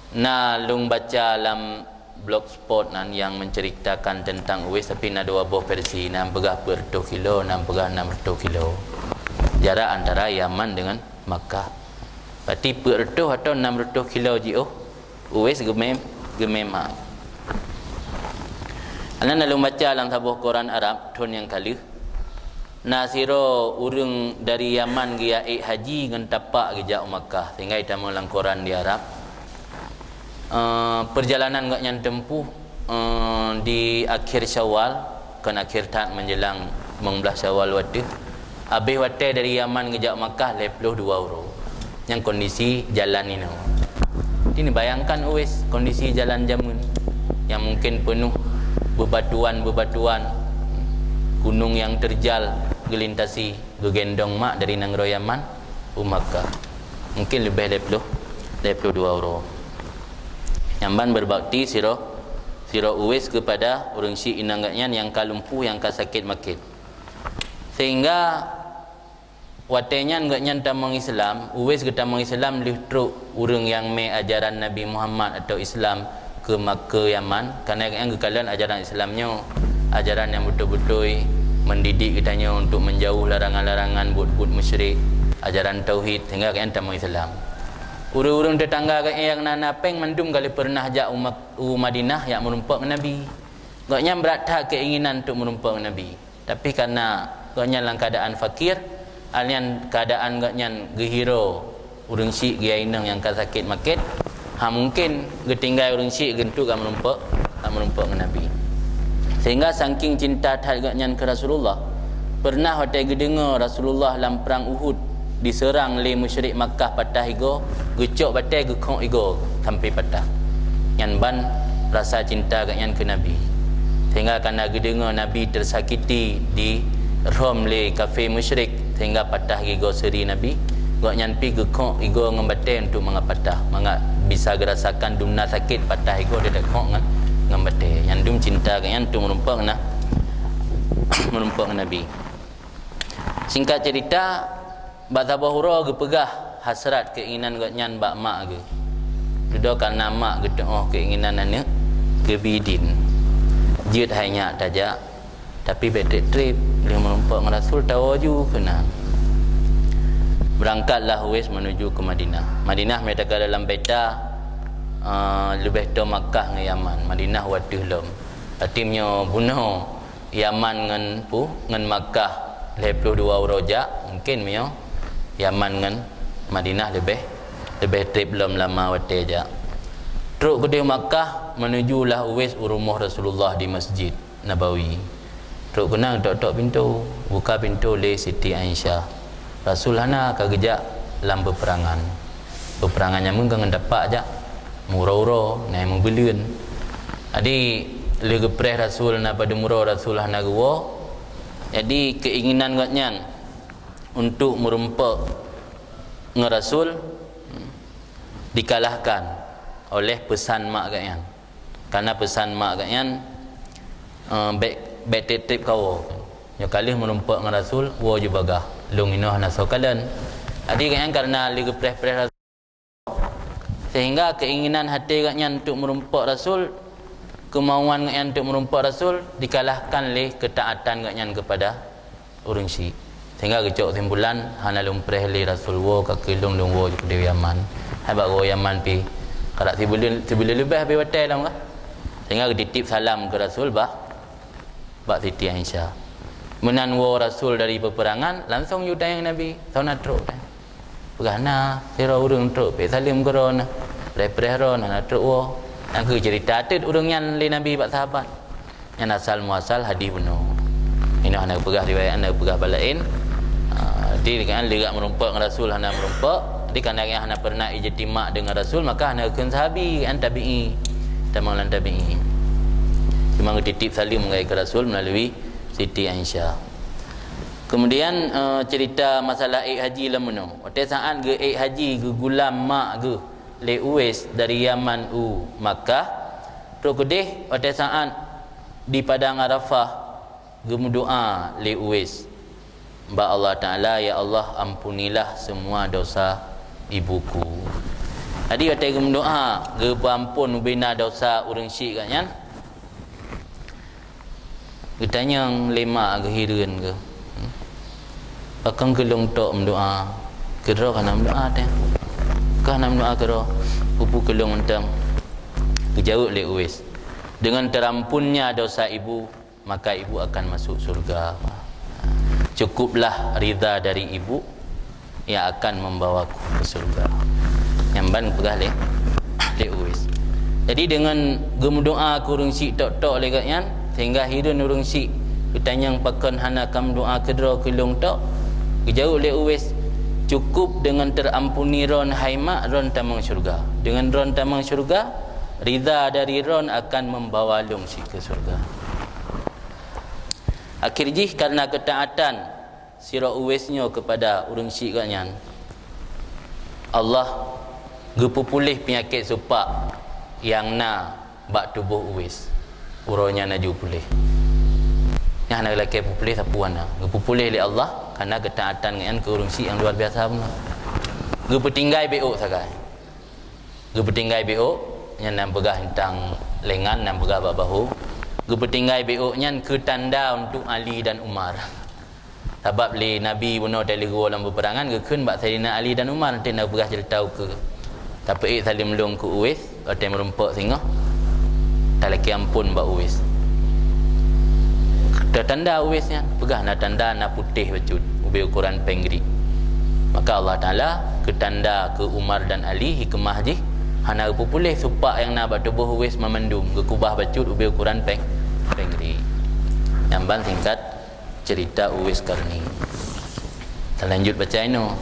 Na lôn baca lam blogspot nan nyang menceritakan tentang Uwais, tapi na dua boh versi, na peugah peuet reutôh kilo, na peugah nam reutôh kilo. Jarak antara Yaman dengan Makkah. Berarti peuet reutôh atau nam reutôh kilo jiôh Uwais geumé, geumé mak. Anan na lôn baca lam saboh koran Arab thon nyang ka lheueh. Na sidroe ureuëng dari Yaman geujak ék haji ngon tapak geujak u Makkah, sehingga jitamong lam koran di Arab. Eh, perjalanan gobnyan tempuh, eh, di akhir Syawal, kon akhir that, menjelang limong blaih Syawal watée. Habéh watée dari Yaman geujak u Makkah lhée ploh dua uroe. Nyang kondisi jalan inoe. Jadi, bayangkan Uwais kondisi jalan jameun nyang mungkin peunoh bebatuan-bebatuan, gunong nyang terjal geulintasi, geugendong mak dari nanggroe Yaman u Makkah. Mungkin leubeh lhée ploh, lhée ploh dua uroe. Nyan ban beubakti sidroe, sidroe Uwais keupada ureuëng syik inong gobnyan nyang ka lumpuh, nyang ka sakét makét. Sehingga watée nyan gobnyan tamong Islam, Uwais geutamong Islam lheueh trok ureuëng nyang mé ajaran Nabi Muhammad atau Islam keu Makkah Yaman, karna gobnyan geukalon ajaran Islam nyoe ajaran nyang beutôi-beutôi mendidik geutanyoe untuk menjauh larangan-larangan buet-buet musyrik, ajaran tauhid, sehingga gobnyan tamong Islam. Ureuëng-ureuëng tetangga gobnyan nyang na-na péng mandum ka lheueh peureunah jak u Mak-, u Madinah jak meurumpok ngon Nabi. Gobnyan brat that keinginan untuk meurumpok ngon Nabi. Tapi karna gobnyan lam keuadaan fakir, nyan keuadaan gobnyan geuhiro ureuëng syik geuya inong nyang ka sakét makét, hana mungken geutinggai ureuëng syik geuntuk ka meurumpok, ka meurumpok ngon Nabi. Sehingga saking cinta that gobnyan keu Rasulullah, peureunah watée geudeungoe Rasulullah lam prang Uhud diseurang lé musyrik Makkah patah igoe, geucok batée geukhok igoe sampoe patah. Nyan ban rasa cinta gobnyan keu Nabi, sehingga kana geudeungoe Nabi teusakiti di Rom lé kafé musyrik, sehingga patah gigoe seuri Nabi. Gobnyan pih geukhok igoe ngon batée untuk mangat patah, mangat bisa geurasakan dumna sakét patah igoe, dia geukhok ngon, ngon batée. Nyan dum cinta gobnyan untuk meurumpok ngon, meurumpok ngon Nabi. Singkat cerita, bak saboh uroe geupeugah hasrat keuinginan gobnyan bak mak geuh. Dudoe kareuna mak geutuoh keuinginan aneuëk geubi idin. Jeuet hai nyak tajak, tapi bék treb-treb, lheueh meurumpok ngon Rasul tawoe ju keunan. Beurangkatlah Uwais menuju ke Madinah. Madinah meunyoe takalon lam peta, eh, leubeh toe Makkah ngon Yaman. Madinah u ateueh lom. Tapi meunyoe bunoe Yaman ngon pu, ngon Makkah lhée ploh dua uroe jak, mungken meunyoe Yaman ngon Madinah leubeh, leubeh treb lom lama watée jak. Trok keudeh Makkah, meunujulah Uwais u rumoh Rasulullah di Masjid Nabawi. Trok keunan tok-tok pintoe, buka pintoe lé Siti Aisyah. Rasul hana ka geujak lam peupeurangan. Peupeurangan nyan meukeue ngon tapak jak, meuuroe-uroe, na nyang meubeuleuen. Jadi, lheueh geupreh Rasul na padum uroe Rasul hana geuwoe, jadi keuinginan gobnyan untuk meurumpok ngon Rasul dikalahkan oleh peusan mak gobnyan. Kareuna peusan mak gobnyan, eh, bék, bék treb-treb kawoe. Nyoe ka lheueh meurumpok ngon Rasul, woe ju bagah. Lôn inoe hana soe kalon. Jadi gobnyan kareuna lheueh geupreh-preh Rasul, sehingga keinginan hati gobnyan untuk meurumpok Rasul, kemauan gobnyan untuk meurumpok Rasul dikalahkan lé ketaatan gobnyan kepada ureuëng syiek. Sehingga geucok kesimpulan, hana lôn preh lé Rasul woe, ka keu lôn, lôn woe ju keudeh Yaman. Hai bak woe Yaman pih, karap sibuleuen, sibuleuen leubeh habéh watée lom kah. Sehingga geutitip salam keu Rasul bah, bak Siti Aisyah. Meunan woe Rasul dari peupeurangan, langsong ju tanyong Nabi, "Soe na trok?" Peugah, "Na sidroe ureuëng trok, bék saleuem keu droeneuh, preh-preh droeneuh, na trok woe." Nyang keuh ceurita teut ureuëng nyan lé Nabi bak sahabat. Nyan asal muasal hadih bunoe. Inoe hana geupeugah riwayat, hana geupeugah bak laén. Ah, jadi kan lé gak meurumpok ngon Rasul hana meurumpok. Jadi karena gobnyan hana pernah ijtimak dengan Rasul, maka hana geukheun sahabi, kan tabi'i. Tamong lam tabi'i. Cuma geutitip saleuem ngon keu Rasul melalui Siti Aisyah. Kemudian, eh, cerita masalah ék haji lam bunoe. Watée saat geu-ék haji geugulam mak geuh lé Uwais dari Yaman u Makkah, trok keudeh watée saat di Padang Arafah geumeudoá lé Uwais bak Allah Taala, "Ya Allah, ampunilah semua dosa ibuku." Jadi watée geumeudoá, geupeuampon ubena dosa ureuëng syiek gobnyan, geutanyong lé mak geuh hireuen geuh, "Pakon keu lôn tok meudoá? Keudroe ka na meudoá teuh. Ka na meudoá keudroe, peue-peue keu lôn mantong?" Geujaweueb lé Uwais, "Dengan terampunnya dosa ibu, maka ibu akan masuk surga. Cukuplah ridha dari ibu yang akan membawaku ke surga." Nyan ban peugah lé, lé Uwais. Jadi dengan geumeudoá keu ureuëng syiek tok-tok lé gobnyan, sehingga hireuen ureuëng syiek geutanyong, "Pakon hana kam doá keudroe keu lôn tok?" Geujaweueb lé Uwais, "Cukup dengan terampuni ron hai mak, ron tamong syurga. Dengan ron tamong syurga, ridha dari ron akan membawa lôn syik keu syurga." Akhir jih, karena ketaatan sidroe Uwais nyoe kepada ureuëng syiek gobnyan, Allah geupeupuléh peunyakét supak nyang na bak tuboh Uwais. Uroe nyan laju puléh. Nyang hana lakée peupuléh sapeue hana. Geupeupuléh lé Allah karena ketaatan gobnyan keu ureuëng syiek nyang luar biasa beuna. Geupeutinggai bék ôk sagai. Geupeutinggai bék ôk, nyan na peugah teuntang lengan, na peugah bak bahu. Geupeutinggai bék ôk nyan keu tanda untuk Ali dan Umar. Sabab lé Nabi bunoe teuh lheueh geuwoe lam peuperangan, geukheun bak Saidina Ali dan Umar, enteuk na peugah ceurita ukeue. Tapeuék saleuem lôn keu Uwais, watée meurumpok singoh, talakée amphon bak Uwais. Teutanda Uwais nyan, peugah na tanda na putéh bacut, ubé ukoran péng gri. Maka Allah Taala keu tanda keu Umar dan Ali, hikmah jih, hana geupeupuléh supak nyang na bak tuboh Uwais mamandum, geukubah bacut ubé ukoran péng, péng gri. Nyan ban singkat cerita Uwais Qarni. Talanjut baca inoe.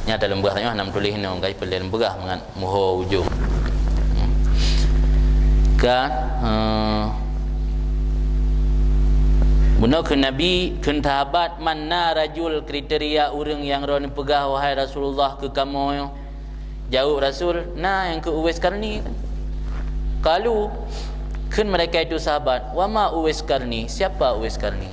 Nyan dalam beurah nyoe hana meutuléh inoe, gai peulén beurah mangat muho ujong. Hmm. Kan? Ha. Bunoe kheun Nabi, kheun sahabat, "Man na rajul, kriteria ureuëng nyang droeneuh peugah, wahai Rasulullah, keu kamoe?" Jaweueb Rasul, "Na, nyang keu Uwais Karni." Qalu, kheun mereka itu sahabat, "Wa ma Uwais Karni? Siapa Uwais Karni?"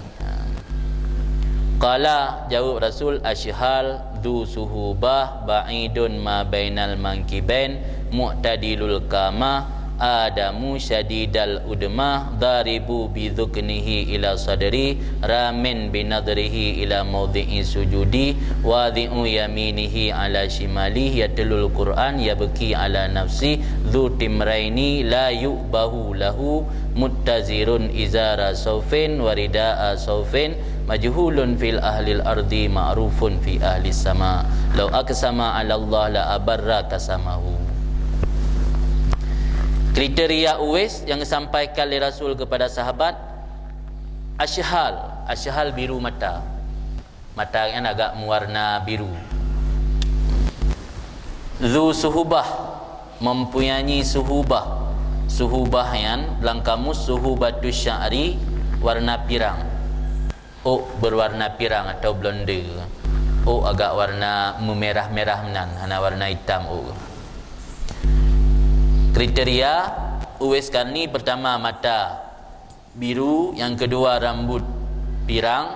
Qala, jaweueb Rasul, "Asyhal, dzu suhubah, ba'idun ma bainal mankibain, mu'tadilul qamah, adamu syadidal udmah, dharibu bi dhuknihi ila sadri, ramin bi nadhrihi ila maudhi'i sujudi, wadhi'u yaminihi ala shimalihi, yatlul Qur'an, yabki ala nafsi, dzu timraini la yu'bahu lahu, muttazirun izara saufin wa rida'a saufin, majhulun fil ahlil ardi, ma'rufun fi ahlis sama. Lau aqsama 'ala Allah la abarra qasamahu." Kriteria Uwais yang disampaikan oleh Rasul kepada sahabat, asyhal, asyhal biru mata. Mata nyan agak mewarna biru. Dzu suhubah, mempunyai suhubah. Suhubah nyan lam kamus suhubatus sya'ri, warna pirang. Ôk berwarna pirang atau blonde. Ôk agak warna memerah-merah meunan, hana warna hitam ôk. Kriteria Uwais Karni, pertama mata biru, yang kedua rambut pirang,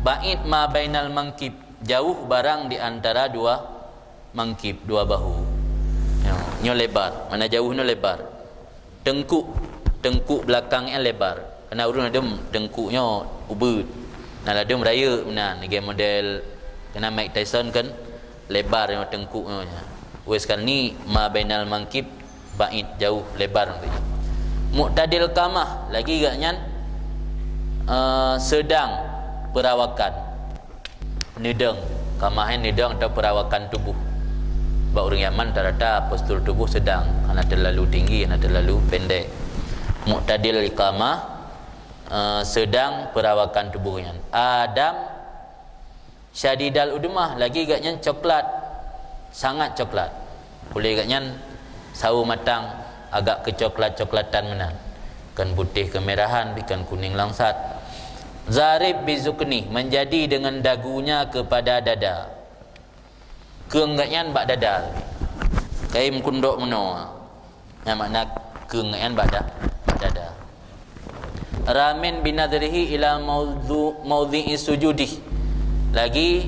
ba'id ma bainal mangkib, jauh barang di antara dua mangkib, dua bahu. Nyoe, nyoe lebar, mana jauh nyoe lebar. Tengkuk, tengkuk belakang nyan lebar. Karena ureuëng ladum tengkuk nyoe ubeut. Nah, ladum rayeuk meunan, lagée model kena Mike Tyson kan, lebar nyoe tengkuk nyoe. Uwais Karni ma bainal mangkib, ba'id, jauh, lebar. Mu'tadil qamah, lagi gak nyan, eh, sedang perawakan. Neudong, qamah nyan neudong atau perawakan tubuh. Bak ureuëng Yaman rata-rata postur tubuh sedang, hana terlalu tinggi, hana terlalu pendek. Mu'tadil qamah, eh, sedang perawakan tubuh nyan. Adam syadidal udmah, lagi gak nyan coklat, sangat coklat. Kulét gak nyan sawo matang, agak kecoklat-coklatan meunan. Kon putéh kemerahan, kon kuning langsat. Dharib bi dhuknihi, menjadi dengan dagunya kepada dada. Keueng gak nyan bak dada. Kain kundok meunoe. Nyang makna keueng nyan bak da-, bak dada. Ramin bi nadhrihi ila maudhu-, maudhi'i sujudi. Lagi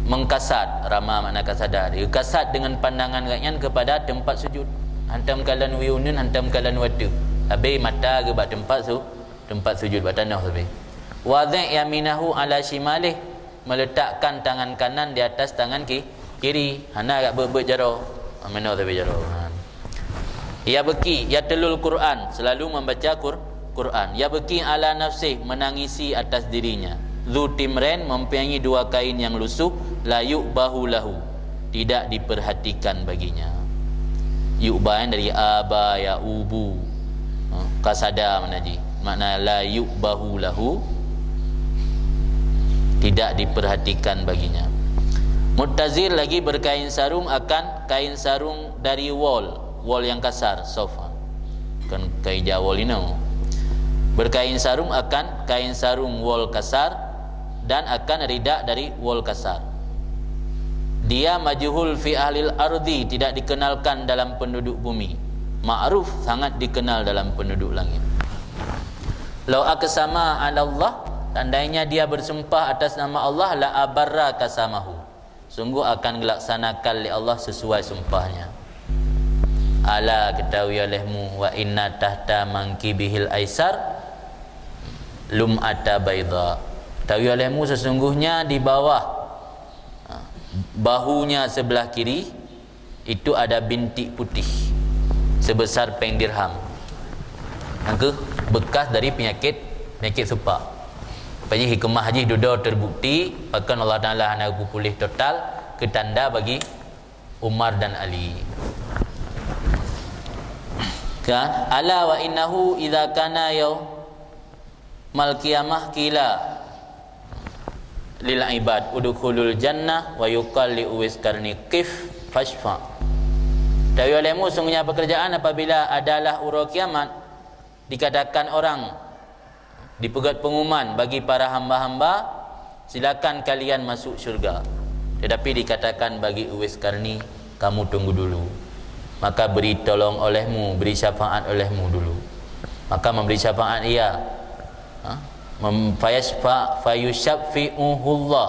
mengkasat, rama makna kasada. Geukasat dengan pandangan gak nyan kepada tempat sujud. Hantom kalon u uneun, hantom kalon u ateueh. Habéh mata geuh bak tempat su-, tempat sujud, bak tanoh sabe. Wadhi' yaminahu ala shimalih, meletakkan tangan kanan di atas tangan ki-, kiri. Hana gak beuet-beuet jaroe. Meunoe sabe jaroe. Ha. Yabki, yatlul Qur'an, selalu membaca Qur-, Qur'an. Yabki ala nafsih, menangisi atas dirinya. Dzu timrain, mempunyai dua kain yang lusuh, la yu'bahu lahu, tidak diperhatikan baginya. Yu'ba dari aba ya'ubu. Ha, kasada makna jih. Makna la yu'bahu lahu, tidak diperhatikan baginya. Muttazir lagi berkain sarung akan kain sarung dari wol, wol yang kasar, sofa. Kon kain ja wol inoe. Berkain sarung akan kain sarung wol kasar dan akan rida dari wol kasar. Dia majhul fi ahlil ardi, tidak dikenalkan dalam penduduk bumi. Ma'ruf, sangat dikenal dalam penduduk langit. Lau aqsama 'ala Allah, seandainya dia bersumpah atas nama Allah, la abarra qasamahu, sungguh akan gelaksanakan lé Allah sesuai sumpahnya. Ala, ketahui olehmu, wa inna tahta mankibihil aisar lum'ata baidha. Ketahui olehmu, sesungguhnya di bawah, ha, bahunya sebelah kiri itu ada bintik putih sebesar péng dirham. Nyang keuh bekas dari penyakit, penyakit seupah. Apa jih hikmah jih dudoe terbukti, pakon Allah Taala hana geupuléh total, keu tanda bagi Umar dan Ali. Kan? Ala wa innahu idza kana yau- mal qiyamah qila lil ibad udkhulul jannah wa yuqal li Uwais Qarni qif fashfa. Tawi olehmu, sungguhnya pekerjaan apabila adalah uroe kiamat, Dikatakan orang, dipeugét pengumuman bagi para hamba-hamba, "Silakan kalian masuk syurga." Tetapi dikatakan bagi Uwais Qarni, "Kamu tunggu dulu. Maka beri tolong olehmu, beri syafaat olehmu dulu." Maka memberi syafaat ia. Ha? Mem-, fayasfa-, fayusyaffi'uhullah.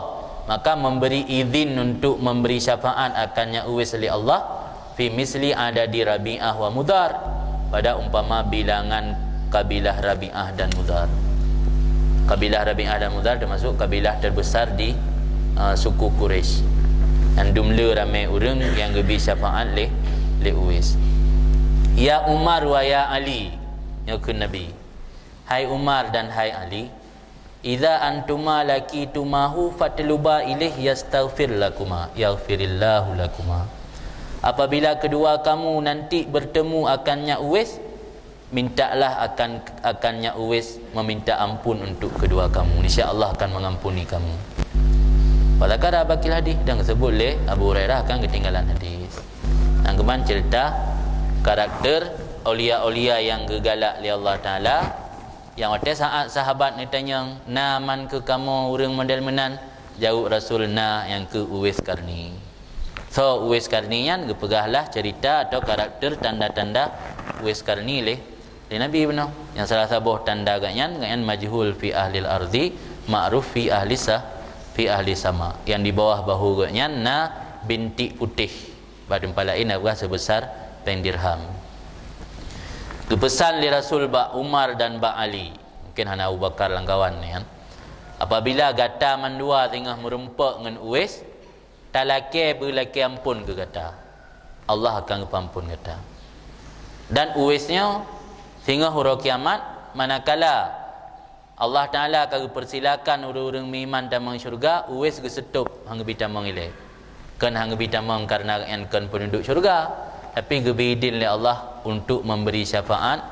Maka memberi izin untuk memberi syafaat akan Nyak Uwais lé Allah, fi misli adadi Rabi'ah wa Mudhar, pada umpama bilangan kabilah Rabi'ah dan Mudhar. Kabilah Rabi'ah dan Mudhar termasuk kabilah terbesar di, uh, suku Quraisy. Nyang dum le ramé ureuëng nyang geubi syafaat lé, lé Uwais. "Ya Umar wa ya Ali," nyoe kheun Nabi. "Hai Umar dan hai Ali, idza antuma laqitumahu fatluba ilaih yastaghfir lakuma, yaghfirillahu lakuma." Apabila kedua kamu nanti bertemu akan Nyak Uwais, mintalah akan, akan Nyak Uwais meminta ampun untuk kedua kamu. Niscaya Allah akan mengampuni kamu. Wa dzakara baqiyal hadis, dan disebut lé Abu Hurairah akan ketinggalan hadis. Nyang keuman cerita karakter aulia-aulia nyang geugalak lé Allah Taala, nyang watée saat sahabat neutanyong, "Na man keu kamoe ureuëng model meunan?" Jaweueb Rasul, "Na, nyang keu Uwais Qarni." Soe Uwais Qarni nyan? Geupeugahlah cerita atau karakter tanda-tanda Uwais Qarni lé, lé Nabi bunoe. Nyang salah saboh tanda gobnyan, gobnyan majhul fi ahlil ardi, ma'ruf fi ahli sa-, fi ahli sama. Nyang di bawah bahu gobnyan na bintik putéh. Bak teumpat laén na geupeugah seubeusa péng dirham. Geupeusan lé Rasul bak Umar dan bak Ali, mungken hana Abu Bakar lam kawan nyan, "Apabila gata mandua singoh meurumpok ngon Uwais, talakée beulakée amphon keu gata. Allah akan geupeuamphon gata. Dan Uwais nyoe singoh uroe kiamat, manakala Allah Taala ka geupeusilakan ureuëng-ureuëng meuiman tamong syeuruga, Uwais geuseutôb, han geubi tamong ilée. Kon han geubi tamong kareuna gobnyan kon peuneudok syeuruga, tapi geubi idin lé Allah untuk memberi syafaat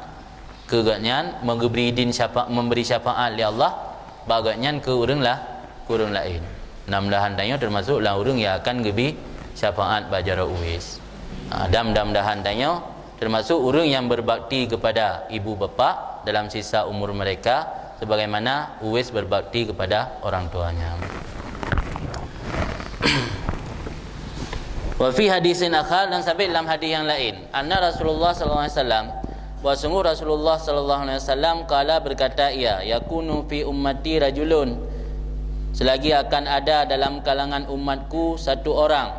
keu gobnyan, meugeubri idin syafa-, memberi syafaat lé Allah bak gobnyan keu ureuëng la-, keu ureuëng laén. Mudah-mudahan tanyoe teumasok lam ureuëng nyang akan geubi syafaat bak jaroe Uwais. Ha, dan mudah-mudahan tanyoe teumasok ureuëng nyang berbakti kepada ibu bapa dalam sisa umur mereka, sebagaimana Uwais berbakti kepada orang tuanya. Wa fi hadisin akhar, dan sabit lam hadis nyang laén, anna Rasulullah sallallahu alaihi wasallam, bahwa sungguh Rasulullah sallallahu alaihi wasallam qala, berkata ia, "Yakunu fi ummati rajulun," selagi akan ada dalam kalangan umatku satu orang,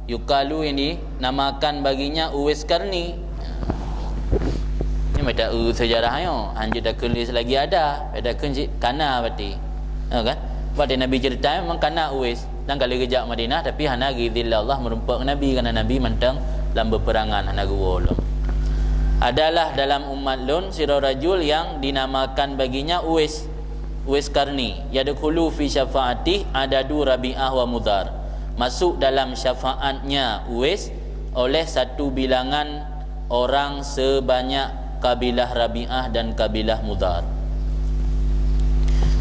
"Yuqalu," ini namakan baginya Uwais Qarni. Ini macam, eh, sejarah nyoe, hanjeuet takheun lé selagi ada, pada kheun cit kana berarti. Ya kan? Berarti Nabi cerita memang kana Uwais. Dan kali geujak Madinah, tapi hana geuizin lé Allah meurumpok ngon Nabi, karena Nabi mantong lam peperangan, hana geuwoe lom. "Adalah dalam umat lôn sidroe rajul yang dinamakan baginya Uwais, Uwais Qarni, yadkhulu fi syafaatih adadu Rabi'ah wa Mudhar." Masuk dalam syafaatnya Uwais oleh satu bilangan orang sebanyak kabilah Rabi'ah dan kabilah Mudhar.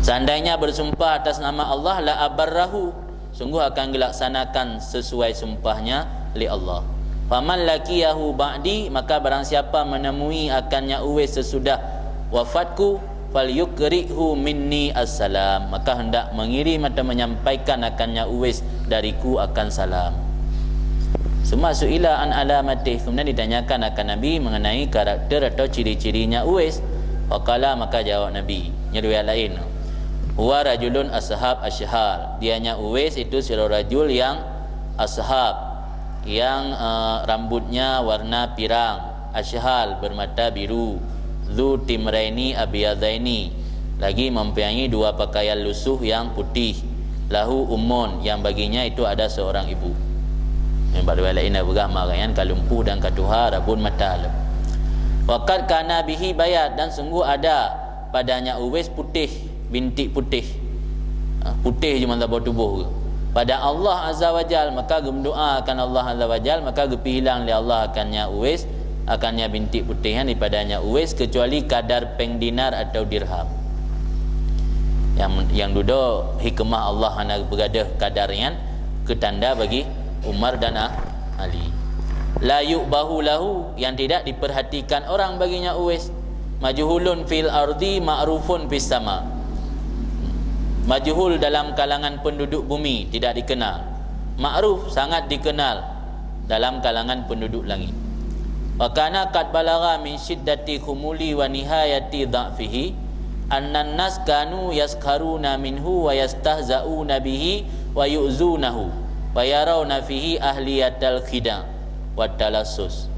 Seandainya bersumpah atas nama Allah, la abarrahu, sungguh akan gelaksanakan sesuai sumpahnya lé Allah. "Faman laqiyahu ba'di," maka barang siapa menemui akan Nyak Uwais sesudah wafatku, "falyuqri'hu minni assalam," maka hendak mengirim atau menyampaikan akan Nyak Uwais dariku akan salam. Summa su'ila an alamatih, kemudian ditanyakan akan Nabi mengenai karakter atau ciri-cirinya Uwais. Faqala, maka jawab Nabi, nyoe riwayat laén, "Huwa rajulun ashab asyhar," dianya Uwais itu sidroe rajul yang ashab, yang, eh, rambutnya warna pirang, asyhal, bermata biru, dzu timraini abyadaini, lagi mempunyai dua pakaian lusuh yang putih, lahu ummun, yang baginya itu ada seorang ibu. Nyang bak riwayat laén na peugah ma gobnyan ka lumpuh dan ka tuha rabon mata lom. Wa qad kana bihi bayad, dan sungguh ada padanya Uwais putéh, bintik putéh. Ha, putéh jih mantong saboh tuboh geuh. Pada Allah Azza wa Jal, maka geumeudoá akan Allah Azza wa Jal, maka geupeuhilang lé Allah akannya Uwais, akannya bintik putéh nyan daripadanya Uwais, kecuali kadar péng dinar atau dirham. Nyang, nyang dudoe hikmah Allah hana geupeugah kadar nyan keu tanda bagi Umar dan A-, Ali. La yu'bahu lahu, yang tidak diperhatikan orang baginya Uwais. Majhulun fil ardi ma'rufun fis sama. Majhul dalam kalangan penduduk bumi, tidak dikenal. Ma'ruf, sangat dikenal dalam kalangan penduduk langit. Wa kana qad balagha min syiddati khumuli wa nihayati dha'fihi annan nas kanu yaskharuna minhu wa yastahza'una bihi wa yu'zunahu wa yarawna fihi ahliyatal khida' wa talassus.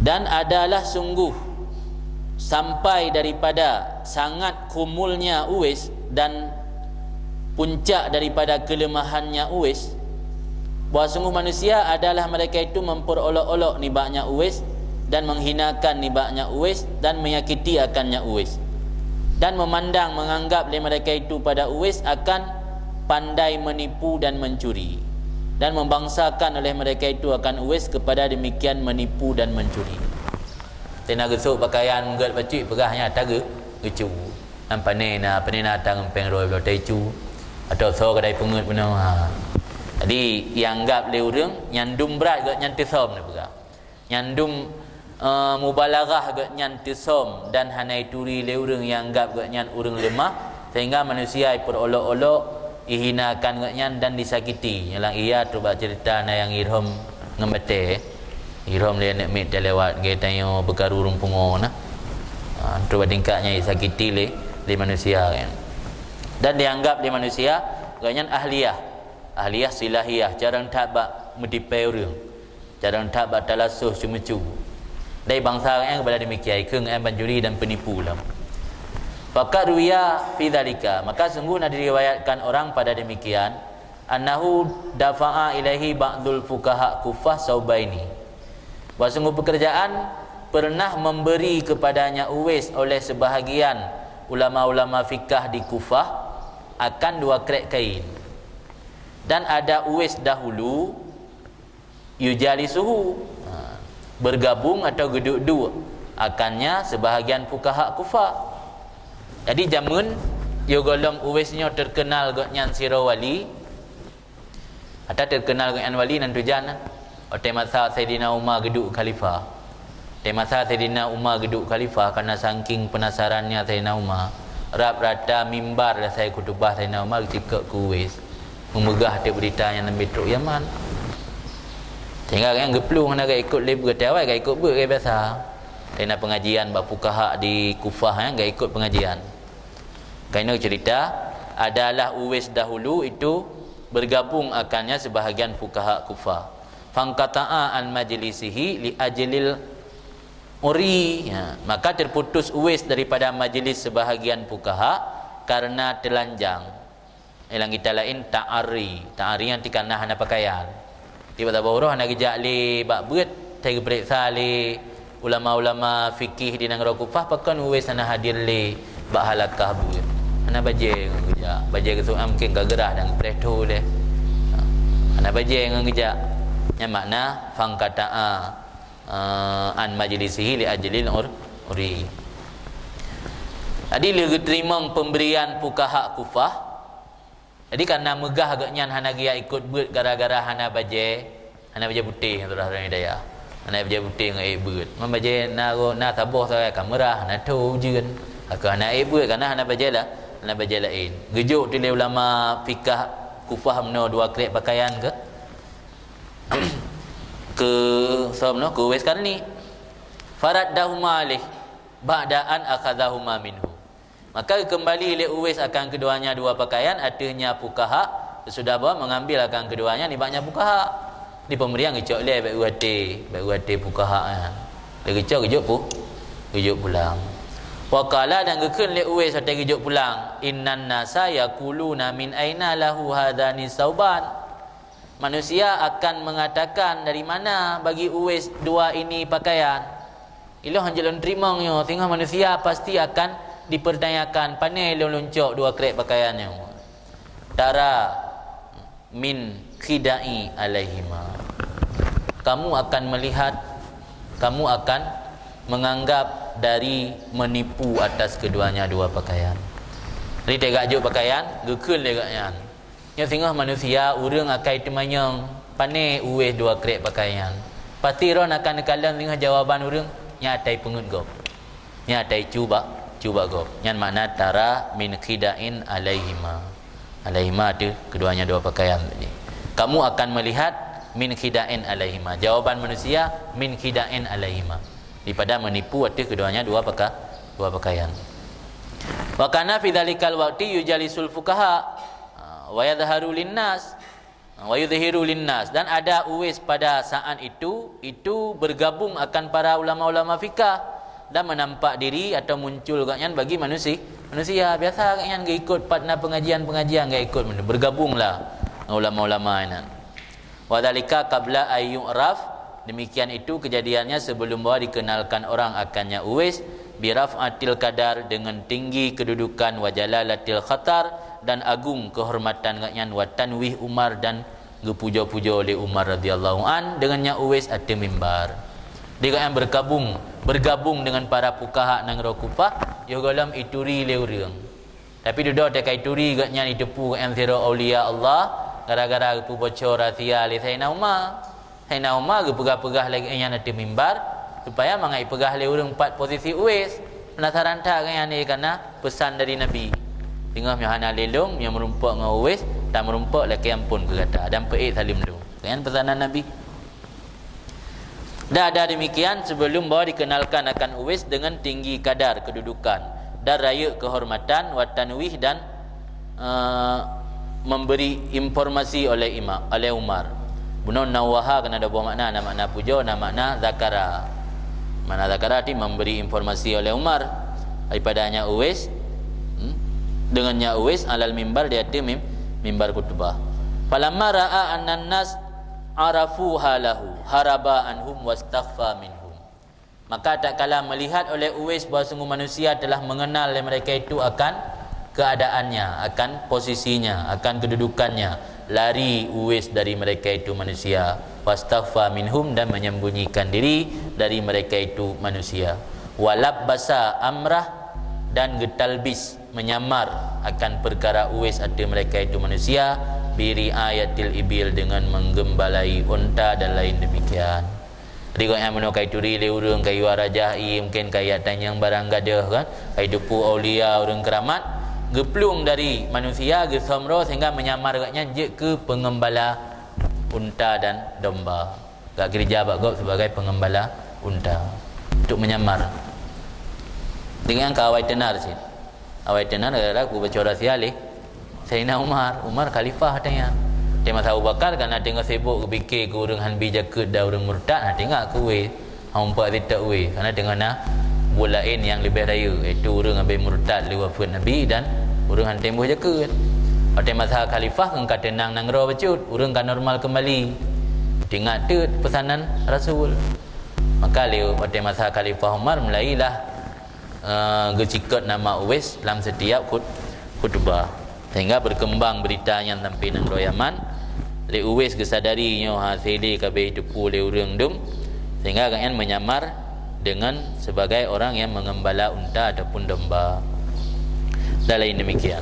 Dan adalah sungguh sampai daripada sangat khumulnya Uwais dan puncak daripada kelemahannya Uwais, bahwa sungguh manusia adalah mereka itu memperolok-olok nibaknya Uwais dan menghinakan nibaknya Uwais dan menyakiti akannya Uwais, dan memandang, menganggap lé mereka itu pada Uwais akan pandai menipu dan mencuri, dan membangsakan oleh mereka itu akan Uwais kepada demikian menipu dan mencuri. Tena geusok pakaian meugét bacut peugah nyan ata geu-, geucu. Nyan pané na, pané na ata ngon péng rhoi bloe taicu. Atau soe kadai peungeut bunoe. Ha. Jadi, ianggap lé ureuëng nyan dum brat gét nyan teusöm na peugah. Nyan dum, eh, mubalaghah gét nyan teusöm dan hana ituri lé ureuëng ianggap gét nyan ureuëng leumah, sehingga manusia iperolok-olok, ihinakan gét nyan dan disakiti. Nyalang iya trok bak cerita na nyang irhom ngon batée. Irhom lé aneuk miet talewat, geutanyoe beukaru ureuëng pungo na. Ha, trok bak tingkat nyan isakiti lé, lé manusia nyan. Dan dianggap lé manusia, gobnyan ahliyah. Ahliyah silahiyah, carông that bak meutipée ureuëng. Carông that bak talassus ceumeucu. Dari bangsa nyan kepada demikian, ikheun ngon pancuri dan penipu lom. Faqad ruwiya fi dzalika, maka sungguh na diriwayatkan orang pada demikian, annahu dafa'a ilaihi ba'dul fuqaha Kufah saubaini. Bahwa sungguh pekerjaan pernah memberi kepadanya Uwais oleh sebahagian ulama-ulama fikah di Kufah akan dua krek kain. Dan ada Uwais dahulu, yujalisuhu, ha, bergabung atau geuduek-duek akannya sebahagian fuqaha Kufah. Jadi jameun, yo gohlom Uwais nyoe terkenal gobnyan sidroe wali, ata terkenal gobnyan wali nan tujan, watée masa Saidina Umar geuduek khalifah. Watée masa Saidina Umar geuduek khalifah, karena saking penasarannya Saidina Umar, rab rata mimbar dasai khutubah Saidina Umar geuceukeuk keu Uwais. Meumeugah teuk beurita nyang leubeh trok Yaman. Sehingga nyang geuplueng hana geuikot lé beuet, awai geuikot beuet gaya biasa. Karena pengajian bak fukaha di Kufah nyan geuikot pengajian. Kainoe cerita adalah Uwais dahulu itu bergabung akannya sebahagian fukaha Kufah. Fangkata'a an majlisihi li ajlil uri. Ya, maka terputus Uwais daripada majlis sebahagian fukaha karena telanjang. Ilang kita lain ta'ari. Ta'ari nyan tika na hana pakaian. Di bak saboh uroe hana geujak lé bak beuet, tai geupeuriksa lé ulama-ulama fikih di nanggroe Kufah, pakon Uwais hana hadir lé bak halakah beuet. Hana bajée ngon geujak. Bajée geusu'am mungken ka geurah dan geupreh tho lé. Ha. Hana bajée ngon geujak. Nyan makna fangkata'a, eh, an majlisihi li ajlil ur-, uri. Jadi lheueh geuteurimong pemberian fukaha Kufah, jadi karena meugah gobnyan hana geujak ikot beuet gara-gara hana bajée, hana bajée putéh, saudara-saudara dayah. Hana bajée putéh ngon ék beuet. Man bajée na ro-, na saboh sagai ka meurah, na tho ujeuen. Ka hana ék beuet, karena hana bajée la-, hana bajée laén. Geujok tu lé ulama fikah Kufah meunoe dua krek pakaian keu, keu, soe meunoe, keu Uwais Qarni. Faraddahuma alaih ba'da an akhadzahuma minhu. Maka geukeumbali lé Uwais akan keduanya dua pakaian, ateueh nya fukaha, sesudah bahwa mengambil akan keduanya nibak nya fukaha. Di pemberian geucok lé bak u até, bak u até fukaha nyan. Lé geucok geujok pu-, geujok pulang. Wa qala, dan geukheun lé Uwais watée geujok pulang, "Innan nasa yaquluna min aina lahu hadzani sauban." Manusia akan mengatakan, "Dari mana bagi Uwais dua ini pakaian?" Ilôn hanjeuet lôn teurimong nyoe, singoh manusia pasti akan dipertanyakan, "Pané lôn lôn cok dua krek pakaian nyoe?" Tara min khida'i alaihima. Kamu akan melihat, kamu akan menganggap dari menipu atas keduanya dua pakaian. Jadi, teuka jok pakaian, geukheun lé gobnyan. Nyoe singoh manusia, ureuëng akai teumanyong, "Pané Uwais dua krek pakaian?" Pasti droen akan neukalon singoh jawaban ureuëng, "Nyan atai peungeut gob." Nyan ata icu bak, icu bak gob. Nyan makna tara min khida'in alaihima. Alaihima tu keduanya dua pakaian tadi. Kamu akan melihat min khida'in alaihima. Jawaban manusia min khida'in alaihima. Daripada menipu ateueh keduanya dua paka-, dua pakaian. Wa kana fi dzalikal waqti yujalisul fuqaha, ha, wa yadhharu linnas, ha, wa yudhhiru linnas, dan ada Uwais pada saat itu, itu bergabung akan para ulama-ulama fikah dan menampak diri atau muncul gobnyan bagi manusi-, manusia. Biasa gobnyan geuikot pat na pengajian-pengajian, geuikot, bergabunglah ngon ulama-ulama nyan. Wa dzalika qabla an yu'raf, demikian itu kejadiannya sebelum bahwa dikenalkan orang akannya Uwais, bi raf'atil qadar, dengan tinggi kedudukan, wa jalalatil khatar, dan agung kehormatan gobnyan, wa tanwih Umar, dan geupujoe-pujoe lé Umar radhiyallahu an dengan nyan Uwais ateueh mimbar. Di gobnyan bergabung, bergabung dengan para fuqaha nanggroe Kufah, yoh gohlom ituri lé ureuëng. Tapi dudoe teuka ituri gobnyan, iteupeue gobnyan sidroe aulia Allah gara-gara geupeuboco rahsia lé Saidina Umar. Saidina Umar geupeugah-peugah lagée nyan ateueh mimbar, supaya mangat ipeugah lé ureuëng pat posisi Uwais. Penasaran that gobnyan, eh, kana peusan dari Nabi. Singoh nyoe hana lé lôn, nyoe meurumpok ngon Uwais, tameurumpok lakée amphon keu gata dan peuék saleuem lôn. Gobnyan peusanan Nabi. Dan ada demikian sebelum bahwa dikenalkan akan Uwais dengan tinggi kadar kedudukan dan rayeuk kehormatan, wa tanwih, dan, eh, memberi informasi oleh Imam, oleh Umar. Bunoe nawwaha kana dua buah makna, na makna pujoe, na makna zakara. Makna zakara ti memberi informasi oleh Umar daripada nyan Uwais, hmm, dengan nyan Uwais alal mimbar, di ateueh mim-, mimbar khutbah. Falamma ra'a annan nas arafu halahu, haraba anhum wastakhfa minhum. Maka tatkala melihat oleh Uwais bahwa sungguh manusia telah mengenal oleh mereka itu akan keadaannya, akan posisinya, akan kedudukannya, lari Uwais dari mereka itu manusia. Wastakhfa minhum, dan menyembunyikan diri dari mereka itu manusia. Walabbasa amrah, dan geutalbis, menyamar akan perkara Uwais ateueh mereka itu manusia, biriayatil ibil, dengan menggembalai unta dan lain demikian. Jadi gobnyan meunyoe ka ituri lé ureuëng, ka iwa rajah ie, mungken ka iyak tanyong barang gadôh kan, ka iteupeue aulia ureuëng keuramat, geuplueng dari manusia, geusomroe sehingga menyamar gobnyan jeuet keu pengembala unta dan domba. Gak keureuja bak gob sebagai pengembala unta untuk menyamar. Dengan ka awai teunar cit. Awai teunar gara-gara geuboco rahsia lé Saidina Umar. Umar khalifah watée nyan. Di masa Abu Bakar kana teungoh sibuk geupike keu ureuëng han bi jakeuet dan ureuëng murtad, hana teuingat keu Uwais. Hana meupat sitak Uwais, kana teungoh na buet laén nyang leubeh rayeuk, yaitu ureuëng habéh murtad lé wafeuet Nabi dan ureuëng han tém boh jakeuet. Watée masa khalifah ka teunang nanggroe bacut, ureuëng ka normal keumbali. Teuingat teuk peusanan Rasul. Maka lé watée masa khalifah Umar mulailah, eh, geucikot nama Uwais lam setiap khut-, khutbah. Sehingga berkembang berita nyan sampai nanggroe Yaman. Lé Uwais geusadari nyoe hase lé ka abéh iteupeue lé ureuëng dum, sehingga gobnyan menyamar dengan sebagai orang yang mengembala unta ataupun domba. Dan lain demikian.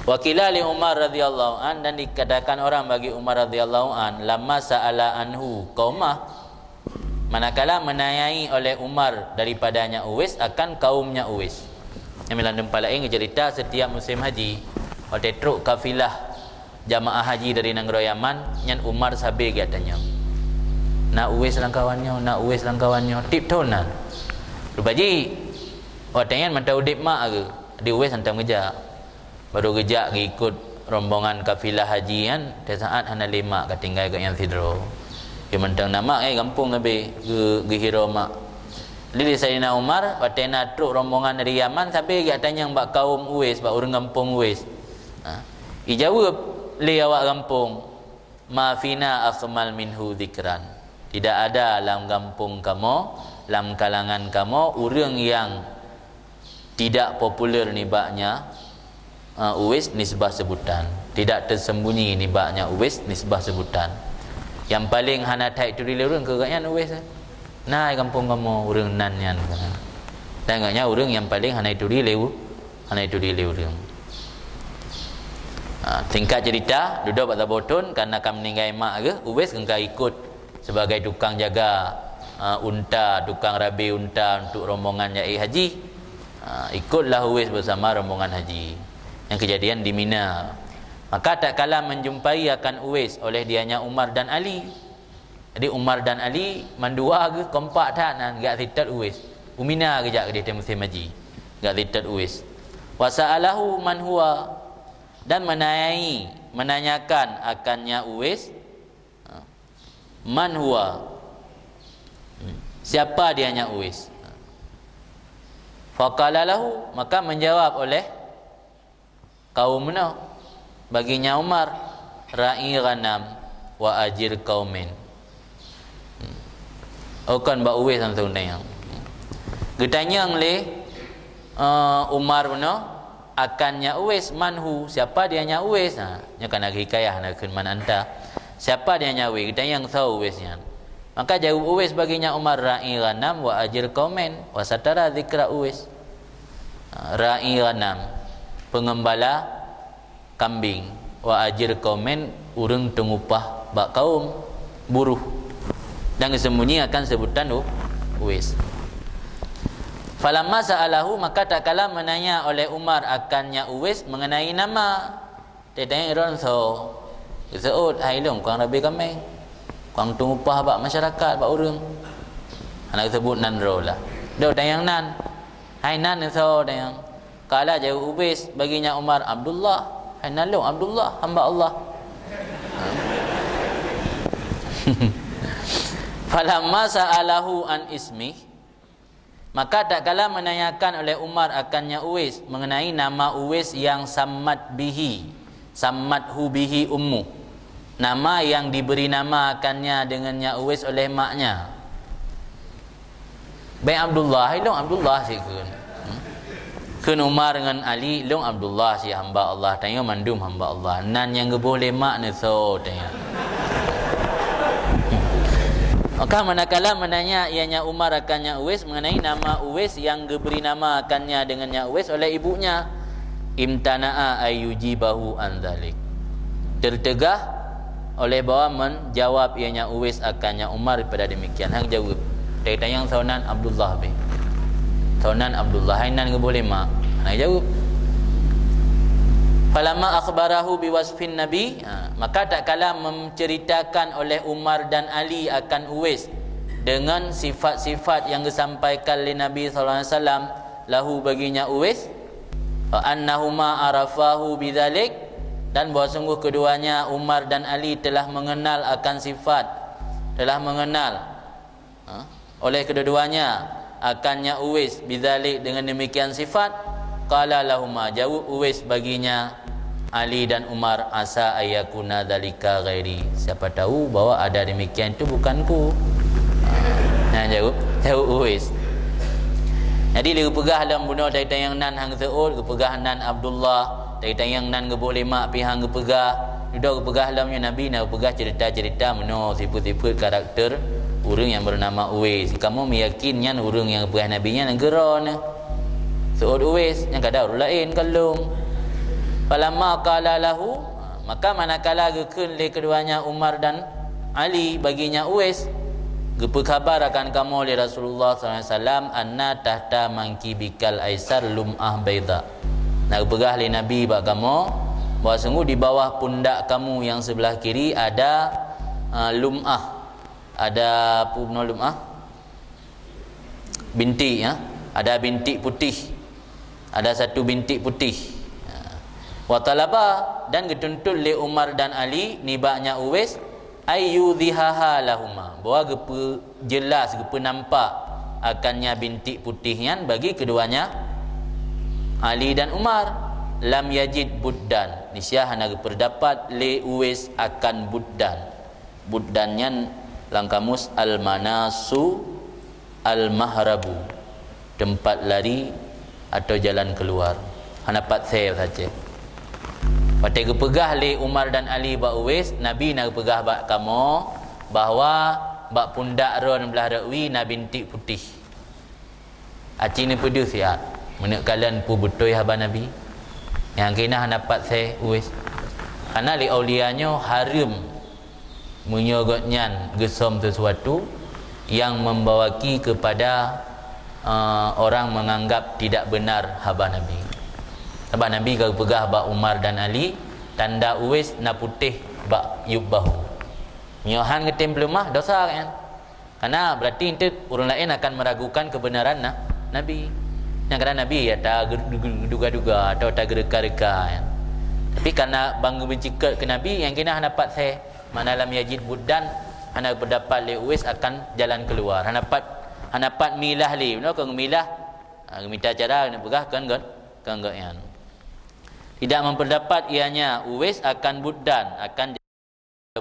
Wa qila li Umar radhiyallahu an, dan dikatakan orang bagi Umar radhiyallahu an, lamma sa'ala anhu qaumah, manakala menanyai oleh Umar daripada nyan Uwais akan kaumnya Uwais. Nyang lam teumpat laén geucerita setiap musim haji, watée trok kafilah jamaah haji dari nanggroe Yaman, nyan Umar sabe geutanyong, "Na Uwais lam kawan nyoe, na Uwais lam kawan nyoe," tiep thon na. Rupajih, watée nyan mantong udeb mak geuh, di Uwais hantom geujak. Baru geujak geuikot rombongan kafilah haji nyan, teusaat hana lé mak, ka tinggai gobnyan sidroe. Di mantong na mak, eh, gampông sabe geu-, geuhiro mak. Jadi lé Saidina Umar, watée na trok rombongan dari Yaman, sabe geutanyong bak kaum Uwais, bak ureuëng gampông Uwais. Ha. Ijaweueb lé awak gampông, "Ma fina akhmal minhu dzikran." Tidak ada lam gampông kamoe, lam kalangan kamoe, ureuëng nyang tidak populer nibak nyan, eh, Uwais nisbah sebutan. Tidak tersembunyi nibak nyan Uwais nisbah sebutan. Nyang paleng hana that ituri lé ureuëng keu gobnyan Uwais. Na gampông kamoe ureuëng nan nyan. Dan gobnyan ureuëng nyang paleng hana ituri lé u-, hana ituri lé ureuëng. Ha, singkat cerita, dudoe bak saboh thon, karena ka meuninggai mak geuh, Uwais geukheun ka ikot sebagai tukang jaga, ah, unta, tukang rabe unta untuk rombongan jai haji. Ah, ikutlah Uwais bersama rombongan haji. Nyang kejadian di Mina. Maka tatkala menjumpai akan Uwais oleh dianya Umar dan Ali. Jadi Umar dan Ali mandua geuh kompak that nan gak sitot Uwais. U Mina geujak keudeh musim haji. Gak sitot Uwais. Wa sa'alahu man huwa, dan menanyai, menanyakan akannya Uwais, ha, man huwa, siapa dianya Uwais. Faqala lahu, maka menjawab oleh kaum meunoe, baginya Umar, ra'i ghanam wa ajir qaumin. Oh, kon bak Uwais langsung tanyong. Geutanyong lé, eh, Umar bunoe, akannya Uwais, man hu, siapa dianya Uwais? Ha, nyoe kana hikayah na kheun man anta. Siapa dianya Uwais? Geutanyong soe Uwais nyan. Maka jaweueb Uwais baginya Umar, ra'i ghanam wa ajir qaumin, wa satara dzikra Uwais. Ha, ra'i ghanam, pengembala kambing, wa ajir qaumin, ureuëng teungupah bak kaum, buruh. Dan geuseumbunyi akan seubutan U-, Uwais. Falamma sa'alahu, maka tatkala menanya oleh Umar akannya Uwais mengenai nama. Tanyong droen soe? Geuseuôt, hai lôn, kong rabe kameng. Kong teungupah bak masyarakat, bak ureuëng. Hana geuseuôt nan droe lah. Dok tanyong nan. Hai nan soe tanyong? Qala, jaweueb Uwais, baginya Umar, Abdullah. Hai nan lôn Abdullah, hamba Allah. Falamma sa'alahu an ismi, maka tatkala menanyakan oleh Umar akannya Uwais mengenai nama Uwais yang sammat bihi, sammathu bihi ummu, nama yang diberi nama akannya dengannya Uwais oleh maknya. Bèk Abdullah, hai lôn Abdullah sit kheun. Hmm? Kheun Umar ngon Ali, lôn Abdullah sit hamba Allah, tanyoe mandum hamba Allah. Nan nyang geuboh lé mak neusoe tanyoe. Maka manakala menanya ianya Umar akannya Uwais mengenai nama Uwais yang geubri nama akannya dengannya Uwais oleh ibunya, imtana'a ayyujibahu an dzalik. Teuteugah oleh bahwa menjawab ianya Uwais akannya Umar daripada demikian. Hana geujaweueb. Tanyong soe nan Abdullah beh. Soe nan Abdullah, hai nan geuboh lé mak. Hana geujaweueb. Falamma akhbarahu biwasfin Nabi, ha, maka tatkala menceritakan oleh Umar dan Ali akan Uwais dengan sifat-sifat yang disampaikan lé Nabi sallallahu alaihi wasallam lahu baginya Uwais, fa annahuma arafahu bidzalik, dan bahwa sungguh keduanya Umar dan Ali telah mengenal akan sifat, telah mengenal, ha, oleh kedua-duanya akannya Uwais bidzalik dengan demikian sifat. Qala lahuma, jawab Uwais baginya Ali dan Umar, asa ayyakuna dzalika ghairi, siapa tahu bahwa ada demikian itu bukanku. Ha, nah jawab, jawab Uwais. Jadi lé geupeugah lom bunoe tanyong nan hana geuseuôt, geupeugah nan Abdullah, tanyong nan geuboh lé mak pih hana geupeugah. Dudoe geupeugah lom nyoe Nabi na geupeugah cerita-cerita meunoe sifat-sifat karakter ureuëng yang bernama Uwais. Kamoe meuyakin nyan ureuëng nyang geupeugah Nabi nyan geuroe neuh. Seuôt Uwais, nyang kada ureuëng laén kalon. Falamma qala lahu, maka manakala geukheun lé keduanya Umar dan Ali baginya Uwais, geupeu khabar akan kamoe lé Rasulullah sallallahu alaihi wasallam, anna tahta mankibikal aisar lum'ah baida. Na geupeugah lé Nabi bak kamoe bahwa sungguh di bawah pundak kamu yang sebelah kiri ada, ah, lum'ah. Ada peue bunoe lum'ah? Bintik, ya. Ada bintik putih. Ada satu bintik putih. Ya. Wa talaba, dan geutuntut lé Umar dan Ali nibaknya Uwais, ayyudhihaha lahuma, bahwa geupeujelas, geupeunampak akannya bintik putih nyan bagi keduanya Ali dan Umar. Lam yajid buddan, niscaya hana geupeudapat lé Uwais akan buddan. Buddan nyan lam kamus al-manasu al-mahrabu, tempat lari atau jalan keluar. Hana pat sée saja. Watée geupeugah lé Umar dan Ali bak Uwais, Nabi na geupeugah bak kamoe bahwa bak pundak droen blah rot wie na bintik putih. Aci neupeudeuh siat, meuneuk kalon peue beutôi haba Nabi. Nyang keunan hana pat sée Uwais. Karena lé aulia nyoe hareuem meunyoe gobnyan geusöm sesuatu, yang membawaki kepada, eh, orang menganggap tidak benar haba Nabi. Haba Nabi ka geupeugah bak Umar dan Ali, tanda Uwais na putéh bak yub bahu. Nyoe han geutem peuleumah, dosa kan? Karena berarti ente ureuëng laén akan meragukan kebenaran na-, Nabi. Nyang kadang Nabi ya ta ge-, ge-, duga-duga atau ta geureuka-reuka, ya. Tapi karena bang geubencikot keu Nabi, nyang keunan hana pat seh. Makna lam yajid buddan, hana geupeurdapat lé Uwais akan jalan keuluar. Hana pat, hana pat milah lé. Meunoe keu geumilah, ha, geumita cara geuneuk peugah kon gét, kon gét nyan. Tidak memperdapat ianya Uwais akan buddan, akan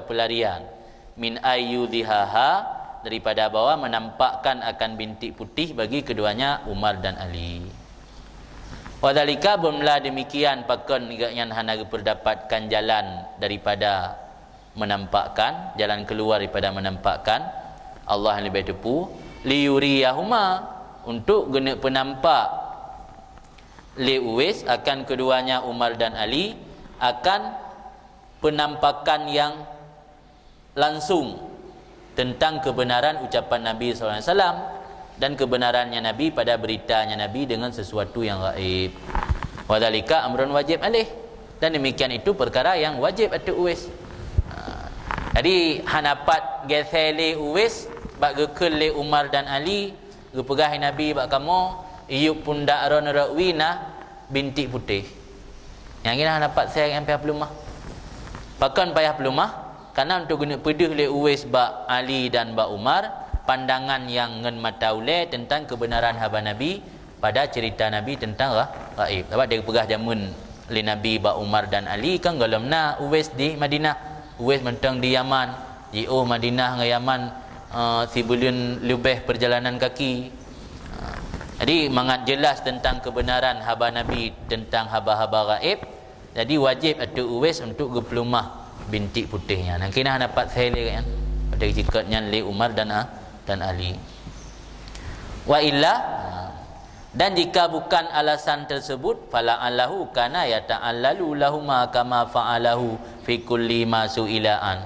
pelarian. Min ayyudhihaha, daripada bahwa menampakkan akan bintik putih bagi keduanya Umar dan Ali. Wadhalika, bermula demikian pakon gét nyan hana geupeurdapatkan jalan daripada menampakkan, jalan keluar daripada menampakkan Allah yang lebih tepu, liyuriyahuma, untuk geuneuk peunampak lé Uwais akan keduanya Umar dan Ali akan penampakan yang langsung tentang kebenaran ucapan Nabi sallallahu alaihi wasallam dan kebenarannya Nabi pada beritanya Nabi dengan sesuatu yang gaib. Wadhalika amrun wajib alaih. Dan demikian itu perkara yang wajib ateueh Uwais. Ha. Jadi, hana pat geusé lé Uwais bak geukheun lé Umar dan Ali, geupeugah Nabi bak kamoe, "Iyup pundak droeneuh rot wie na bintik putéh." Nyang keunan hana pat seh nyang payah peuleumah. Pakon payah peuleumah? Karena untuk geuneuk peudeuh lé Uwais bak Ali dan bak Umar, pandangan nyang ngon mata ulée tentang kebenaran haba Nabi pada cerita Nabi tentang gha-, gaib. Sabab dia geupeugah jameun lé Nabi bak Umar dan Ali kan gohlom na Uwais di Madinah. Uwais mantong di Yaman, jiôh Madinah ngon Yaman, eh, sibuleuen leubeh perjalanan kaki. Ha, jadi, mangat jelas tentang kebenaran haba Nabi tentang haba-haba gaib, jadi wajib ateueh Uwais untuk geupeuleumah bintik putéh nyan. Nyang keunan hana pat seh lé nyan. Pada jikot nyan lé Umar dan A-, dan Ali. Wa illa, ha, dan jika bukan alasan tersebut, fala'allahu kana yata'allalu lahuma kama fa'alahu fi kulli ma su'ila an.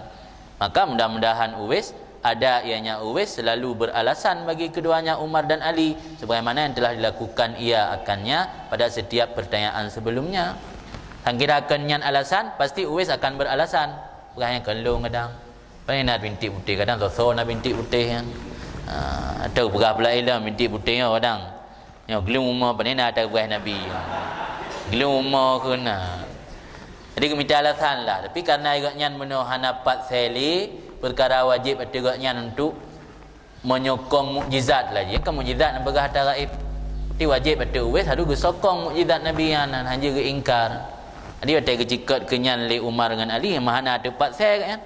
Maka mudah-mudahan Uwais ada ianya Uwais selalu beralasan bagi keduanya Umar dan Ali sebagaimana yang telah dilakukan ia akannya pada setiap pertanyaan sebelumnya. Sangkira kon nyan alasan, pasti Uwais akan beralasan. Peugah nyang kon lôn kadang. Pane na bintik putéh, kadang soe-soe na bintik putéh nyan. Ha, atau peugah pula ilong bintik putéh nyoe kadang. Nyoe gleueng umoe pane na ata geupeugah Nabi. Gleueng umoe keu na. Jadi geumita alasan lah, tapi karena gobnyan meunoe hana pat seh lé, perkara wajib ateueh gobnyan untuk menyokong mukjizat laju. Kan mukjizat nyang peugah ata gaib. Jadi wajib ateueh Uwais harus geusokong mukjizat Nabi nyan, hana geuingkar. Jadi watée geucikot keu nyan lé Umar ngon Ali, meuhana teupat seh gobnyan.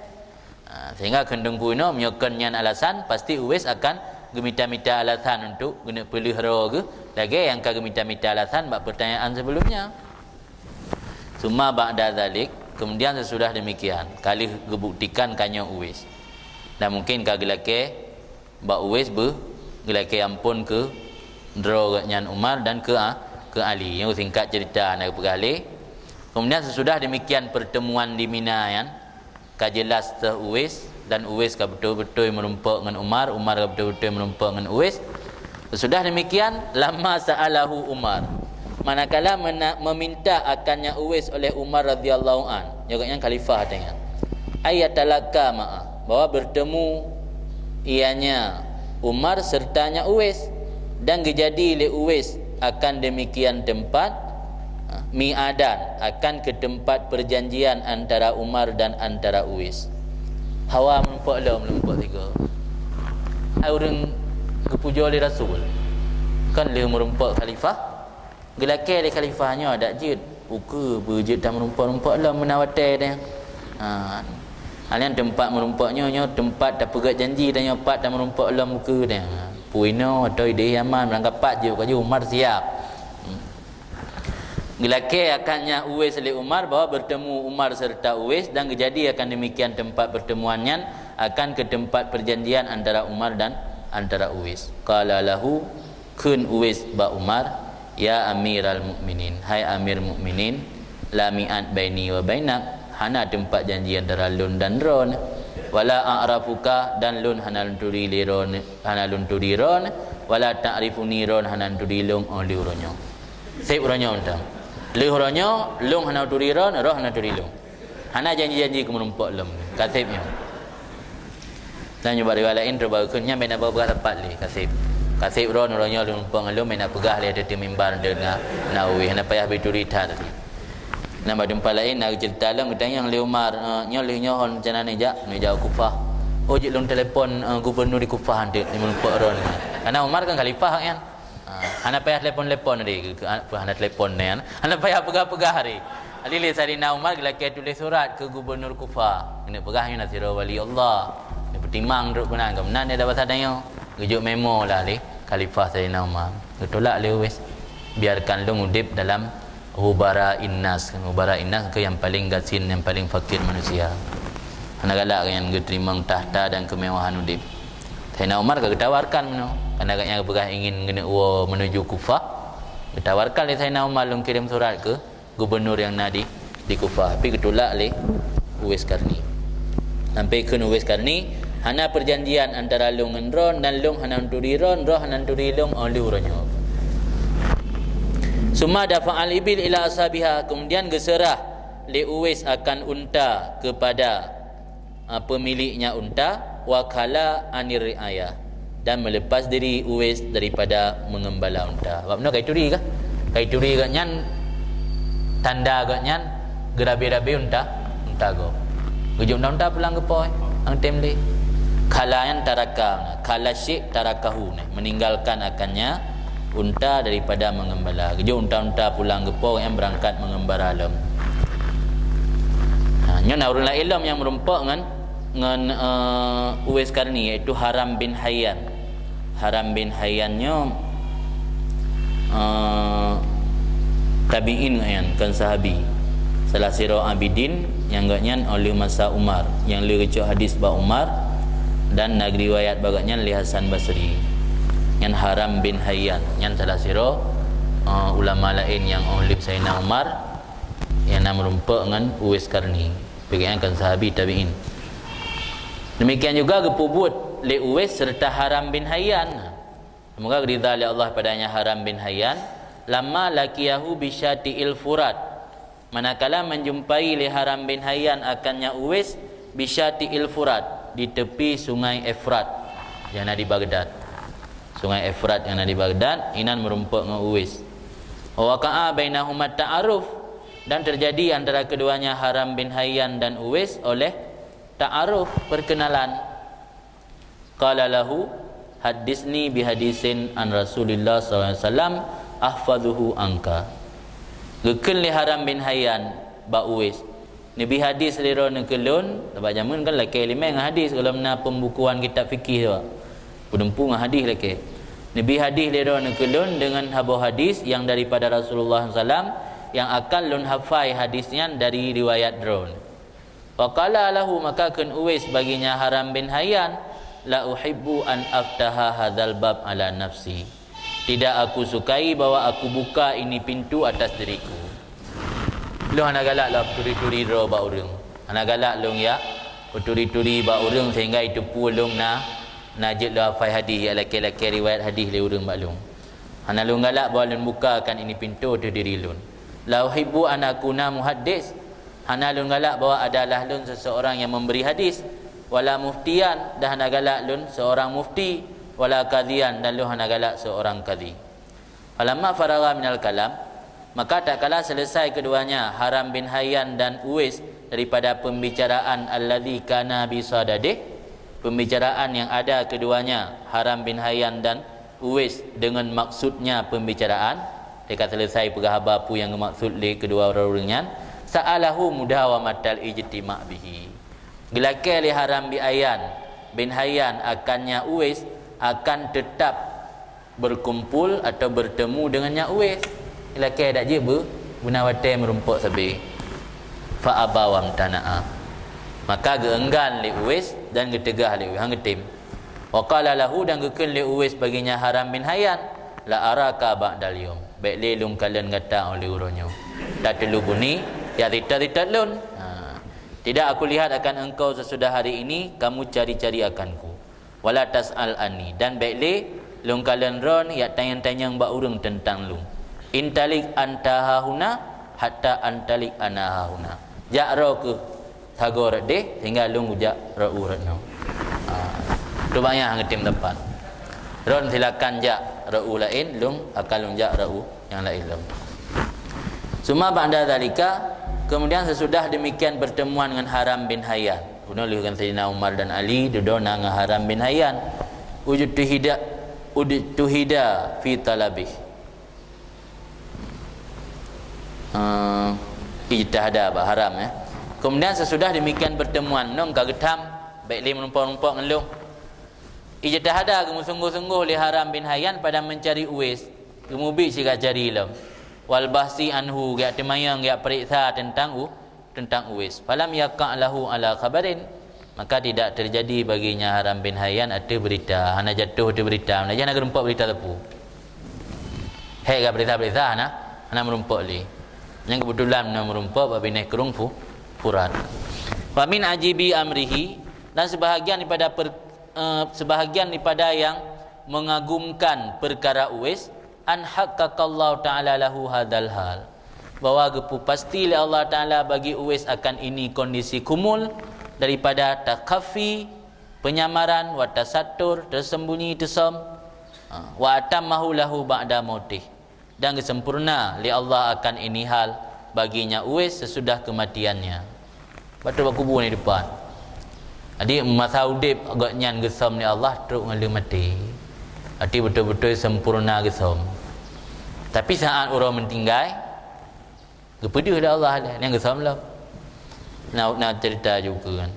Ha, sehingga kheun Teungku inoe, meunyoe kon nyan alasan, pasti Uwais akan geumita-mita alasan untuk geuneuk peuleueh droe geuh, lagée nyang ka geumita-mita alasan bak pertanyaan sebelumnya. Summa ba'da dzalik, kemudian sesudah demikian, ka lheueh geubuktikan ka nyoe Uwais. Dan mungkin ka geulakée bak Uwais beu geulakée amphon keu droe gobnyan Umar dan keu a-, keu Ali. Nyoe singkat cerita na geupeugah lé. Kemudian sesudah demikian pertemuan di Mina nyan, ka jelas teuh Uwais, dan Uwais ka beutôi-beutôi meurumpok ngon Umar, Umar ka beutôi-beutôi meurumpok ngon Uwais. Sesudah demikian, lamma sa'alahu Umar, manakala mena-, meminta akannya Uwais oleh Umar radhiyallahu an, nyoe gobnyan khalifah watée nyan, ayatalaka ma'a, bahwa bertemu ianya Umar sertanya Uwais, dan geujadi lé Uwais akan demikian tempat, ha, mi'adan, akan ke tempat perjanjian antara Umar dan antara Uwais. Hawa meurumpok lom, meurumpok tiga. Hai ureuëng geupujoe lé Rasul, kan lheueh meurumpok khalifah, geulakée lé khalifah nyoe adak jeuet, ukeue beujeuet tameurumpok-rumpok lom meunan watée deh. Ha. Hal nyan teumpat meurumpok nyoe, nyoe teumpat tapeugét janji, dan nyoe pat tameurumpok lom ukeue deh. Peue inoe atau ideh Yaman, meurangkapat jeuet kaju Umar siap. Hmm. Geulakée akannya Uwais lé Umar bahwa bertemu Umar serta Uwais, dan geujadi akan demikian tempat pertemuan nyan akan ke tempat perjanjian antara Umar dan antara Uwais. Qala lahu, kheun Uwais bak Umar, "Ya Amiral Mukminin, hai Amir Mukminin, la mi'ad baini wa bainak, hana teumpat janji antara lôn dan droeneuh." Wala a'rafuka, dan lôn hana lôn turi lé droe, hana lôn turi droe, wala ta'rifuni, droe hana lôn turi lôn 'oh lheueh uroe nyoe. Seb uroe nyoe mantong. Lheueh uroe nyoe, lôn hana turi droe, droe hana turi lôn. Hana janji-janji keu meurumpok lom. Ka seb nyoe. Dan nyoe bak riwayat laén, teubakheun nyan bèk na peugah sapat lé, ka seb. Ka seb droe uroe nyoe lôn meurumpok ngon lôn, bèk na peugah lé ateueh mimbar deungon na uweh, hana payah beuturi that. Nyan bak teumpat laén na geuceurita lom, geutanyong lé Umar, "Eh, nyoe lheueh nyoe hon rencana neujak?" "Neujak u Kufah." "Oh, jeuet lôn telepon, eh, gubernur di Kufah enteuk, lôn meurumpok droe." Karena Umar kan khalifah nyan. Ha, hana payah telepon-telepon tadi, ke, ke, apa, hana telepon nyan. Hana payah peugah-peugah tadi. Jadi lé Saidina Umar geulakèe tuléh surat keu gubernur Kufah. Keuneuk peugah nyoe na sidroe wali Allah. Neupeutimang trok keunan, keu meunan nyan basa tanyoe. Geujok memo lah lé Khalifah Saidina Umar. Geutulak lé Uwais. Biarkan lôn udeb dalam ghubara innas. Ghubara innas ke nyang paleng gasien, nyang paleng fakir manusia. Hana galak nyan geuteurimong takhta dan keumewahan udeb. Saidina Umar ka geutawarkan meunoe. Karena gobnyan geupeugah ingin geuneuk woe menuju Kufah. Geutawarkan lé Saidina Umar lôn kirém surat keu gubernur nyang na di, di Kufah. Tapi geutulak lé Uwais Qarni. Sampai kheun Uwais Qarni, "Hana perjanjian antara lôn ngon droe, dan lôn hana turi droe, droe hana turi lôn 'oh lheueh uroe nyoe." Summa dafa'al ibil ila ashabiha, kemudian geuseurah lé Uwais akan unta kepada, ah, pemiliknya unta, wa khala anir ri'ayah, dan melepas diri Uwais daripada mengembala unta. Sebab nyoe kai turi kah? Kai turi gobnyan tanda gobnyan geurabe-rabe unta, unta gob. Geujok unta-unta pulang geupoh, nyang tem lé. Khala nyan taraka, khala syai' tarakahu, meninggalkan akannya unta daripada mengembala. Geujok unta-unta pulang geupoh, nyang beurangkat mengembala lom. Ha, nyoe na ureueng laén lom nyang meurumpok ngon, ngon, eh, Uwais Qarni, yaitu Haram bin Hayyan. Haram bin Hayyan nyoe, eh, tabi'in nyan, kon sahabi. Salah sidroe abidin nyang gobnyan 'oh lheueh masa Umar, nyang le geucok hadis bak Umar dan na geuriwayat bak gobnyan lé Hasan Basri. Nyan Haram bin Hayyan, nyan salah sidroe, eh, ulama laén nyang 'oh lheueh Saidina Umar, nyang na meurumpok ngon Uwais Qarni. Tapi gobnyan kon sahabi tabi'in. Demikian juga geupeubuet lé Uwais serta Haram bin Hayyan. Semoga ridha lé Allah padanya Haram bin Hayyan. Lamma laqiyahu bisyati'il Furat. Manakala menjumpai lé Haram bin Hayyan akannya Uwais bisyati'il Furat, di tepi Sungai Efrat nyang na di Baghdad. Sungai Efrat nyang na di Baghdad, inan meurumpok ngon Uwais. Wa waqa'a bainahuma ta'aruf, dan terjadi antara keduanya Haram bin Hayyan dan Uwais oleh ta'aruf, perkenalan. Qala lahu, "Hadditsni bihadisin an Rasulillah sallallahu alaihi wasallam, ahfazuhu anka." Geukheun lé Haram bin Hayyan bak Uwais, "Neubi hadis lé droeneuh keu lôn," sabab jameun kan lakèe ileumèe ngon hadis, gohlom na pembukuan kitab fikih tu. Peudumpu ngon hadis lakèe. "Neubi hadis lé droeneuh keu lôn deungon saboh hadis nyang daripada Rasulullah sallallahu alaihi wasallam, nyang akan lôn hafai hadis nyan dari riwayat droeneuh." Faqala lahu, maka kheun Uwais baginya Haram bin Hayyan, "La uhibbu an aftaha hadzal bab ala nafsi." Tidak aku sukai bahwa aku buka ini pintu atas diriku. Lôn hana galak lôn turi-turi droe bak ureueng. Hana galak lôn ya, turi-turi bak ureueng sehingga iteupeue lôn na, na jeuet lôn hafai hadis, ya lakèe-lakèe riwayat hadis lé ureueng bak lôn. Hana lôn galak bahwa lôn bukakan ini pintu ateueh diri lôn. La uhibbu an akuna muhaddis. Hana lôn galak bahwa adalah lôn seseorang yang memberi hadis. Wala muftiyan, dan hana galak lôn seorang mufti. Wala qadhiyan, dan lôn hana galak seorang qadhi. Falamma faragha minal kalam, maka tatkala selesai keduanya, Haram bin Hayyan dan Uwais, daripada pembicaraan alladzi kana bi sadadih, pembicaraan yang ada keduanya, Haram bin Hayyan dan Uwais, dengan maksudnya pembicaraan, teuka selesai peugah haba peue nyang geumaksud lé keudua ureuëng nyan, sa'alahu mudawamatal ijtima' bihi. Geulakée lé Haram bin Hayyan, bin Hayyan akan Nya Uwais akan teutap beukumpul atau beurtemu deungon Nya Uwais. Geulakée dak jeuet beu-, beuna watée meurumpok sabe. Fa aba wamtana'a. Maka geuenggan lé Uwais dan geuteugah lé Uwais, han geutem. Wa qala lahu, dan geukheun lé Uwais bagi Nya Haram bin Hayyan, "La araka ba'dal yaum." Bék lé lôn kalon gata 'oh lheueh uroe nyoe. Tateulubuni, ya sita-sita lôn. Ha. Tidak aku lihat akan engkau sesudah hari ini, kamu cari-cari akanku. Wala tas'al anni, dan bék lé lôn kalon droen yak tanyong-tanyong bak ureuëng teuntang lôn. Intalik anta hahuna hatta antalik ana hahuna. Jak droe keuh sagoe rot deh, sehingga lôn kujak rot u rot nyoe. Ha. Tu banyak ngetem dapat. Droen silakan jak rot u laén, lôn akan lôn jak rot u nyang laén lom. Summa ba'da zalika, kemudian sesudah demikian pertemuan ngon Haram bin Hayyan, bunoe lheueh ngon Saidina Umar dan Ali, dudoe na ngon Haram bin Hayyan, ujtuhida, ujtuhida fi talabih. Uh, ijtahada bak Haram, ya. Kemudian sesudah demikian pertemuan, nong ka geutham, bék lé meurumpok-rumpok ngon lôn. Ijtahada, geumeusunggoh-sunggoh lé Haram bin Hayyan pada mencari Uwais, geumubiet sigoe jari lom. Wal bahsi anhu, geujak teumanyong, geujak peuriksa teuntang u-, teuntang Uwais. Falam yaqa' lahu ala khabarin, maka tidak terjadi baginya Haram bin Hayyan ateueh beurita, hana jatuh ateueh beurita, meunan jih hana geurumpok beurita teupeu. Hék ka peuriksa-peuriksa hana, hana meurumpok lé. Nyang keubeutulan na meurumpok bak binéh krueng Fu-, Furat. Wa min ajibi amrihi, dan sebahagian daripada per-, eh, sebahagian daripada yang mengagumkan perkara Uwais, an haqqaqallahu ta'ala lahu hadzal hal, bahwa geupeu pasti lé Allah Ta'ala bagi Uwais akan ini kondisi kumul daripada takhafi, penyamaran, wa tasattur, tersembunyi, teusöm, ha, wa atammahu lahu ba'da mautih, dan geusempurna lé Allah akan ini hal baginya Uwais sesudah kematiannya. Bacut bak kubu ni depan. Jadi, masa udeb gobnyan geusöm lé Allah trok ngon lheueh maté. Arti beutôi-beutôi sempurna geusöm. Tapi saat uroe meutinggai, geupeudeuh lé Allah lé, nyang geusöm lom. Na, na cerita juga kan.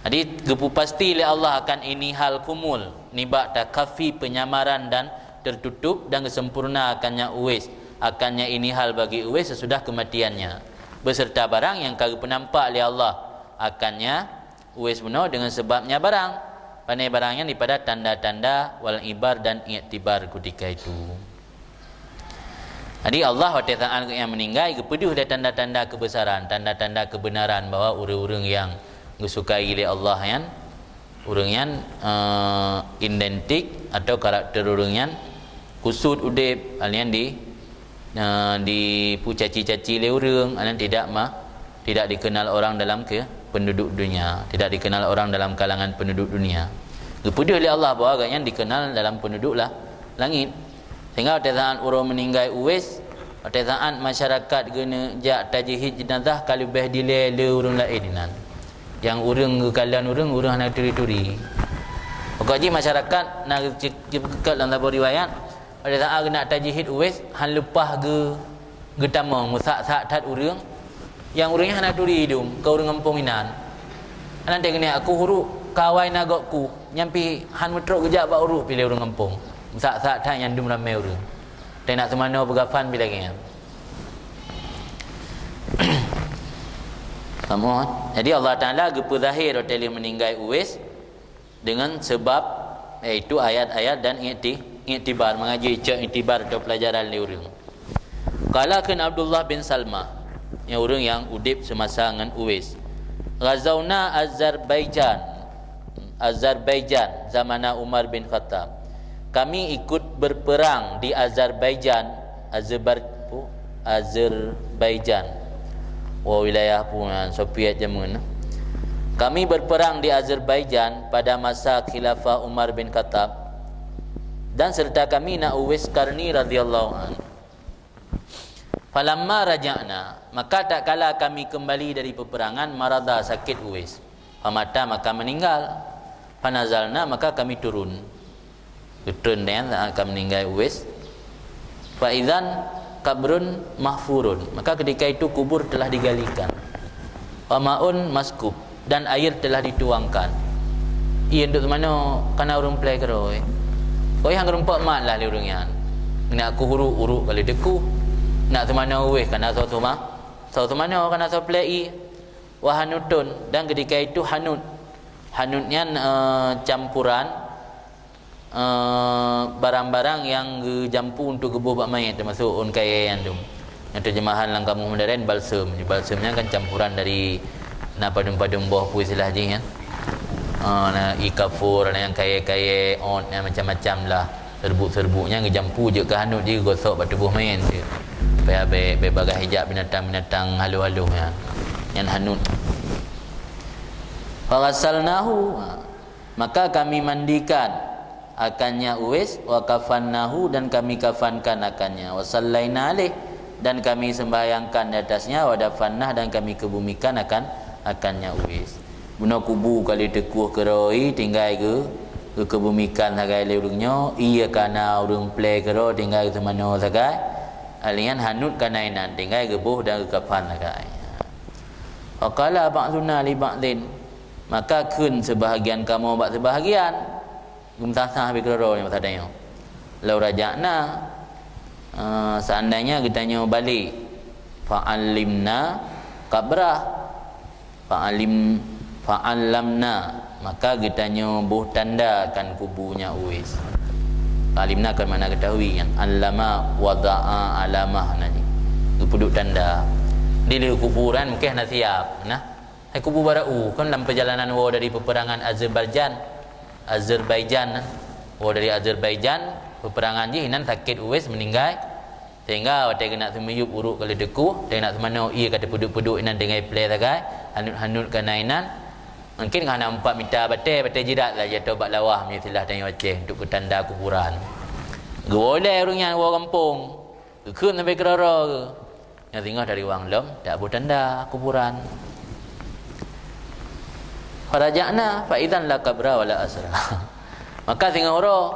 Jadi, geupeu pasti lé Allah akan ini hal kumul, nibak takhafi penyamaran dan tertutup, dan geusempurna akannya Uwais, akannya ini hal bagi Uwais sesudah kematiannya, beserta barang yang ka geupeunampak lé Allah akannya Uwais bunoe dengan sebabnya barang. Pane barang nyan? Daripada tanda-tanda wal ibar dan iktibar ketika itu. Jadi Allah watée saat gobnyan meuninggai geupeudeuh lé tanda-tanda keubeusaran, tanda-tanda keubeunaran bahwa ureuëng-ureuëng nyang geusukai lé Allah nyan, ureuëng nyan, eh, identik atau karakter ureuëng nyan kusut udeb, hal nyan di, eh, dipeucaci-caci lé ureuëng, hal nyan tidak ma-, tidak dikenal orang dalam ke-, penduduk dunia, tidak dikenal orang dalam kalangan penduduk dunia. Geupeudeuh lé Allah bahwa gobnyan dikenal dalam penduduk lah, langit. Sehingga watée saat uroe meuninggai Uwais, watée saat masyarakat geuneuk jak tajeuhid jeunazah ka leubeh dilée lé ureuëng laén inan. Nyang ureuëng geukalon ureuëng, ureuëng hana turi-turi. Pokok jih masyarakat na geucek-, geupeugah lam saboh riwayat, watée saat geuneuk tajeuhid Uwais, han leupah geu-, geutamong, meusak-sak that ureuëng, nyang ureuëng nyan hana turi idum, keu ureuëng gampông inan. Hana teukeunong, "Aku huruk, ka awai na gob ku," nyan pih han meutrok geujak bak uruek pih lé ureuëng gampông. Meusak-sak that nyan dum ramé ureuëng. Teunak seumanoe peugafan pih lagée nyan. Kamoe, jadi Allah Taala geupeuzahé watée lheueh meuninggai Uwais, dengan sebab, yaitu ayat-ayat dan ikti-, iktibar, mengaji cok iktibar atau pelajaran lé ureuëng. Qala kheun Abdullah bin Salmah, nyang ureuëng nyang udeb seumasa ngon Uwais, "Ghazauna Azerbaijan, Azerbaijan zamana Umar bin Khattab." Kami ikut berperang di Azerbaijan, Azerbar-, pu-, Azerbaijan. Oh, wilayah pu-, Soviet jameun. Kami berperang di Azerbaijan pada masa khilafah Umar bin Khattab, dan serta kami na Uwais Qarni radhiyallahu anhu. Falamma raja'na, maka tatkala kami kembali dari peperangan, marada, sakit Uwais. Famata, maka meninggal. Fanazalna, maka kami turun. Geutrön nyan saat ka meuninggai Uwais. Fa idzan qabrun mahfurun, maka ketika itu kubur telah digalikan. Wa ma'un maskub, dan air telah dituangkan. Ié duek teumanoe kana ureuëng plai keudroe. Kok nyang geurumpok mat lah lé ureuëng nyan. Nak ku huruk, huruk ka lheueh deukuh. Nak teumanoe Uwais kana soe teuma-, soe teumanoe kana soe plai ié. Wa hanutun, dan ketika itu hanut. Hanut nyan, eh, campuran, eh, barang-barang nyang geujampu untuk geuboh bak manyét, teumasok ôn kayée nyan tu. Nyang teujeumeuhan lam kamoe modern balsem. Balsem nyan kan campuran dari, Na padum-padum boh peue istilah jih nyan. Ha, na ie kafur, na nyang kayèe-kayèe, ôt, na macam-macam lah. Serbuk-serbuk nyan geujampu jeuet keu hanut jih, geugosok bak tuboh manyèt jeuet. Supaya bèk, bèk bagaih jak binatang-binatang halôh-halôh nyan. Nyan hanut. Faghasalnahu. Ha. Maka kami mandikan akannya Uwais, wa kafannahu, dan kami kafankan akannya, wa sallaina alaih, dan kami sembahyangkan di atasnya, wa dafannah, dan kami kebumikan akan, akannya Uwais. Bunoe kubu ka lheueh teukueh keudroe, tinggai geu, geukebumikan sagai lé ureueng nyoe, ie ka na ureueng plè keudroe, tinggai geuseumanoe sagai. Alian hanut ka na inan, tinggai geuboh dan geukafan sagai. Wa qala ba'duna li ba'din, maka kheun seubahagian kamoe bak seubahagian, geumeusaha-saha bak keudroe-droe nyoe masa tanyoe. Lau raja'na, eh, seandainya geutanyoe balek, fa'allimna qabrah, fa'alim, fa'allamna, maka geutanyoe boh tanda kan kubunya Uwais. Fa'allimna kan makna geutahui kan. Allama wada'a alamah na jih. Geupeuduek tanda. Di lheueh kuburan mungken hana siap, nah. Hai kubu barô, kan lam perjalanan woe dari peperangan Azerbaijan, Azerbaijan, kan? Woe dari Azerbaijan, peperangan jih inan sakét Uwais meuninggai, sehingga watèe geunak seumiyup uruek ka lheueh teukueh, watèe geunak seumanoe ie ka teupeuduek-peuduek inan tinggai plè sagai, hanut-hanut ka na inan, mungken ka hana empat mita batèe, batèe jirat lah jatoh bak lawah meunyoe istilah tanyoe Aceh untuk peutanda kuburan. Geuwoe lé ureueng nyan woe gampông, geukheun sampai keudroe-droe geuh. Nyang singoh dari wang lom, taboh tanda kuburan. Faraja'na fa idzan la qabra wa la asra. Maka singoh uroe,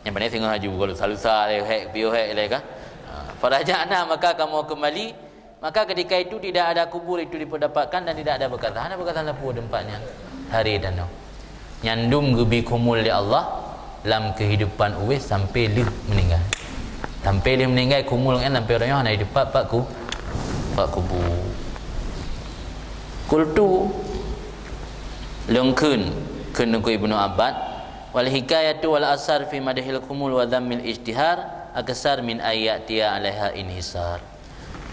nyang pané singoh laju, kalau salusa lé, hek, piôh hek lé kan. Ha, faraja'na, maka kamoe kembali, maka ketika itu tidak ada kubur itu diperdapatkan dan tidak ada bekas, hana bekas lapor tempat nyan. Hari dan Nyan dum geubi khumul lé Allah lam keuhidupan Uwais sampai lheueh meuninggai. Sampai lheueh meuninggai khumul nyan sampai uroe nyoe hana jiteupat pat ku-, pat kubu. Qultu, lôn kheun, kheun Teungku Ibnu Abbad, wal hikayatu wal asar fi madhil khumul wa dhammil ijtihar aksar min an ya'tiya alaiha inhisar.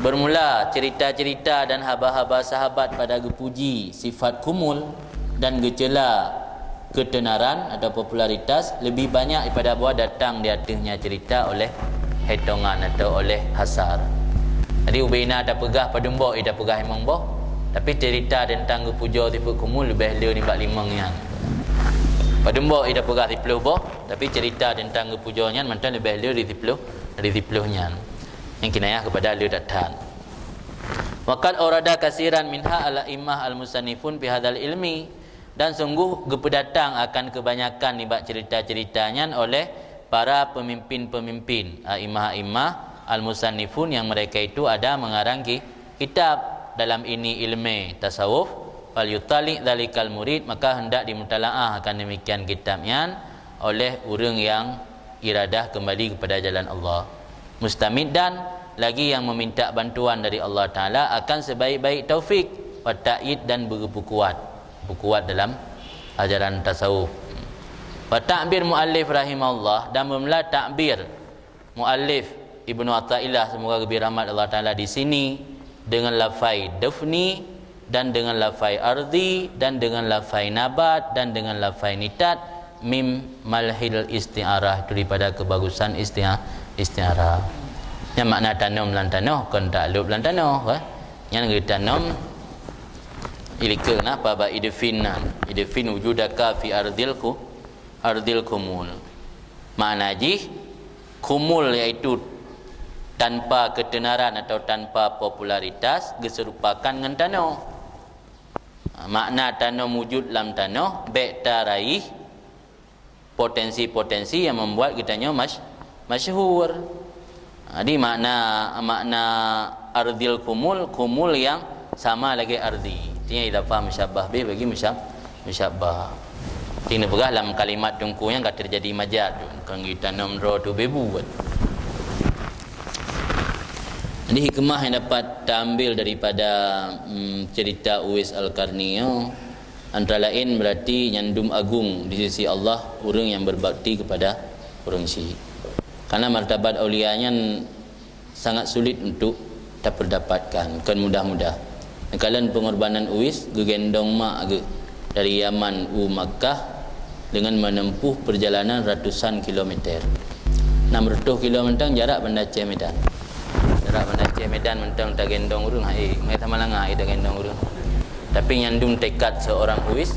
Bermula cerita-cerita dan haba-haba sahabat pada geupuji sifat khumul dan geucela ketenaran atau popularitas lebih banyak daripada buah datang di ateuhnya cerita oleh hetongan atau oleh hasar. Jadi, ubena tapeugah padum boh ie tapeugah limong boh, tapi cerita tentang geupujoe sifat khumul leubeh le nibak limong nyan. Padum boh ie tapeugah siploh boh, tapi cerita tentang geupujoe nyan mantong leubeh le dari siploh, dari siploh nyan. Nyang kinayah kepada le that-that. Wa qad aurada katsiran minha al-a'immah al-musannifun fi hadzal ilmi, dan sungguh geupeudatang akan keubanyakan nibak cerita-cerita nyan oleh para peumimpin-peumimpin, a'immah-a'immah al-musannifun, yang mereka itu ada mengarang ki-, kitab dalam ini ilmu tasawuf, fal yutali' dzalikal murid, maka hendak dimutalaah akan demikian kitab nyan oleh ureuëng yang iradah kembali kepada jalan Allah. Mustamiddan, lagi yang meminta bantuan dari Allah Taala akan sebaik-baik taufik, wa ta'yid, dan beupeukuat, peukuat dalam ajaran tasawuf. Wa ta'bir muallif rahimahullah, dan bermula takbir muallif Ibnu Athaillah, semoga geubri rahmat Allah Taala, di sini dengan lafai dafni, dan dengan lafai ardi, dan dengan lafai nabat, dan dengan lafai nitat, mim malhil isti'arah, itu daripada kebagusan isti'a-, isti'arah. Nyan makna tanom lam tanoh, kon taklôb lam tanoh, kan? Nyan geutanom, ilikeue kenapa bak idfin nan. Idfin wujudaka fi ardil khu-, ardil khumul. Makna jih, khumul, yaitu tanpa ketenaran atau tanpa popularitas, geuserupakan ngon tanoh. Makna tanom wujud lam tanoh, bék taraih potensi-potensi yang membuat geutanyoe masy-, masyhur. Jadi makna, makna ardil khumul, khumul yang sama lagée ardi. Artinya idafah musyabbah bih bagi musyab-, musyabbah. Artinya peugah lam kalimat teungku nyan ka terjadi majaz tu, kon geutanom droe tu beubuet. Jadi hikmah yang dapat taambil daripada, mm, cerita Uwais Al-Qarni nyoe, antara lain berarti nyan dum agung di sisi Allah ureuëng yang berbakti kepada ureuëng syik. Karena martabat aulia nyan sangat sulit untuk taperdapatkan, kon mudah-mudah. Neukalon peungorbanan Uwais geugendong mak geuh dari Yaman u Makkah deungon menempuh perjalanan ratusan kilometer. Enam ratus kilo mantong jarak Banda Aceh Medan. Jarak Banda Aceh Medan mantong tagendong ureuëng hai, meuhai sama langa hai tagendong ureuëng. Tapi nyandum tekad seorang Uwais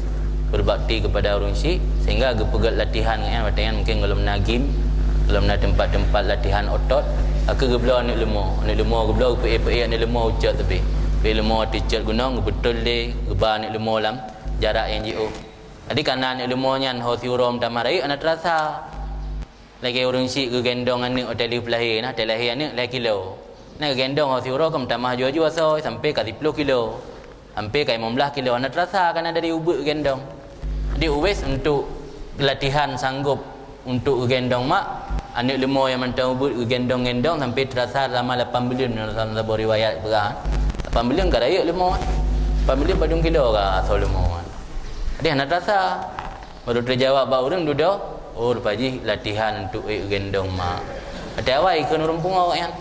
berbakti kepada ureuëng syik, sehingga geupeugét latihan ngon nyan, watée nyan mungkin gohlom na gym, gohlom na tempat-tempat latihan otot, ka geubloe aneuëk leumo. Aneuëk leumo geubloe, geupeuék-peuék aneuëk leumo ucot teubé. Peuék leumo teucot gunong, geubeutôi lé, geuba aneuëk leumo lam jarak nyang jiôh. Jadi kana aneuëk leumo nyan ho siuroe meutamah rayeuk hana teurasa. Lagée ureuëng syik geugendong aneuëk watée lheueh peulahé, nah, watée lahé aneuëk lhée kilo. Nah, geugendong ho siuroe ka meutamah aju-aju asoe sampai ka siploh kilo. Sampai ka limong blaih kilo hana teurasa kana dari ubeut geugendong. Jadi Uwais untuk latihan sanggob untuk geugendong mak, aneuëk leumo nyang mantong ubeut geugendong-gendong sampai teurasa selama lapan buleuen, dalam saboh riwayat peugah. Lapan buleuen ka rayeuk leumo. Lapan buleuen padum kilo ka asoe leumo. Jadi hana teurasa. Baru teujawab bak ureuëng dudoe, "Oh, rupa jih latihan untuk ék gendong mak." Watée awai kheun ureuëng pungo awaknyan.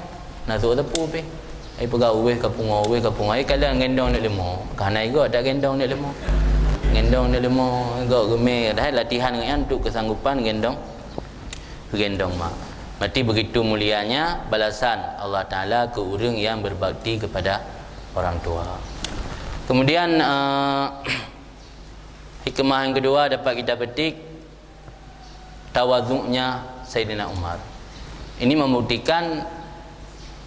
Na sôk teupeu pih. Ai peugah, "Uwais ka pungo, Uwais ka pungo." Ai kalon gendong aneuëk leumo. Ka hana igoe tagendong aneuëk leumo. Gendong aneuëk leumo, igoe geumé. Padahai latihan ngon nyan untuk kesanggupan gendong, gendong mak. Berarti begitu mulianya balasan Allah Taala ke ureuëng yang berbakti kepada orang tua. Kemudian, eh, hikmah yang kedua dapat kita petik, tawaduknya Saidina Umar. Ini membuktikan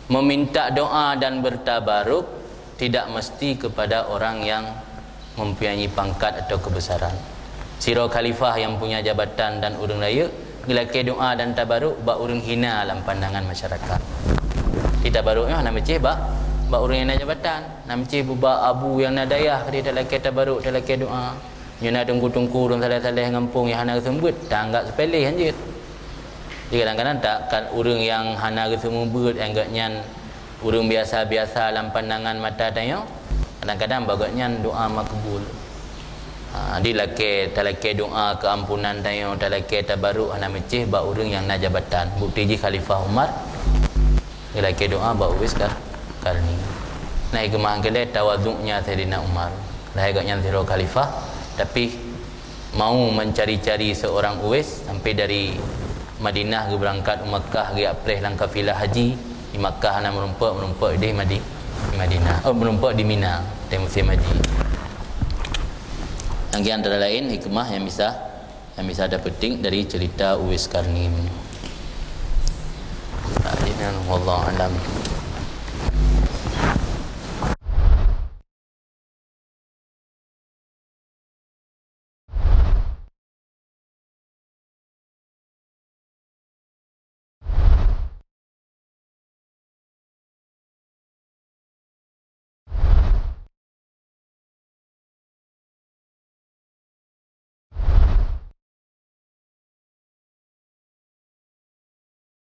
meminta doa dan bertabaruk tidak mesti kepada orang yang mempunyai pangkat atau kebesaran. Sidroe khalifah yang punya jabatan dan ureuëng rayeuk geulakée doa dan tabaruk bak ureuëng hina lam pandangan masyarakat. Di tabaruk nyoe hana meucéh bak, bak ureuëng nyang na jabatan, hana meucéh bak abu nyang na dayah, ka talakée tabaruk, talakée doa. Nyoe na teungku-teungku ureuëng saleh-saleh gampông nyang hana geuseumeubeuet, taanggab seupele hanjeuet. Jadi kadang-kadang tak kan ureuëng nyang hana geuseumeubeuet, anggab nyan ureuëng biasa-biasa lam pandangan mata tanyoe, kadang-kadang bak gobnyan doa makbul. Ha, jadi lakée, talakée doa keuampunan tanyoe, talakée tabaruk hana meucéh bak ureuëng nyang na jabatan. Bukti jih Khalifah Umar geulakée doa bak Uwais Kar-, Karni. Nah, hikmah nyang keulhée tawaduknya Saidina Umar. Lahé gobnyan sidroe khalifah, tapi mau mencari-cari seorang Uwais sampai dari Madinah geubeurangkat u Makkah, geujak preh lam kafilah haji. Di Makkah hana meurumpok, meurumpok di Madi-, di Madinah. Oh, meurumpok di Mina, di musim haji. Lagée antara lain hikmah nyang bisa, nyang bisa tapetik dari cerita Uwais Karni. Wallahu a'lam.